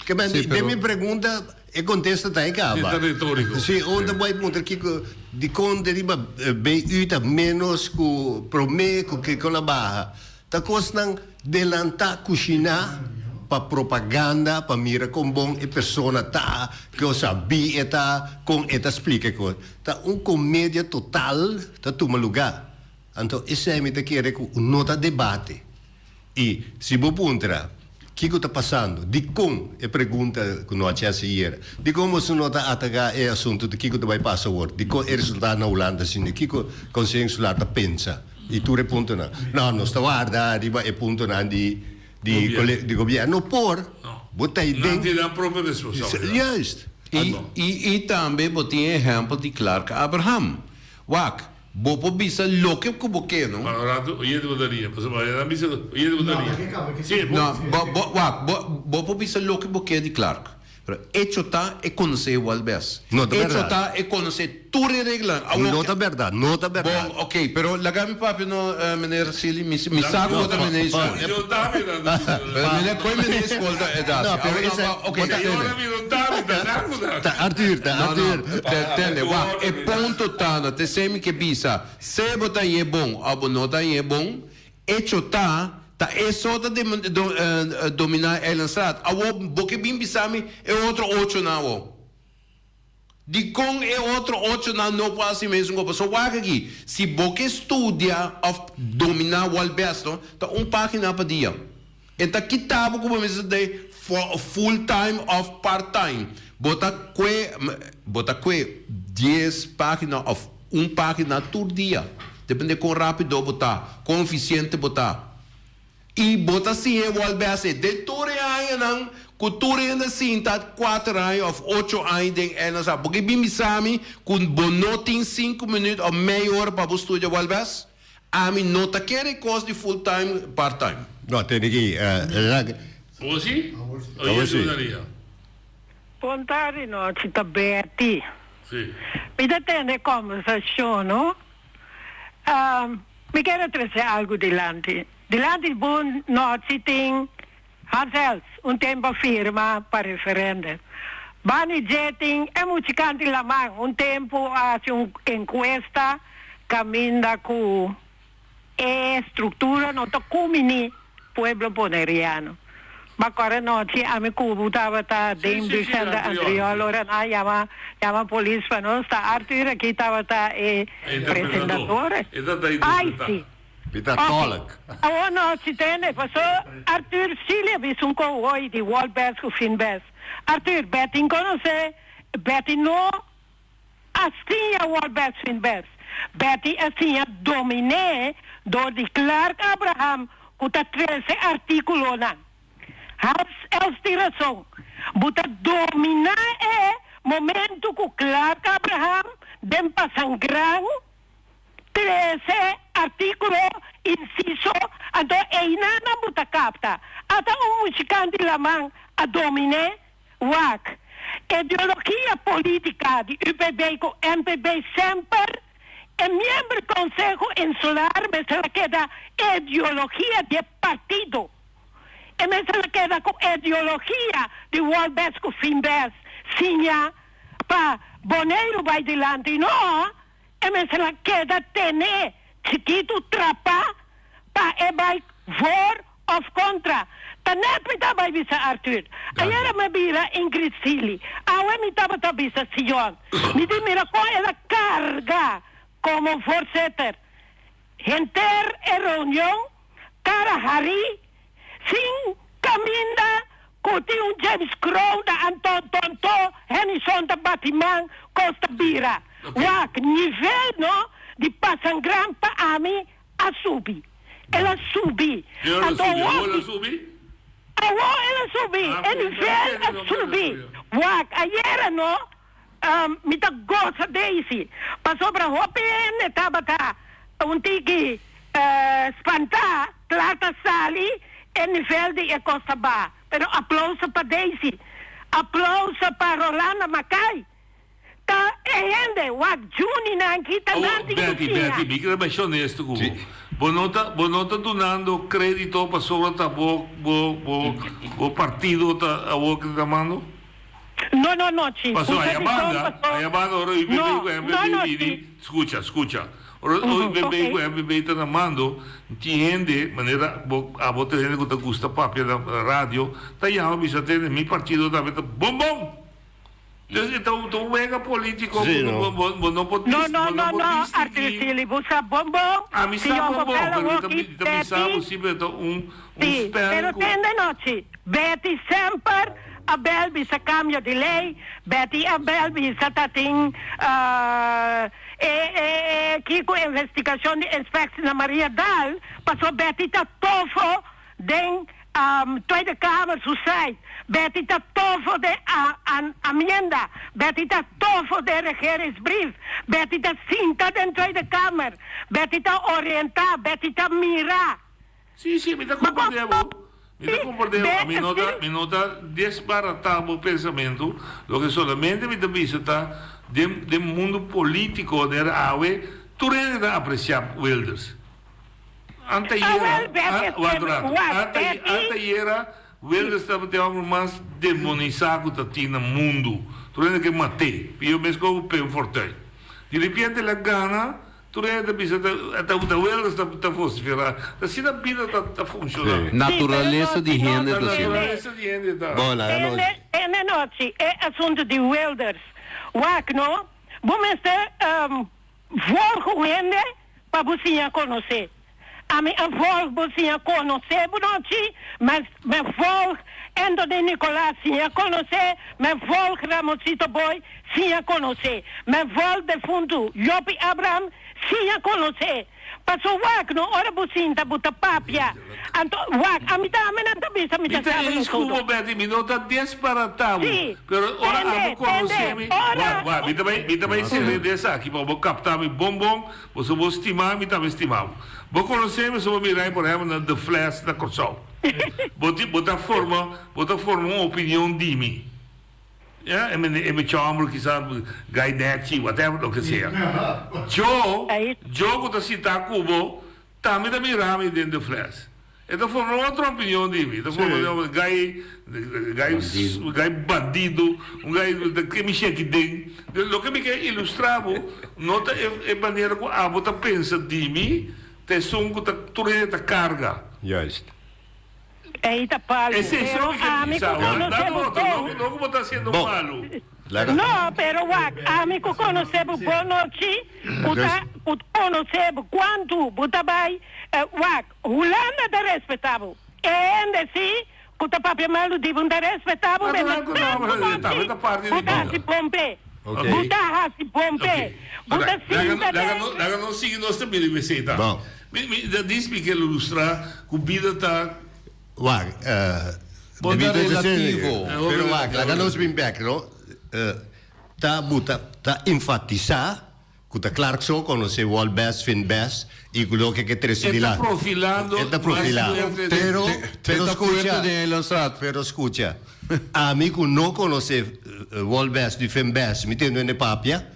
Ke men Sí, den pero mi pregunta e kontesta ta e Sí, kaba. ta retórico. Sí, un ta bai puntra kiko dikon den riba BU ta ménos ku promé ku kiko la baha. Ta kosnan delantá kushiná pa propaganda pa mira kon bon e persona ta, kon sabí e ta, kon e ta splika e kos. Ta un komedia total ta tuma lugá. Anto esei mi ta kere ku no ta debate. I si bo puntra kiko ta pasando, dikon e pregunta ku no a chèsi ayera, dikon boso no ta ataká e asuntu di kiko ta bai pasa awor, dikon e resultado na Hulanda asina, kiko Konseho Insular ta pensa i tur e puntonan. No, nos ta warda riba e puntonan di di di gobièrnu. No por, bo ta ei den. Nan tin nan propio responsabilidat. Juist. I i i tambe bo tin e ehèmpel di Clark Abraham. Wak, Bo por bisa loke ku bo ke, no? Para un rato, oyente bo ta ria. Pasobra nan bisa, oyente bo ta ria. Sí, No, bo, bo, wak, bo, bo por bisa loke bo ke di Clark. Pero echo ta e konosé Walbes. No ta Echo bèrdat. ta e konosé tur e reglanan. Awor No ta bèrdat, no ta bèrdat. Bon, oké, pero laga mi papia no, meneer Silly, mi mi sa ku bo ta meneer di skol. Pero meneer, koe meneer di skol ta edat? No, pero esa, Oké, tende. Ta Arthur, ta Arthur. No, no, tende, wak, e punto ta, no te esei mi ke bisa, se bo ta hañ'é bon òf bo no ta hañ'é bon, Echo ta, ta e so ta dominá Eilandstraat. Awor bo ke bin bisa mi e otro ochonan awor? Dikon e otro ochonan no por hasi mesun kos? Pasobra wak aki, si bo ke studia òf dominá Walbest no, ta un página pa dia. E ta kita bo ku bo mester den full time òf part time. Bo ta kue, bo ta kue dies página òf un página tur dia. Depende kon rápido bo ta, kon efisiente bo ta. I bo ta siña e wòl bèst ei. Den tur e añanan ku tur hende sinta kuater aña òf ocho aña den NSA, bo ke bin bisa mi ku bo no tin sinku minüt òf mei ora pa bo studia wòl bèst? Ami no ta kere kos di full time, part time. No, tene ki rag. Awor si? Awor si. Bon tardi nochi ta Betty. Si. Mi ta tende e kombersashon no. Mi kere trese algu dilanti. Dilanti bon nochi tin Hans Els un tempo a firma pa referendum. Bani dje tin e muchikant di laman un tempo a hasi un enkuesta kaminda ku e struktura no ta kumini pueblo boneriano. Ma kòrda nochi ami ku bo tabata den Bucenter Andriol ora nan a yama yama polis pa nos ta Arthur aki tabata e presentador. Ai si. Mi ta tolk. Awor no si tende, paso Arthur Silly a bisa un kohoy di Walt Best ku Finn Best. Arthur, Betty konosé, Betty no a siña Walt Best Finn Best. Betty a siña dominé dor di Clark Abraham ku ta trese artíkulonan. Hans Els tin rason. Bo ta dominá e momentu ku Clark Abraham den Pasangran Trese artíkulo, insiso, anto einan nan bo ta kapta. Ata un muchikant di laman a dominé wak. Ideologia polítika di UPB ku MPB semper e miembro Konseho Insular mester a keda ideologia di e partido. E mester a keda ku ideologia di Wolbes ku Finbes siña pa Boneiru bai dilanti. No! E mester a keda tene chikitu trapa pa e bai voor of kontra. Ta net mi ta bai bisa Arthur. Ayera mi a bira Ingrid Sealy. Awe mi tabata bisa Sion. Mi di mira kon el a karga komo voorzitter henter e reunion kara harí sin kaminda Ku tin un James Crow na Anton Tonto Hennyson ta bati man kos ta bira. Wak, nivel no di pasangran pa ami a subi. El a subi. Anto awor di Awor el a subi. E nivel a subi. Wak, ayera no mi ta gosa Daisy pasobra hopi hende tabata un tiki spantá kla ta sali e nivel di e kos ta baha. Pero aplauso pa Daisy, aplauso pa Rolanda Mackay. Ta e hende wak Juni nan ki ta nan tin ku Betty, siña. Betty, mi kere bai honesto ku bo. Bo no ta, bo no ta dunando kredito pasobra ta bo, bo, bo, bo partido ta awor ki ta mando? No, no, no, chi. Paso Usa aya di son, banda, paso. aya banda ora UPB No, ku no, MPB no, bini, chi. skucha, skucha. Ora UPB Ok. ku MPB ta na mando, tin hende, manera bo, abo ta hende ku ta gusta papia na radio, ta yama bisa tende mi partido tambe ta bon bon. Dus e ta un, ta un wega politico Sí, ku no. bo, bo, bo no por No, dis, no, bo no no, por no, Arthur distinguí. Sealy, bo sa bon bon, Ami si sa yo bon bon, papel pero mi awor ta, ki mi ta bisa bo Betty, si, pero ta un, un Sí, spel pero ku. tende no, chi. Betty semper a bel bisa cambio di ley, Betty a bel bisa ta tin e e e kico investigacion di inspectie na Maria Daal, paso Betty ta tofo den Tweede Kamer su site, Betty ta tofo den amienda, Betty ta tofo den regeringsbrief, Betty ta sinta den Tweede Kamer, Betty ta orienta, Betty ta mira. Sí, sí, mi ta comprende bo. Mi ta komprendé, mi no ta, mi no ta desbaratá bo pensamentu, loke solamente mi ta bisa ta den den mundu polítiko den awe tur hende ta apresiá Wilders. Antayera, wak un ratu, antayera Wilders tabata e hòmber mas demonisá ku ta tin na mundu, tur hende ke mat'é, pio meskos ku Pim Fortuyn. Di repente el a gana. Tur hende ta bisa ta ta Wilders ta ta vociferá. Ta asina bida ta ta funciona. Naturalesa di hende ta asina. Naturalesa di hende ta. Bon, laga nos. Tende tende nochi e asuntu di Wilders. Wak no, bo mester volg un hende pa bo siña konosé. Ami a volg bo siña konosé bo nochi, mi a volg Anthony Nicolaas siña konosé, mi a volg Ramosito Boy siña konosé, mi a volg defuntu Joppy Abraham siña konosé. Paso wak no ora bo sinta bo ta papia, anto wak ami tambe nan ta bisa mi Mi ta ta sabe eens ku nosotros. bo Betty, mi no ta desbaratá bo, Sí, pero ora tende, abo konosé tende, mi, ora wak, wak, mi ta bai, mi ta bai sere di esaki pa bo kaptá mi bon bon. Boso bo stima mi tambe stima bo. Bo konosé mi so bo mira mi por ehempel na The Fles na Kòrsou. Bo tin bo ta forma bo ta forma un opinion di mi. Ya e mene e mi chòmber kisa gai nèchi whatever loke sea. Djo djo ku ta sintá ku bo tambe ta mira mi den The Fles. E ta forma un otro opinion di mi. E ta forma un gai, gai, gai bandido, un gai ta ke mi sheki den. Loke mi ke ilustra bo no ta e e manera ku abo ta pensa di mi ta esun ku ta tur hende ta karga. Juist. Ei ta palu. Esei so Pero mi ke ami bisa. ku konosé bo No, bon. no ku bo ta hasiendo Bon. malu. Laga. No, pero wak, ami ku konosé bo bon nochi, ku ta ku konosé bo kuantu bo ta bai, wak, Hulanda ta respetá bo. E hende si ku ta papia malu di bo no ta respetá bo, Natural ku no, mientras tantu bo ta hasi bon p'e. Bo ta hasi bon p'e. Bo ta sinta den. Laga nos sigui nos ta bira mesei ta. Mi ta dis mi ke ilustrá ku bida ta. Wak, Bo ta relativo. Pero wak, laga nos bin bèk no. Ta buta ta enfatisá. Ku ta Clark so konosé Walt Best, Finn Best i ku loke ke trese E ta dilanti. profilando E ta mas profilá. fuerte den. Pero, pero E ta skucha, fuerte den Eilandstraat. pero skucha. Ami ku no konosé Walt Best di Finn Best, mi tende hende papia,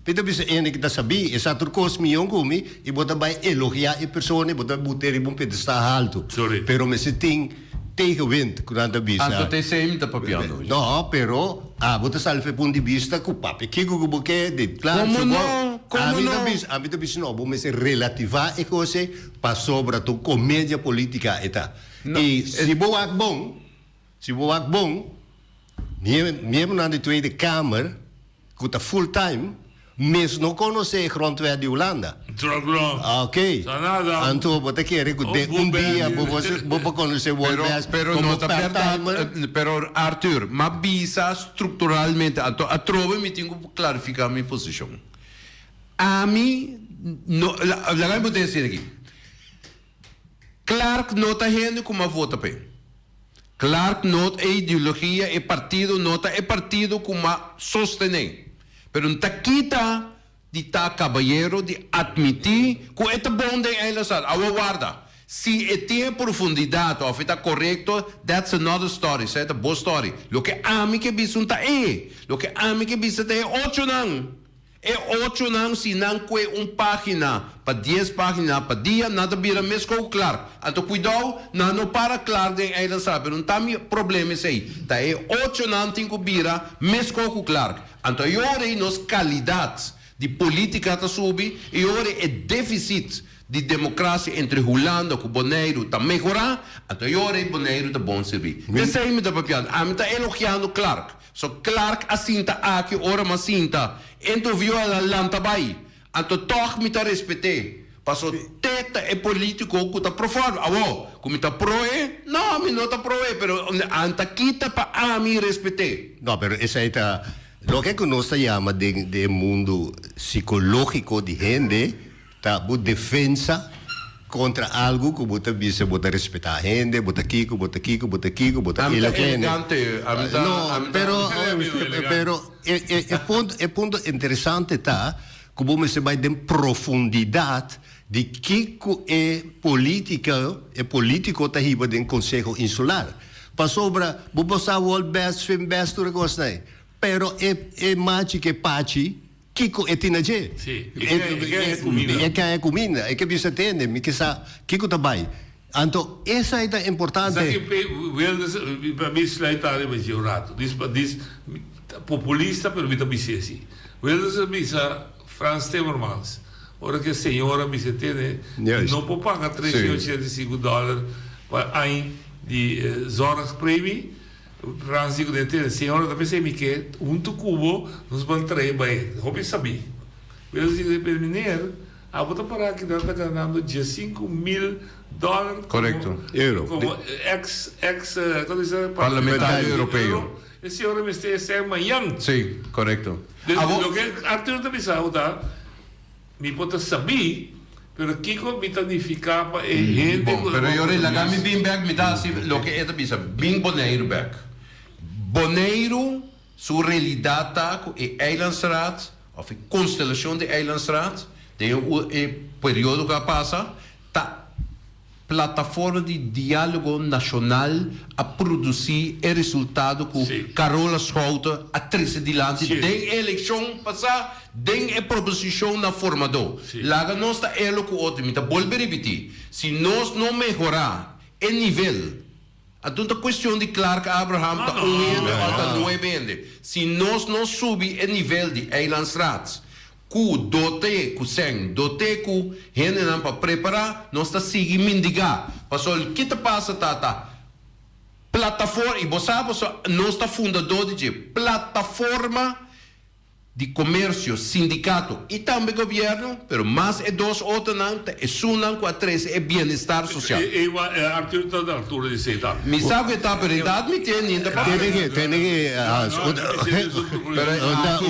mi ta bisa hende ki ta sabí, e sa tur kos mion ku mi i bo ta bai elogiá e persona i bo ta but'é riba un pedestal haltu. Sorry. Pero mester tin tegenwind ku nan ta bisa. Anto ta esei mi ta papiando. No, pero abo ta sali for e punt di bista ku papia kiko ku bo ke di klaar Komo su bo. no? Komo Ami ta no? bisa, ami ta bisa no, bo mester relativá e kos ei pasobra ta un komedia politika e ta. No, I si bo wak bon, si bo wak bon, miembronan di Tweede Kamer Ku ta full time, mes no konosé e grondwet di Hulanda. Drug law. Ah, ok. Sa nada. Anto bo ta kere ku den un dia bo bo por konosé World Best Pero komo no ta part bèrdat, timer? pero Arthur, m'a bisa strukturalmente, anto atrobe mi tin ku klarifiká mi posishon. Ami no, laga mi por desi aki. Clark no ta hende ku m'a vota p'e. Clark no e ideologia, e partido no ta e partido ku m'a sostené. Pero N ta kita di ta kabayero di atmití ku e ta bon den Eilandstraat. Awo warda, si e tin e profundidat òf e ta korekto, that's another story, esei ta bo story. Loke ami ke bisa un ta e. Loke ami ke bisa ta e ochonan. E ochonan si nan kue un pagina pa dies pagina pa dia nan ta bira mesco ku Clark. Anto kuidou nan no para Clark den Eilandstraat pero no ta mi problema esei. Ta e ochonan tin ku bira mesco ku Clark. Anto e ora ei nos kalidat di politica ta subi e ora ei e deficit di democracia entre Hulanda ku Boneiru ta mehora anto e ora ei Boneiru ta bon sirbi. Esei mi ta papiando. Ami ta elogiando Clark. So Clark a sinta aki ora m'a sinta interview el a lanta bai. Anto tog mi ta respet'é. Paso te ta e politico cu ta pro forma. Awo, cu mi ta pro e? No, mi no ta pro e, pero an ta kita pa ami respet'é. No, pero esei ta loke cu nos ta yama den den e mundo psicologico di hende. Ta bo defensa kontra algu ku bo ta bisa bo ta respetá hende, bo ta kiko, bo ta kiko, bo ta kiko, bo ta Ami ta ela kende. elegante, ami ta, No, ami ta. pero, pero e, e, e punto, e punto interesante ta ku bo mester bai den profundidat. di kiko e politica, e politico ta hiba den Conseho Insular. Pasobra bo por sa wòl bèst, fin bèst tur e kosnan ei, pero e e machi ku e pachi kiko e tin na dje? Sí, e ke e ke e kuminda. E ke e kuminda, e ke bisa tende, mi ke sa kiko ta bai. Anto esei ta importante. Esaki pe Wilders pa mi sluit ta riba dje un rato. Dis pa dis populista pero mi ta bis'é si. Wilders a bisa Frans Timmermans ora ku e señor a bisa tene mi no por paga 385 dòler pa añ di zorgpremie. Frans di ku den tene señora ta pens'é mi ke huntu ku bo nos ban trae bai. Hopi sabí. Wilders di ku pero meneer. Abo ta para aki nan ta ganando 15.000 dòler Korekto. Euro. Komo ex ex komo bisa Parlamentario europeo. E señora mester esei mañan. Sí, korekto. Dus Abo. loke Arthur ta bisa abo ta mi por ta sabí pero kiko mi ta nifiká pa e hende Bon, ku pero Yori laga mi bin bèk mi ta hasi loke e ta bisa bin Boneiru bèk. Boneiru Su realidat ta ku e Eilandsraad òf e konstelashon di Eilandsraad den e periodo ku a pasa ta plataforma di diálogo nashonal a produsí e resultado ku Carola Schouten a trese dilanti den e elekshon pasá den e proposishon na formadó. Laga nos ta elo ku otro. Mi ta bolbe ripití, si nos no mehorá e nivel. Anto ta cuestion di Clark Abraham ta un hende of ta nuebe hende. Si nos no subi e nivel di Eilandsraad cu dote cu sèn, dote cu hendenan pa prepara, nos ta sigui mindiga. Pasobra ki ta pasa ta ta plataforma, y bo sa pasobra nos ta fundador di dje, plataforma di comercio, sindicato y tambe gobierno, pero mas e dos otronan ta esunnan cu a trece e bienestar social. E Arthur ta na altura di esey tambe. Mi sa cu e ta, pero e ta admiti e ninta pa. Tene ke, tene ke, Hans. Pero aki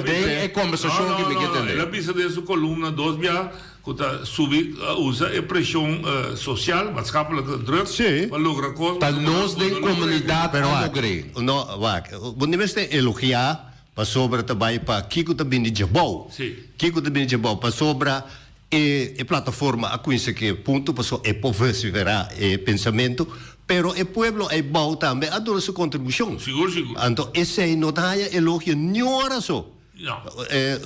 den e conversacion cu mi ke tende. El a bisa den su columna dos bia Ku ta subi a usa e preshon sosial, maatschappelijke druk, pa logra kos. Ta nos den komunidat a logr'é. No, wak, bo no mester elogiá pasobra ta bai pa kiko ta bini djabou. Kiko ta bini djabou? Pasobra e e plataforma a kuminsá ku e punto pasobra e por vociferá e pensamentu, pero e pueblo eibou tambe a duna su kontribushon. Sigur, sigur. Anto esei no ta haña elogio niun ora so.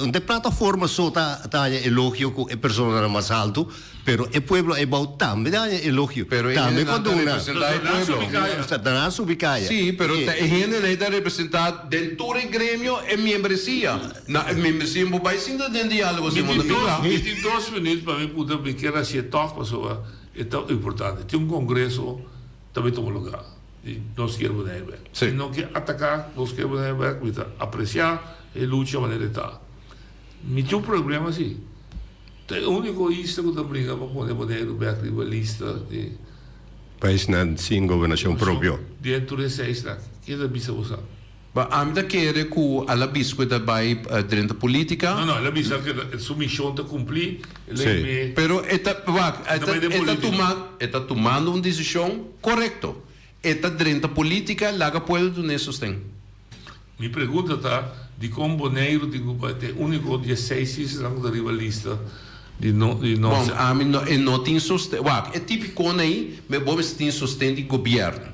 Un te plataforma so ta haña elogio ku e personanan mas haltu, pero e pueblo eibou tambe ta haña elogio. Pero e Tambe hendenan por ta duna. representá e pueblo. Ta nan subi kaya. Sí, pero ta e hendenan ta representá den tur e gremio e miembresia. Na e miembresia bo bai sinta den diálogo Mi si bo tin no dos, mira. mi tin dos minuut pa mi puntra mi kier hacié tòg pasobra e ta importante. Tin un kongreso ta bay tuma lugar di Nos Kier Bonaire Bek. Sí. Mi no ke ataca Nos Kier Bonaire Bek, mi ta aprecia e lucha manera e ta. Mi tin un problema si. Ta e unico isla cu ta bringa pa pone Boneiru bek riba lista di. Paisnan sin gobernacion propio. Den tur e seisnan. Ke ta bisa bo sa? Ba ami ta kere ku al a bisa ku e ta bai drenta politica. No, no, el a bisa ku su mision ta kumpli, el a Sí. hib'é. Pero e ta, wak, e E ta ta, bai den e ta politica. tuma, e ta tumando un desishon korekto. E ta drenta politica, laga pueblo dun'é sosten. Mi pregunta ta, dikon Boneiru tin ku bai ta e uniko di e seis islanan ku ta riba lista di no, di no. Bon, ami no, e no tin sosten, wak, e tipikonan ei, me bo mester tin sosten di gobièrnu.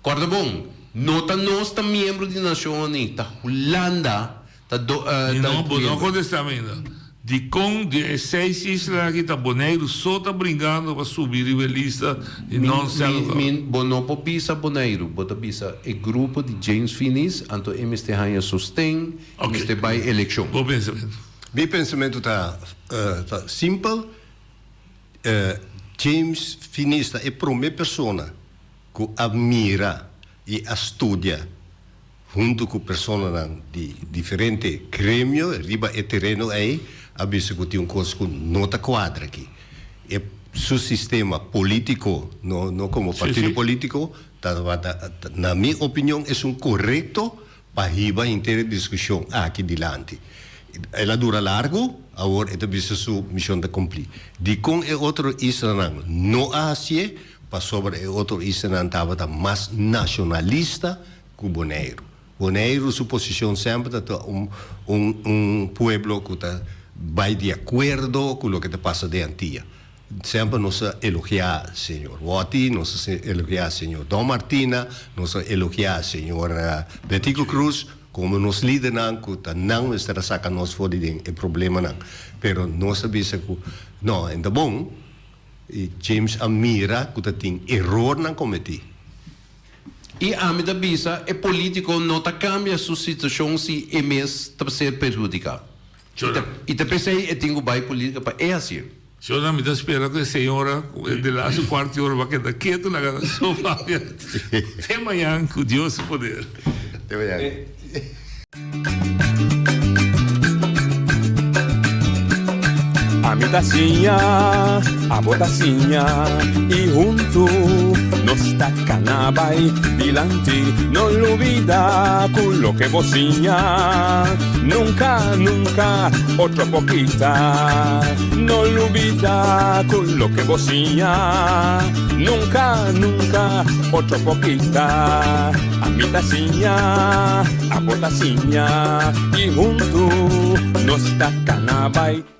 Corda bon, no ta nos ta miembro di Nacion Uní, ta Hulanda ta do ta Mi no, bo no miembro. contesta mi ainda. Dicon di e seis islanan aki ta Boneiru so ta bringando pa subi riba e lista di Mi, non mi, self mi, bo no por bisa Boneiru, bo ta bisa e grupo di James Finies, anto e mester haña sosten, e Ok. mester bai eleccion. Bo pensamentu. Mi pensamentu ta ta simpel, James Finies ta e prome persona ku a mira i a studia huntu ku personanan di diferente gremio riba e tereno ei, a bisa ku tin un kos ku no ta kuadra aki. E su sistema polítiko, no no komo partido polítiko, tabata, na mi opinion, esun korekto pa hiba henter e diskushon aki dilanti. El a dura largu, awor e ta bisa su mishon ta kumplí. Dikon e otro islanan no a hasié? Pasobra e otro islanan tabata mas nashonalista ku Boneiru. Boneiru su posishon semper ta ta un un un pueblo ku ta. bai di akuerdo ku loke ta pasa den Antia. Semper nos a elogiá señor Watty, nos a elogiá señor Don Martina, nos a elogiá señor Betico Croes komo nos lidernan ku ta nan mester a saka nos for di den e problemanan. Pero nos a bisa ku no, en ta bon i James a mira ku ta tin erornan kometí. I ami ta bisa e politico no ta cambia su situacion si e mes ta ser perhudica. I ta pesey e tin cu bay politica pa e hacié. Shona, mi ta spera cu e señora cu e de laatste cuarto ora ba keda keto laga na sofa. Te mañan cu Dios su poder. Te mañan. Ami ta siña, abo ta siña y huntu nos ta cana bay dilanti. No lubida cu loke bo siña nunca, nunca otro por kita. No lubida cu loke bo siña nunca, nunca otro por kita. Ami ta siña, abo ta siña y huntu nos ta cana bay.